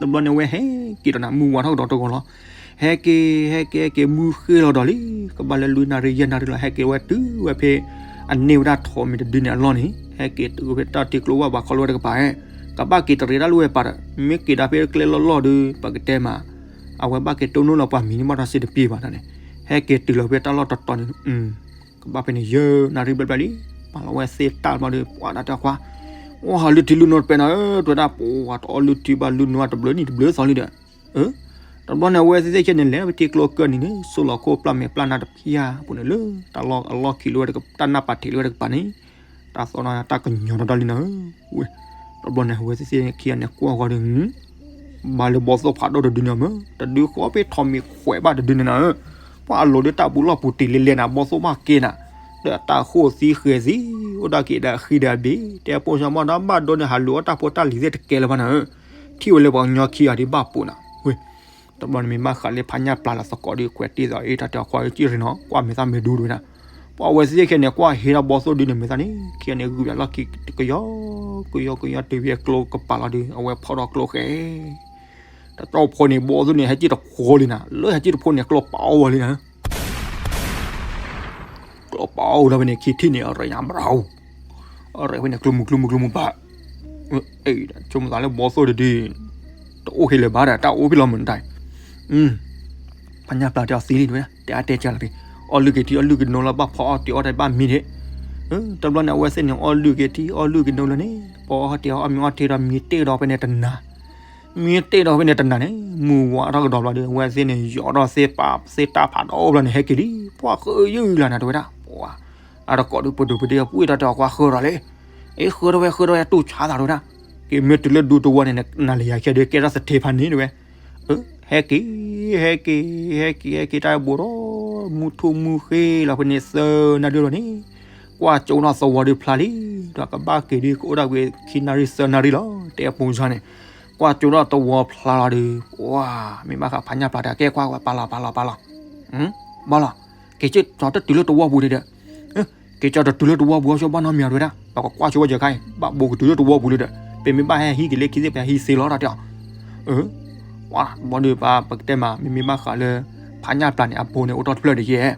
တဘျီန့ၣ် အဝဲဟဲက့ၤဒီးနၤ မုၢ်ဝါထီၣ်ကဒီးတဂီၤလီၤ. ဟဲက့ၤ ဟဲက့ၤ ဟဲက့ၤ မုၢ်ဃ့လီၤဒီးလံ, ကဘၣ်လၢလွံၢ်နၣ်ရံၣ်ယဲၢ်နၣ်ရံၣ်လီၤ ဟဲက့ၤဝဲတုၤဝဲဖဲ အန့ၢ်ဝဲဒၣ်ထိးမံၤတဒုန့ၣ်အလီၢ်န့ၣ် ဟဲက့ၤတုၤဝဲဖဲတၢ်ထံကျိဝၣ်ပှၤခီလီဝဲတကပၤ, ကဘၣ်က့ၤတရံးတၢ်လၢဝဲပၤဒီး မ့ၢ်က့ၤဒၣ်ဖဲကျဲလီၢ်လီၢ်ဒီး ပကတဲမး အဝဲဘၣ်က့ၤတိၢ်နီၣ်လီၤပှၤမံၤန့ၣ်ဘၣ်ဒီးစ့တပ့ၢ်ဘၣ်န့ၣ်, ဟဲက့ၤတုၤလီၤဖဲတၢ်လီၢ်တတီၤန့ၣ် ကဘၣ်ဖဲန့ၣ်ယဲၢ်နၣ်ရံၣ်ဘျဲၣ်ဘျဲၣ်လံ, ပာ်လီၤဝဲသ့ၣ်တၢ်ဘျီဒီး ပှၢ်တၢ်တဲခွါ, အိၣ်ဟးလုၢ်ထံလုၢ်နိတပဲနၤဧၢ, တဝဲဒၣ်ပှၤတအီၣ်လုၢ်ထံဘၣ်လုၢ်နိအတဘျုးနံၣ်တဘျုးသီလံဒီး, တဘျီန့ၣ် အဝဲသ့ၣ်သ့ၣ်ခဲန့ၣ် လဲၤဖဲထံကျိကၢၢ်နံၤန့ၣ် စိလီၤခိၣ်ပျၢ်မဲာ်ပျၢ်နါတဖၣ်အပူၤန့ၣ်လၢ တၢ်လီၢ်အလီၢ်ခံလၢဝဲတကပၤ တၢ်နၢ်ပာ်ထံးလၢဝဲတကပၤန့ၣ်, တၢ်သီၣ်နီၣ်တၢ်ကညီၤဒီးတၢ်လံနၤဧၢ, ဝဲ, တဘျီန့ၣ် အဝဲသ့ၣ်သ့ၣ်ခံဂၤန့ၣ် ကွၢ်ဃီဒီး ဘၣ်လၢဘီသိၣ်ဖးဒိၣ်တဒုန့ၣ်မ့ၢ် တဒုဃီဖဲထိးမံၤခွဲးဘၣ်တဒုန့ၣ်နၤဧၢ, ပှၤအလိၤဒီးတၢ်ပူၤလီၢ်ပူၤတံၢ်လံလဲၣ်နၤ ဘီသိၣ်ဘၣ်က့နၤ, ဒီးတၢ်ဃိၣ်သံဃဲၤသံ, အိၣ်ဒၣ်က့ၤဒီးအဃံဒီးအဘ့ၣ် တဲပိာ်စၢၤမီၢ်ဒီးဘၣ်ဒိန့ၣ် ဟးလူၤအီၣ်တၢ်ဖိတၢ်လံၤသ့ၣ်တကဲလၢၤဘၣ်နၤဧၢ, ထံၣ်ဝဲလၢပှၤကညီခံဂၤဒ်ဘၣ်ပိာ်နၤ, ဝဲ, တဘျီန့ၣ်မ့ၢ်ဘၣ်ဃးလၢဖးညၣ်ပျၢ်လီၤသကိးဒီး ခွဲးတ့ၢ်သးအ့ၣ်တၢ်တဲအီၤခွါဧၢ ကံၣ်ရ့ၣ်နီၤ ကွၢ်မဲာ်သၣ်မ့ၢ်ဒူဒဝဲဒၣ်, ပှၤအဝဲသ့ၣ်သ့ၣ်ခဲန့ၣ် ကွၢ်ဟ့ဒီးဘီသိၣ်ဒုန့ၣ်မဲာ်သၣ်န့ၣ် ခံဂၤန့ၣ် ဂုာ်ဘၣ်လီၢ်ခံကယီကယီကယီ တုၤဖဲအကျိကပၤလီၤဒီး အဝဲဖီၣ်ဒီးကျိဃဲၤ တၢ်တီၢ်ဖိန့ၣ် ဘီသိၣ်န့ၣ် ဟဲကံၣ်တခီလံနၤ လၢဟဲကံၣ်တဖိန့ၣ် ကျိပာ်အီၣ်ဝဲလံနၤ, ကျိပာ်အီၣ်ဝဲဒၣ်ဖဲန့ၣ် ခံထံၣ်န့ၣ် အရဲၣ်ညါဘြၣ်, အရဲၣ်ဖဲန့ၣ် ကျိမုၢ်ကျိမုၢ်ကျိမုၢ်ဘၣ်, ဆိကမိၣ်သးလၢဘီသိၣ်တဒု တအိၣ်ဟ့လၢၤဘၣ်ဒီး တၢ်အိၣ်ဖဲလီၤမုၢ်နတၢ် ဖးညၣ်ပျၢ်တဲအီၤသံလံတဝဲ တဲအါတဲကၢ်လီၤတံၢ်, အီၣ်လုၢ်က့ၤထံ အီၣ်လုၢ်က့ၤနိလၢဘၣ်ဖီအီၣ်တ့ၤအီၣ်တၢ်ဘၣ်မံဒံး, တဘျီန့ၣ် အဝဲသ့ၣ်န့ၣ် အီၣ်လုၢ်က့ၤထံ အီၣ်လုၢ်က့ၤနိလၢန့ၣ် ပအီၣ်ဟဲက့ၤအီၣ်မ့ၤအီထံဒီး မံတ့ၢ်ဒီးဖဲန့ၣ်တနၤ, မံတ့ၢ်ဒီးဖဲန့ၣ်တနၤန့ၣ် မုၢ်ဝါထီၣ်ကဒီးဘျီဒီး အဝဲသ့ၣ်န့ၣ် ယီၤဒီးသ့ၣ်ပာ်သ့ၣ်တၢ်ဖးဒိၣ်ဘျီန့ၣ် ဟဲက့ၤလံ, ပှၤဃုယုၢ်လၢနၤတဝဲဒၣ်, ပှၤ အတကိးဒုးပဒိၣ်ပဒ့အပှ့ၢ်တၢ်တဲအီၤ ကွၢ်ဃၢဒီးလံ, အ့ ဃၢထီၣ်ဝဲ ဃၢထီၣ်ဝဲ တူၢ်ဆါသးတဝဲဒၣ်, က့ၤမ့ၢ်တုၤလၢဒူသဝီန့ၣ် နၤလၢယၤခဲဒုးကဲထီၣ်သထ့ဖးန့ၣ်တဝဲ, အၢ ဟဲက့ၤ ဟဲက့ၤ ဟဲက့ၤ ဟဲက့ၤတၢ်ဘိးဒီး မုၢ်ထူၣ်မုၢ်ဃ့လီၤဖဲန့ၣ် သၢနၣ်ရံၣ်လီၤန့ၣ်, ကွၢ်ကၠိဒီးသဝီဒုးဖျါလံ, ဒီးကဘၣ်က့ၤဒုး ကအိၣ်ဒၣ်ဝဲခံနၣ်ရံၣ်သၢနၣ်ရံၣ်လီၤ တဲအပူၤစါန့ၣ်, ကွၢ်ကၠိဒီးသဝီဖျါလီၤဒီး ပှၤ မ့ၢ်ဘၣ်ဃးဖးညၣ်ပျၢ်တၢ်ကဲကွၢ်ဝဲ ပာ်လီၤ ပာ်လီၤ ပာ်လီၤ, ဘၣ်လီၤ, က့ၤကၠိၣ်တတုၤလၢသဝီပူၤဒံးဒီး က့ၤကၠီတတုၤလၢသဝီပူၤ ဆိဘၣ်နီတမံၤအီၤတဝဲဒၣ်, ပကကွၢ်ဆိဝဲယခါအံၤ ဘၣ်ဘိးကတုၤလၢသဝီပူၤလံဒီး ပမ့ၢ်ဘၣ်ဟဲဟံးက့ၤလၢခံသ့ၣ် ပဟဲဟံးသ့လီၤတၢ်တဲအီၤ, အၢ, ဘၣ်ဒီးပကတဲမး မ့မ့ၢ်ဘၣ်ဃးလၢ ဖးညၣ်ပျၢ်န့ၣ် အဘိန့ၣ် အိၣ်ထီၣ်တဖျၢၣ်ဒံးယဲၢ်,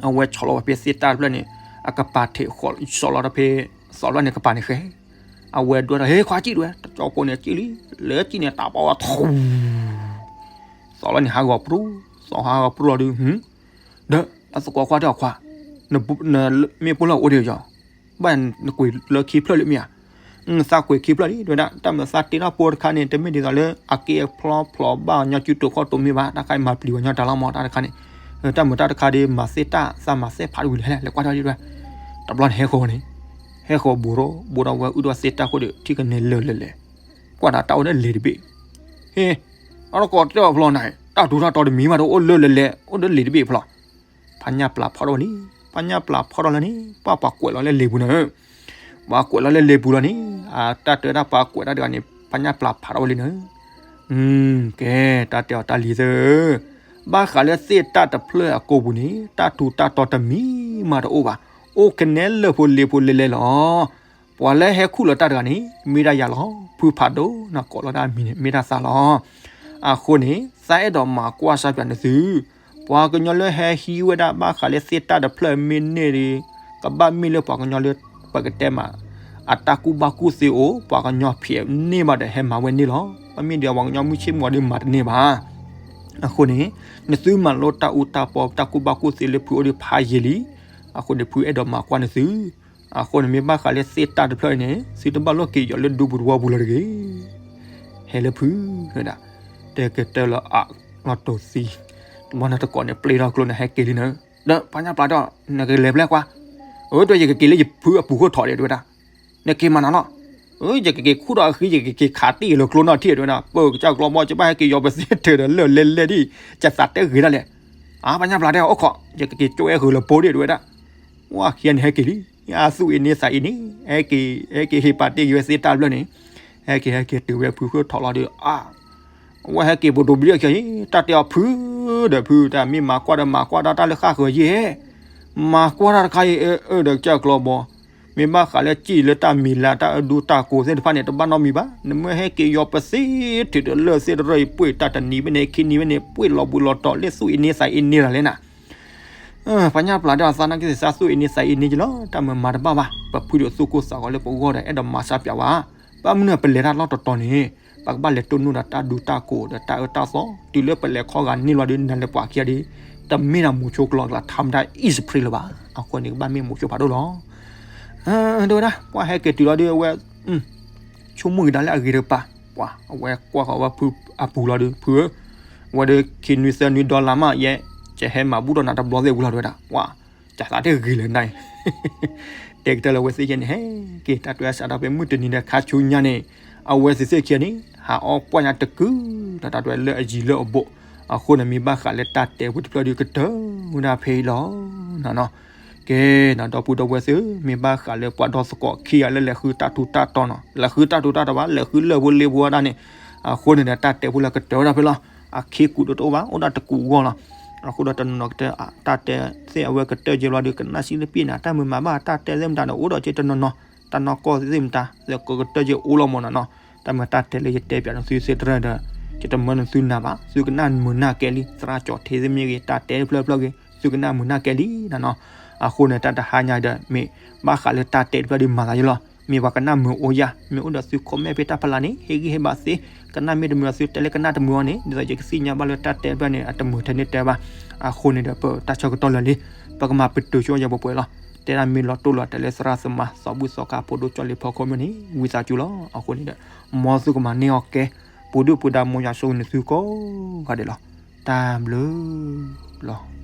အဝဲဆီၣ်လီၤဝဲဖဲသ့ၣ်တၢ်တဖျၢၣ်န့ၣ် အကပၤထံးဃီ ဆီၣ်လီၤဒီးဖဲ သီးဖျၢၣ်န့ၣ်ကပၤန့ၣ်ဃဲ အဝဲဒွဲဒီး ဟ့ ခွါစံၣ်တဝဲ တကၠီကိးန့ၣ်စံၣ်လံ, လဲၤစံၣ်န့ၣ် တၢ်ပီဝဲထူ သီးဖျၢၣ်န့ၣ်ဟးဂီၤပြူ, သီးဟးဂီၤပြူလီၤဒုး, ဒီးအသကိးခွါတဲအီၤ ခွါ, မ့ၢ်ပိၢ်လၢအအိၣ်ဒံးယီၤ, ဘၣ်နကွံာ်လၢခံဖျၢၣ်လံမ့ၢ်ဧါ, သးကွံာ်ခံဖျၢၣ်လံ တဝဲဒၣ်, တၢ်မၤသးတ့ထီၣ်ပိၢ်တခါန့ၣ် တမ့ၢ်ဒ်သိးလၢ အက့အဖျီဖျိးဘၣ်ညီစုတိာ်ခီၣ်တိာ်မ့ၢ်ဘၣ်, တၢ်ခါအံၤမၤပျံၤဝဲညီတၢ်လီၤမး တၢ်တခါန့ၣ်, တၢ်မုာ်တၢ်တခါဒ်မၤသ့ၣ်တၢ် သးမၤသ့ၣ်ဖးတဝံၤလဲၣ် လဲၤကွၢ်ထီၣ်ဒံးတဝဲ, တဘျီန့ၣ်ဟဲဃီၤန့ၣ်, ဟဲဃီၤဘိးဒီး ဘိးဒီးဝဲအုၣ်ဒီးသ့ၣ်တၢ်ဃိဒီး ထံၣ်ကနဲလၢာ်လဲၤလဲၤ, ကွၢ်ဒီးတၢ်အိၣ်ဒီးလံာ်တဘ့ၣ်, ဟ့, အတကိးတဲအီၤဖျီန့ၣ် တၢ်ထူးတၢ်တီၤတမံၤမးတအိၣ်လၢလဲၤလဲၤ အိၣ်ဒီးလံာ်တဘ့ၣ်ဖျီ, ဖးညၣ်ပျၢ်ဖီၣ်ထီၣ်ဝဲလံ, ဖးညၣ်ပျၢ်ဖီၣ်ထီၣ်လၢန့ၣ် ပှၤပှၤကွဲးလီၤလၢလံာ်ပူၤန့ၣ်, ပှၤကွဲးလီၤလၢလံာ်ပူၤလီၤန့ၣ်, အတၢ်တဲဝဲဒၣ်ပှၤကွဲးတၢ်တဂၤန့ၣ် ဖးညၣ်ပျၢ်ဖးထီၣ်ဝဲလံန့ၣ်, ကဲ တၢ်တဲအီၤတၢ်လံၤသၢ, ဘၣ်ဃးလၢသ့ၣ်တၢ်တဖျၢၣ်အကိာ်ပူၤန့ၣ် တၢ်ထူးတၢ်တီၤတမံၤမးတအိၣ်ဘၣ်, အိၣ်ကနဲလၢာ်ဖိလံာ်ဖိလဲၤလဲၤလီၤ. ပှၤလၢဟဲခူၣ်လီၤတၢ်တဂၤန့ၣ် မ့ၢ်ဒၣ်ယၤလီၤ. ဖုဖးဒိၣ်န့ၣ်ကိးလီၤဒၣ်အမံၤန့ၣ် မ့ၢ်ဒၣ်သးလီၤ. အဃိန့ၣ် သးအဲၣ်ဒိးမၤကွၢ်စၢ်ပၠးနသု, ပှၤကညီလၢဟဲဟံးဝဲဒၣ်ဘၣ်ဃးလၢသ့ၣ်တၢ်တဖျၢၣ်မ့ၢ်န့ၢ်ဒီး ကဘၣ်မ့ၢ်လၢပှၤကညီလၢ ပကတဲမး အတၢ်ကူၣ်ဘၣ်ကူၣ်သ့အိၣ်, ပှၤကညီဖံးန့ၢ်ဘၣ်ဒီးဟဲမၤဝဲန့ၣ်လီၤ. မ့မ့ၢ်ဒီးပှၤကညီမုၢ်ဆ့ၣ်မုၢ်ဂီၤဒီးမၤတန့ၢ်ဘၣ်. အဃိန့ၣ် နသုမၤလိတၢ်အူတၢ်ပီ တၢ်ကူၣ်ဘၣ်ကူၣ်သ့လၢဖုအိၣ်ဒီးဖးယံာ်လံ. အဃိန့ၣ် ဖုအဲၣ်ဒိးမၤကွၢ်နသု. အဃိန့ၣ် မ့ၢ်ဘၣ်ဃးလၢသ့ၣ်တၢ်တဖျၢၣ်အံၤန့ၣ် သုတဘၣ်လိၣ်က့ၤယီၤလၢဒူပူၤသဝီပူၤလၢၤတဂ့ၤ. ဟဲလၢဖုဝဲဒၣ်, တဲကတၢၢ်လၢအလီၤတိၢ်သံ, တဘျီန့ၣ်တကိးန့ၣ် ပျဲထီၣ်ကျိန့ၣ် ဟဲက့ၤလံန့ၣ်, ဒီးဖးညၣ်ပျၢ်ဒီး နကလဲၤဖဲလဲၣ်ကွၢ်. အၢ ဒီးယကက့ၤလၢယဖုအပူၤခိၣ်ထီၣ်ဒံး တဝဲဒၣ်, နက့ၤမၤနၤလီၤ. အၢ ယကက့ၤခူၣ်ဒီးအဃံ ယကက့ၤခးတ့ၢ်လၢကျိနီၢ်ထံၣ် တဝဲဒၣ်, ပၢၢ်ကစၢ်ကျီဘီ ယဘၣ်ဟဲက့ၤယီၤပသ့ထဲဒီးလၢာ်လဲၤလဲၤဒံး, ကသးတဲဂ့ၤဒၣ်လဲာ်. အါ ဖးညၣ်ပျၢ်တဲ အိၣ်ခိး ယကက့ၤကၠိအဲၣ်ဃုာ်လၢဘိဒံး တဝဲဒၣ်. ဝဲခံဂၤန့ၣ်ဟဲက့ၤလံ, အသူၣ်အံၤန့ၢ်သးအံၤန့ၣ် ဟဲက့ၤ ဟဲက့ၤဟ့ၣ်ပာ်တ့ၢ်က့ၤဝဲသ့ၣ်တၢ်တဖျၢၣ်န့ၣ်, ဟဲက့ၤဟဲက့ၤတုၤဝဲဖုခိၣ်ထီၣ်လီၤဒီး အါ အဝဲဟဲက့ၤပဒိးဘျံးအခံအံၤ တၢ်တဲအီၤဖု, ဒီးဖုတၢ်မ့ၢ်မၤကွၢ်ဒီးမၤကွၢ်ဒီးတၢ်လၢဃၣ်ဃၢၤယဲၢ်, မၤကွၢ်တၢ်တခါအံၤ အၢ အၢ ဒီးကစၢ်ကျီဘီ, မ့ၢ်ဘၣ်ဃးလၢစံၣ်လၢတၢ်မံၤလၢတၢ်အဒူတၢ်ကိးသ့ၣ်တဖၣ်န့ၣ် တဘၣ်နီတမံၤဘၣ်. နမ့ၢ်ဟဲက့ၤယီၤပသ့ထဲဒီးလၢာ်သ့ၣ်တဖၣ်အံၤ ပှ့ၤတၢ်တနံၤဖဲန့ၣ် ခံနံၤဖဲန့ၣ် ပှ့ၤလီၤဘှံးလီၤတီၤ လၢသူၣ်အံၤန့ၢ်သးအံၤန့ၢ်လီၤလဲၣ်နၤ. ဖးညၣ်ပျၢ်ဒီးသးနာ်က့သးသူၣ်အံၤန့ၢ်သးအံၤန့ၢ်က့ၤလီၤ, တၢ်မၤမၤတဘၣ်ဘၣ်, ပဖုဒိၣ်သူၣ်ကိၢ်သးဂီၤလၢပဂီၢ်ဒီး အဲၣ်ဒိးမၤစၢ်ပၠးဝဲ, ဘၣ်မနုၤပလဲၤတၢ်လီၢ်တတီၤန့ၣ် ပကဘၣ်လဲၤတိၢ်နီၣ်ဒီးတၢ်ဒူတၢ်ကိးဒီးတၢ်အၢတၢ်သီ, တုၤလၢပလဲၤခီဂာ်န့ၢ်လီၤဒီး နၤလၢပှၤခံဂၤဒီး တမ့ၢ်ဒၣ်မိၤဆိကလီကလး ထါမတၢ်အံၣ်စဖရံလၢၤဘၣ်. အဃိန့ၣ် ကဘၣ်မ့ၢ်မိၤဆိဖးဒိၣ်လီၤ. တဲဝဲဒၣ် ပှၤဟဲက့ၤတုၤလီၤဒီးအဝဲ ဆိကမိၣ်က့ၤဒၣ်လၢအဂ့ၤတကပၤ, ပှၤအဝဲကွၢ်ဃီၤဝဲဖုအပူၤလီၤဒီး ဖုဧၢ, အဝဲဒီးခံနွံသၢနွံဒီလါမးယဲ, ကဟဲမၤဘူၣ်ထီၣ်နၤတဘျီသ့ၣ်ဝံၤလီၤ တဲဝဲဒၣ်, ပှၤ ကသးတဂ့ၤလၢၤနၤအံၤ, တဲကတၢၢ်လၢအဝဲသ့ၣ်ယဲန့ၣ် ဟဲက့ၤ တၢ်တဲစးထီၣ်ဖဲမုၢ်တနံၤဒီးခါဆူညါန့ၣ်, အဝဲသ့ၣ်သ့ၣ်ခံဂၤန့ၣ် ဟးအီၣ်ပှၢ်ညါတကုာ် ဒီးတၢ်တဲလၢအယံၤလၢအဘူး, အဃိန့ၣ်မ့ၢ်ဘၣ်ဃးလၢတၢ်တဲဖိတဖျၢၣ်ဒီးကတၢၢ်ဝဲဒၣ်ဖဲအံၤလီၤ. ကဲ, ဒီပုၢ်ဒီဝဲၢ်သ့ၣ်, မ့ၢ်ဘၣ်ဃးလၢပှၤဒီသကိးခံဂၤလၢလဲၤဃုတၢ်ထူးတၢ်တီၤနီၤ, လဲၤဃုတၢ်ထူးတၢ်တီၤဘၣ်, လဲၤဃုလၢာ်ဖိလံာ်ဖိဝဲဒၣ်န့ၣ်, အဃိန့ၣ်ဒီး တၢ်တဲဖိလၢကတၢၢ်ဝဲဒၣ်ဖဲလီၤ. အခံကူးဒီးတအိၣ်ဘၣ်, အိၣ်ဒၣ်တကူးဂီၢ်လီၤ. အဃိဒီးတနီၤနီၤကတၢၢ်, တၢ်တဲသ့ၣ်အဝဲကတၢၢ်က့ၤဘျီဒီး ကနၣ်စံးတပ့ၢ်နၤ, တၢ်မုာ်မးဘၣ် တၢ်တဲသ့ၣ်မတၤဒီး အိၣ်ဒီးက့ၤတနီၤနီၤ, တၢ်နီၢ်ကီၢ်သ့ၣ်မတၤ, လၢကကတၢၢ်က့ၤအိၣ်လီၤမးနီၤနီၤ. တၢ်မုာ်တၢ်တဲလၢယတဲပၠးနသုသ့ၣ်တဖၣ်ဒီး ယတမၢနသုနၤဘၣ်, သုကနၣ်မုာ်နၢ်ကဲလံ, သရၣ်ကၠီၣ်ထံသ့ၣ်မ့ၢ်ဂ့ၤ, တၢ်တဲတဖျၢၣ်ဖျၢၣ်ဂ့ၤ, သုကနၣ်မုာ်နၢ်ကဲလံနီၤနီၤ. အဃိန့ၣ် တၢ်တဟါညါဒီး မ့ၢ်ဘၣ်ဃးလၢတၢ်တဲတဖျၢၣ်ဒီးမၤသးယလီၤ. မ့ၢ်ပှၤကနၣ်မုာ်အိၣ်ယၤ, မ့ၢ်အိၣ်ဒီးသု comment ဖဲတၢ်ဖးလၢ်န့ၣ် ဟ့ၣ်ဂံၢ်ဟ့ၣ်ဘါသ့, ကနၣ်မ့ၢ်တမုာ်အီၤ သုတဲလၢကနၣ်တမုာ်အီၤန့ၣ် ဒ်သိးယကသ့ၣ်ညါဘၣ်လၢတၢ်တဲတဖျၢၣ်န့ၣ် အတမုာ်ထဲန့ၣ်တဲဘၣ်. အဃိန့ၣ်ဒီး ပတၢ်ဆၢကတီၢ်လၢာ်လံ, ပကမၤပတုာ်ဆိယၤပှဲၤပှဲၤလီၤ. တဲဒၣ်မ့ၢ်လီၤတိၢ်လီၤတဲာ်လၢသရၣ်သမါ သီဘူၣ်သီခါ ဖိဒိၣ်ကၠီလ့ဖိခိၣ်မ့ၢ်န့ၣ် ဝံသးစူၤလီၤ. အဃိန့ၣ်ဒီး မ်သုကမၤန့ၢ်အီၤကဲ ပူၤဒုၣ်ပူၤဒါ မ်ယွၤဆိၣ်ဂ့ၤနသုကိးဂၤဒဲးလီၤ. တၢ်ဘျုးလီၤ.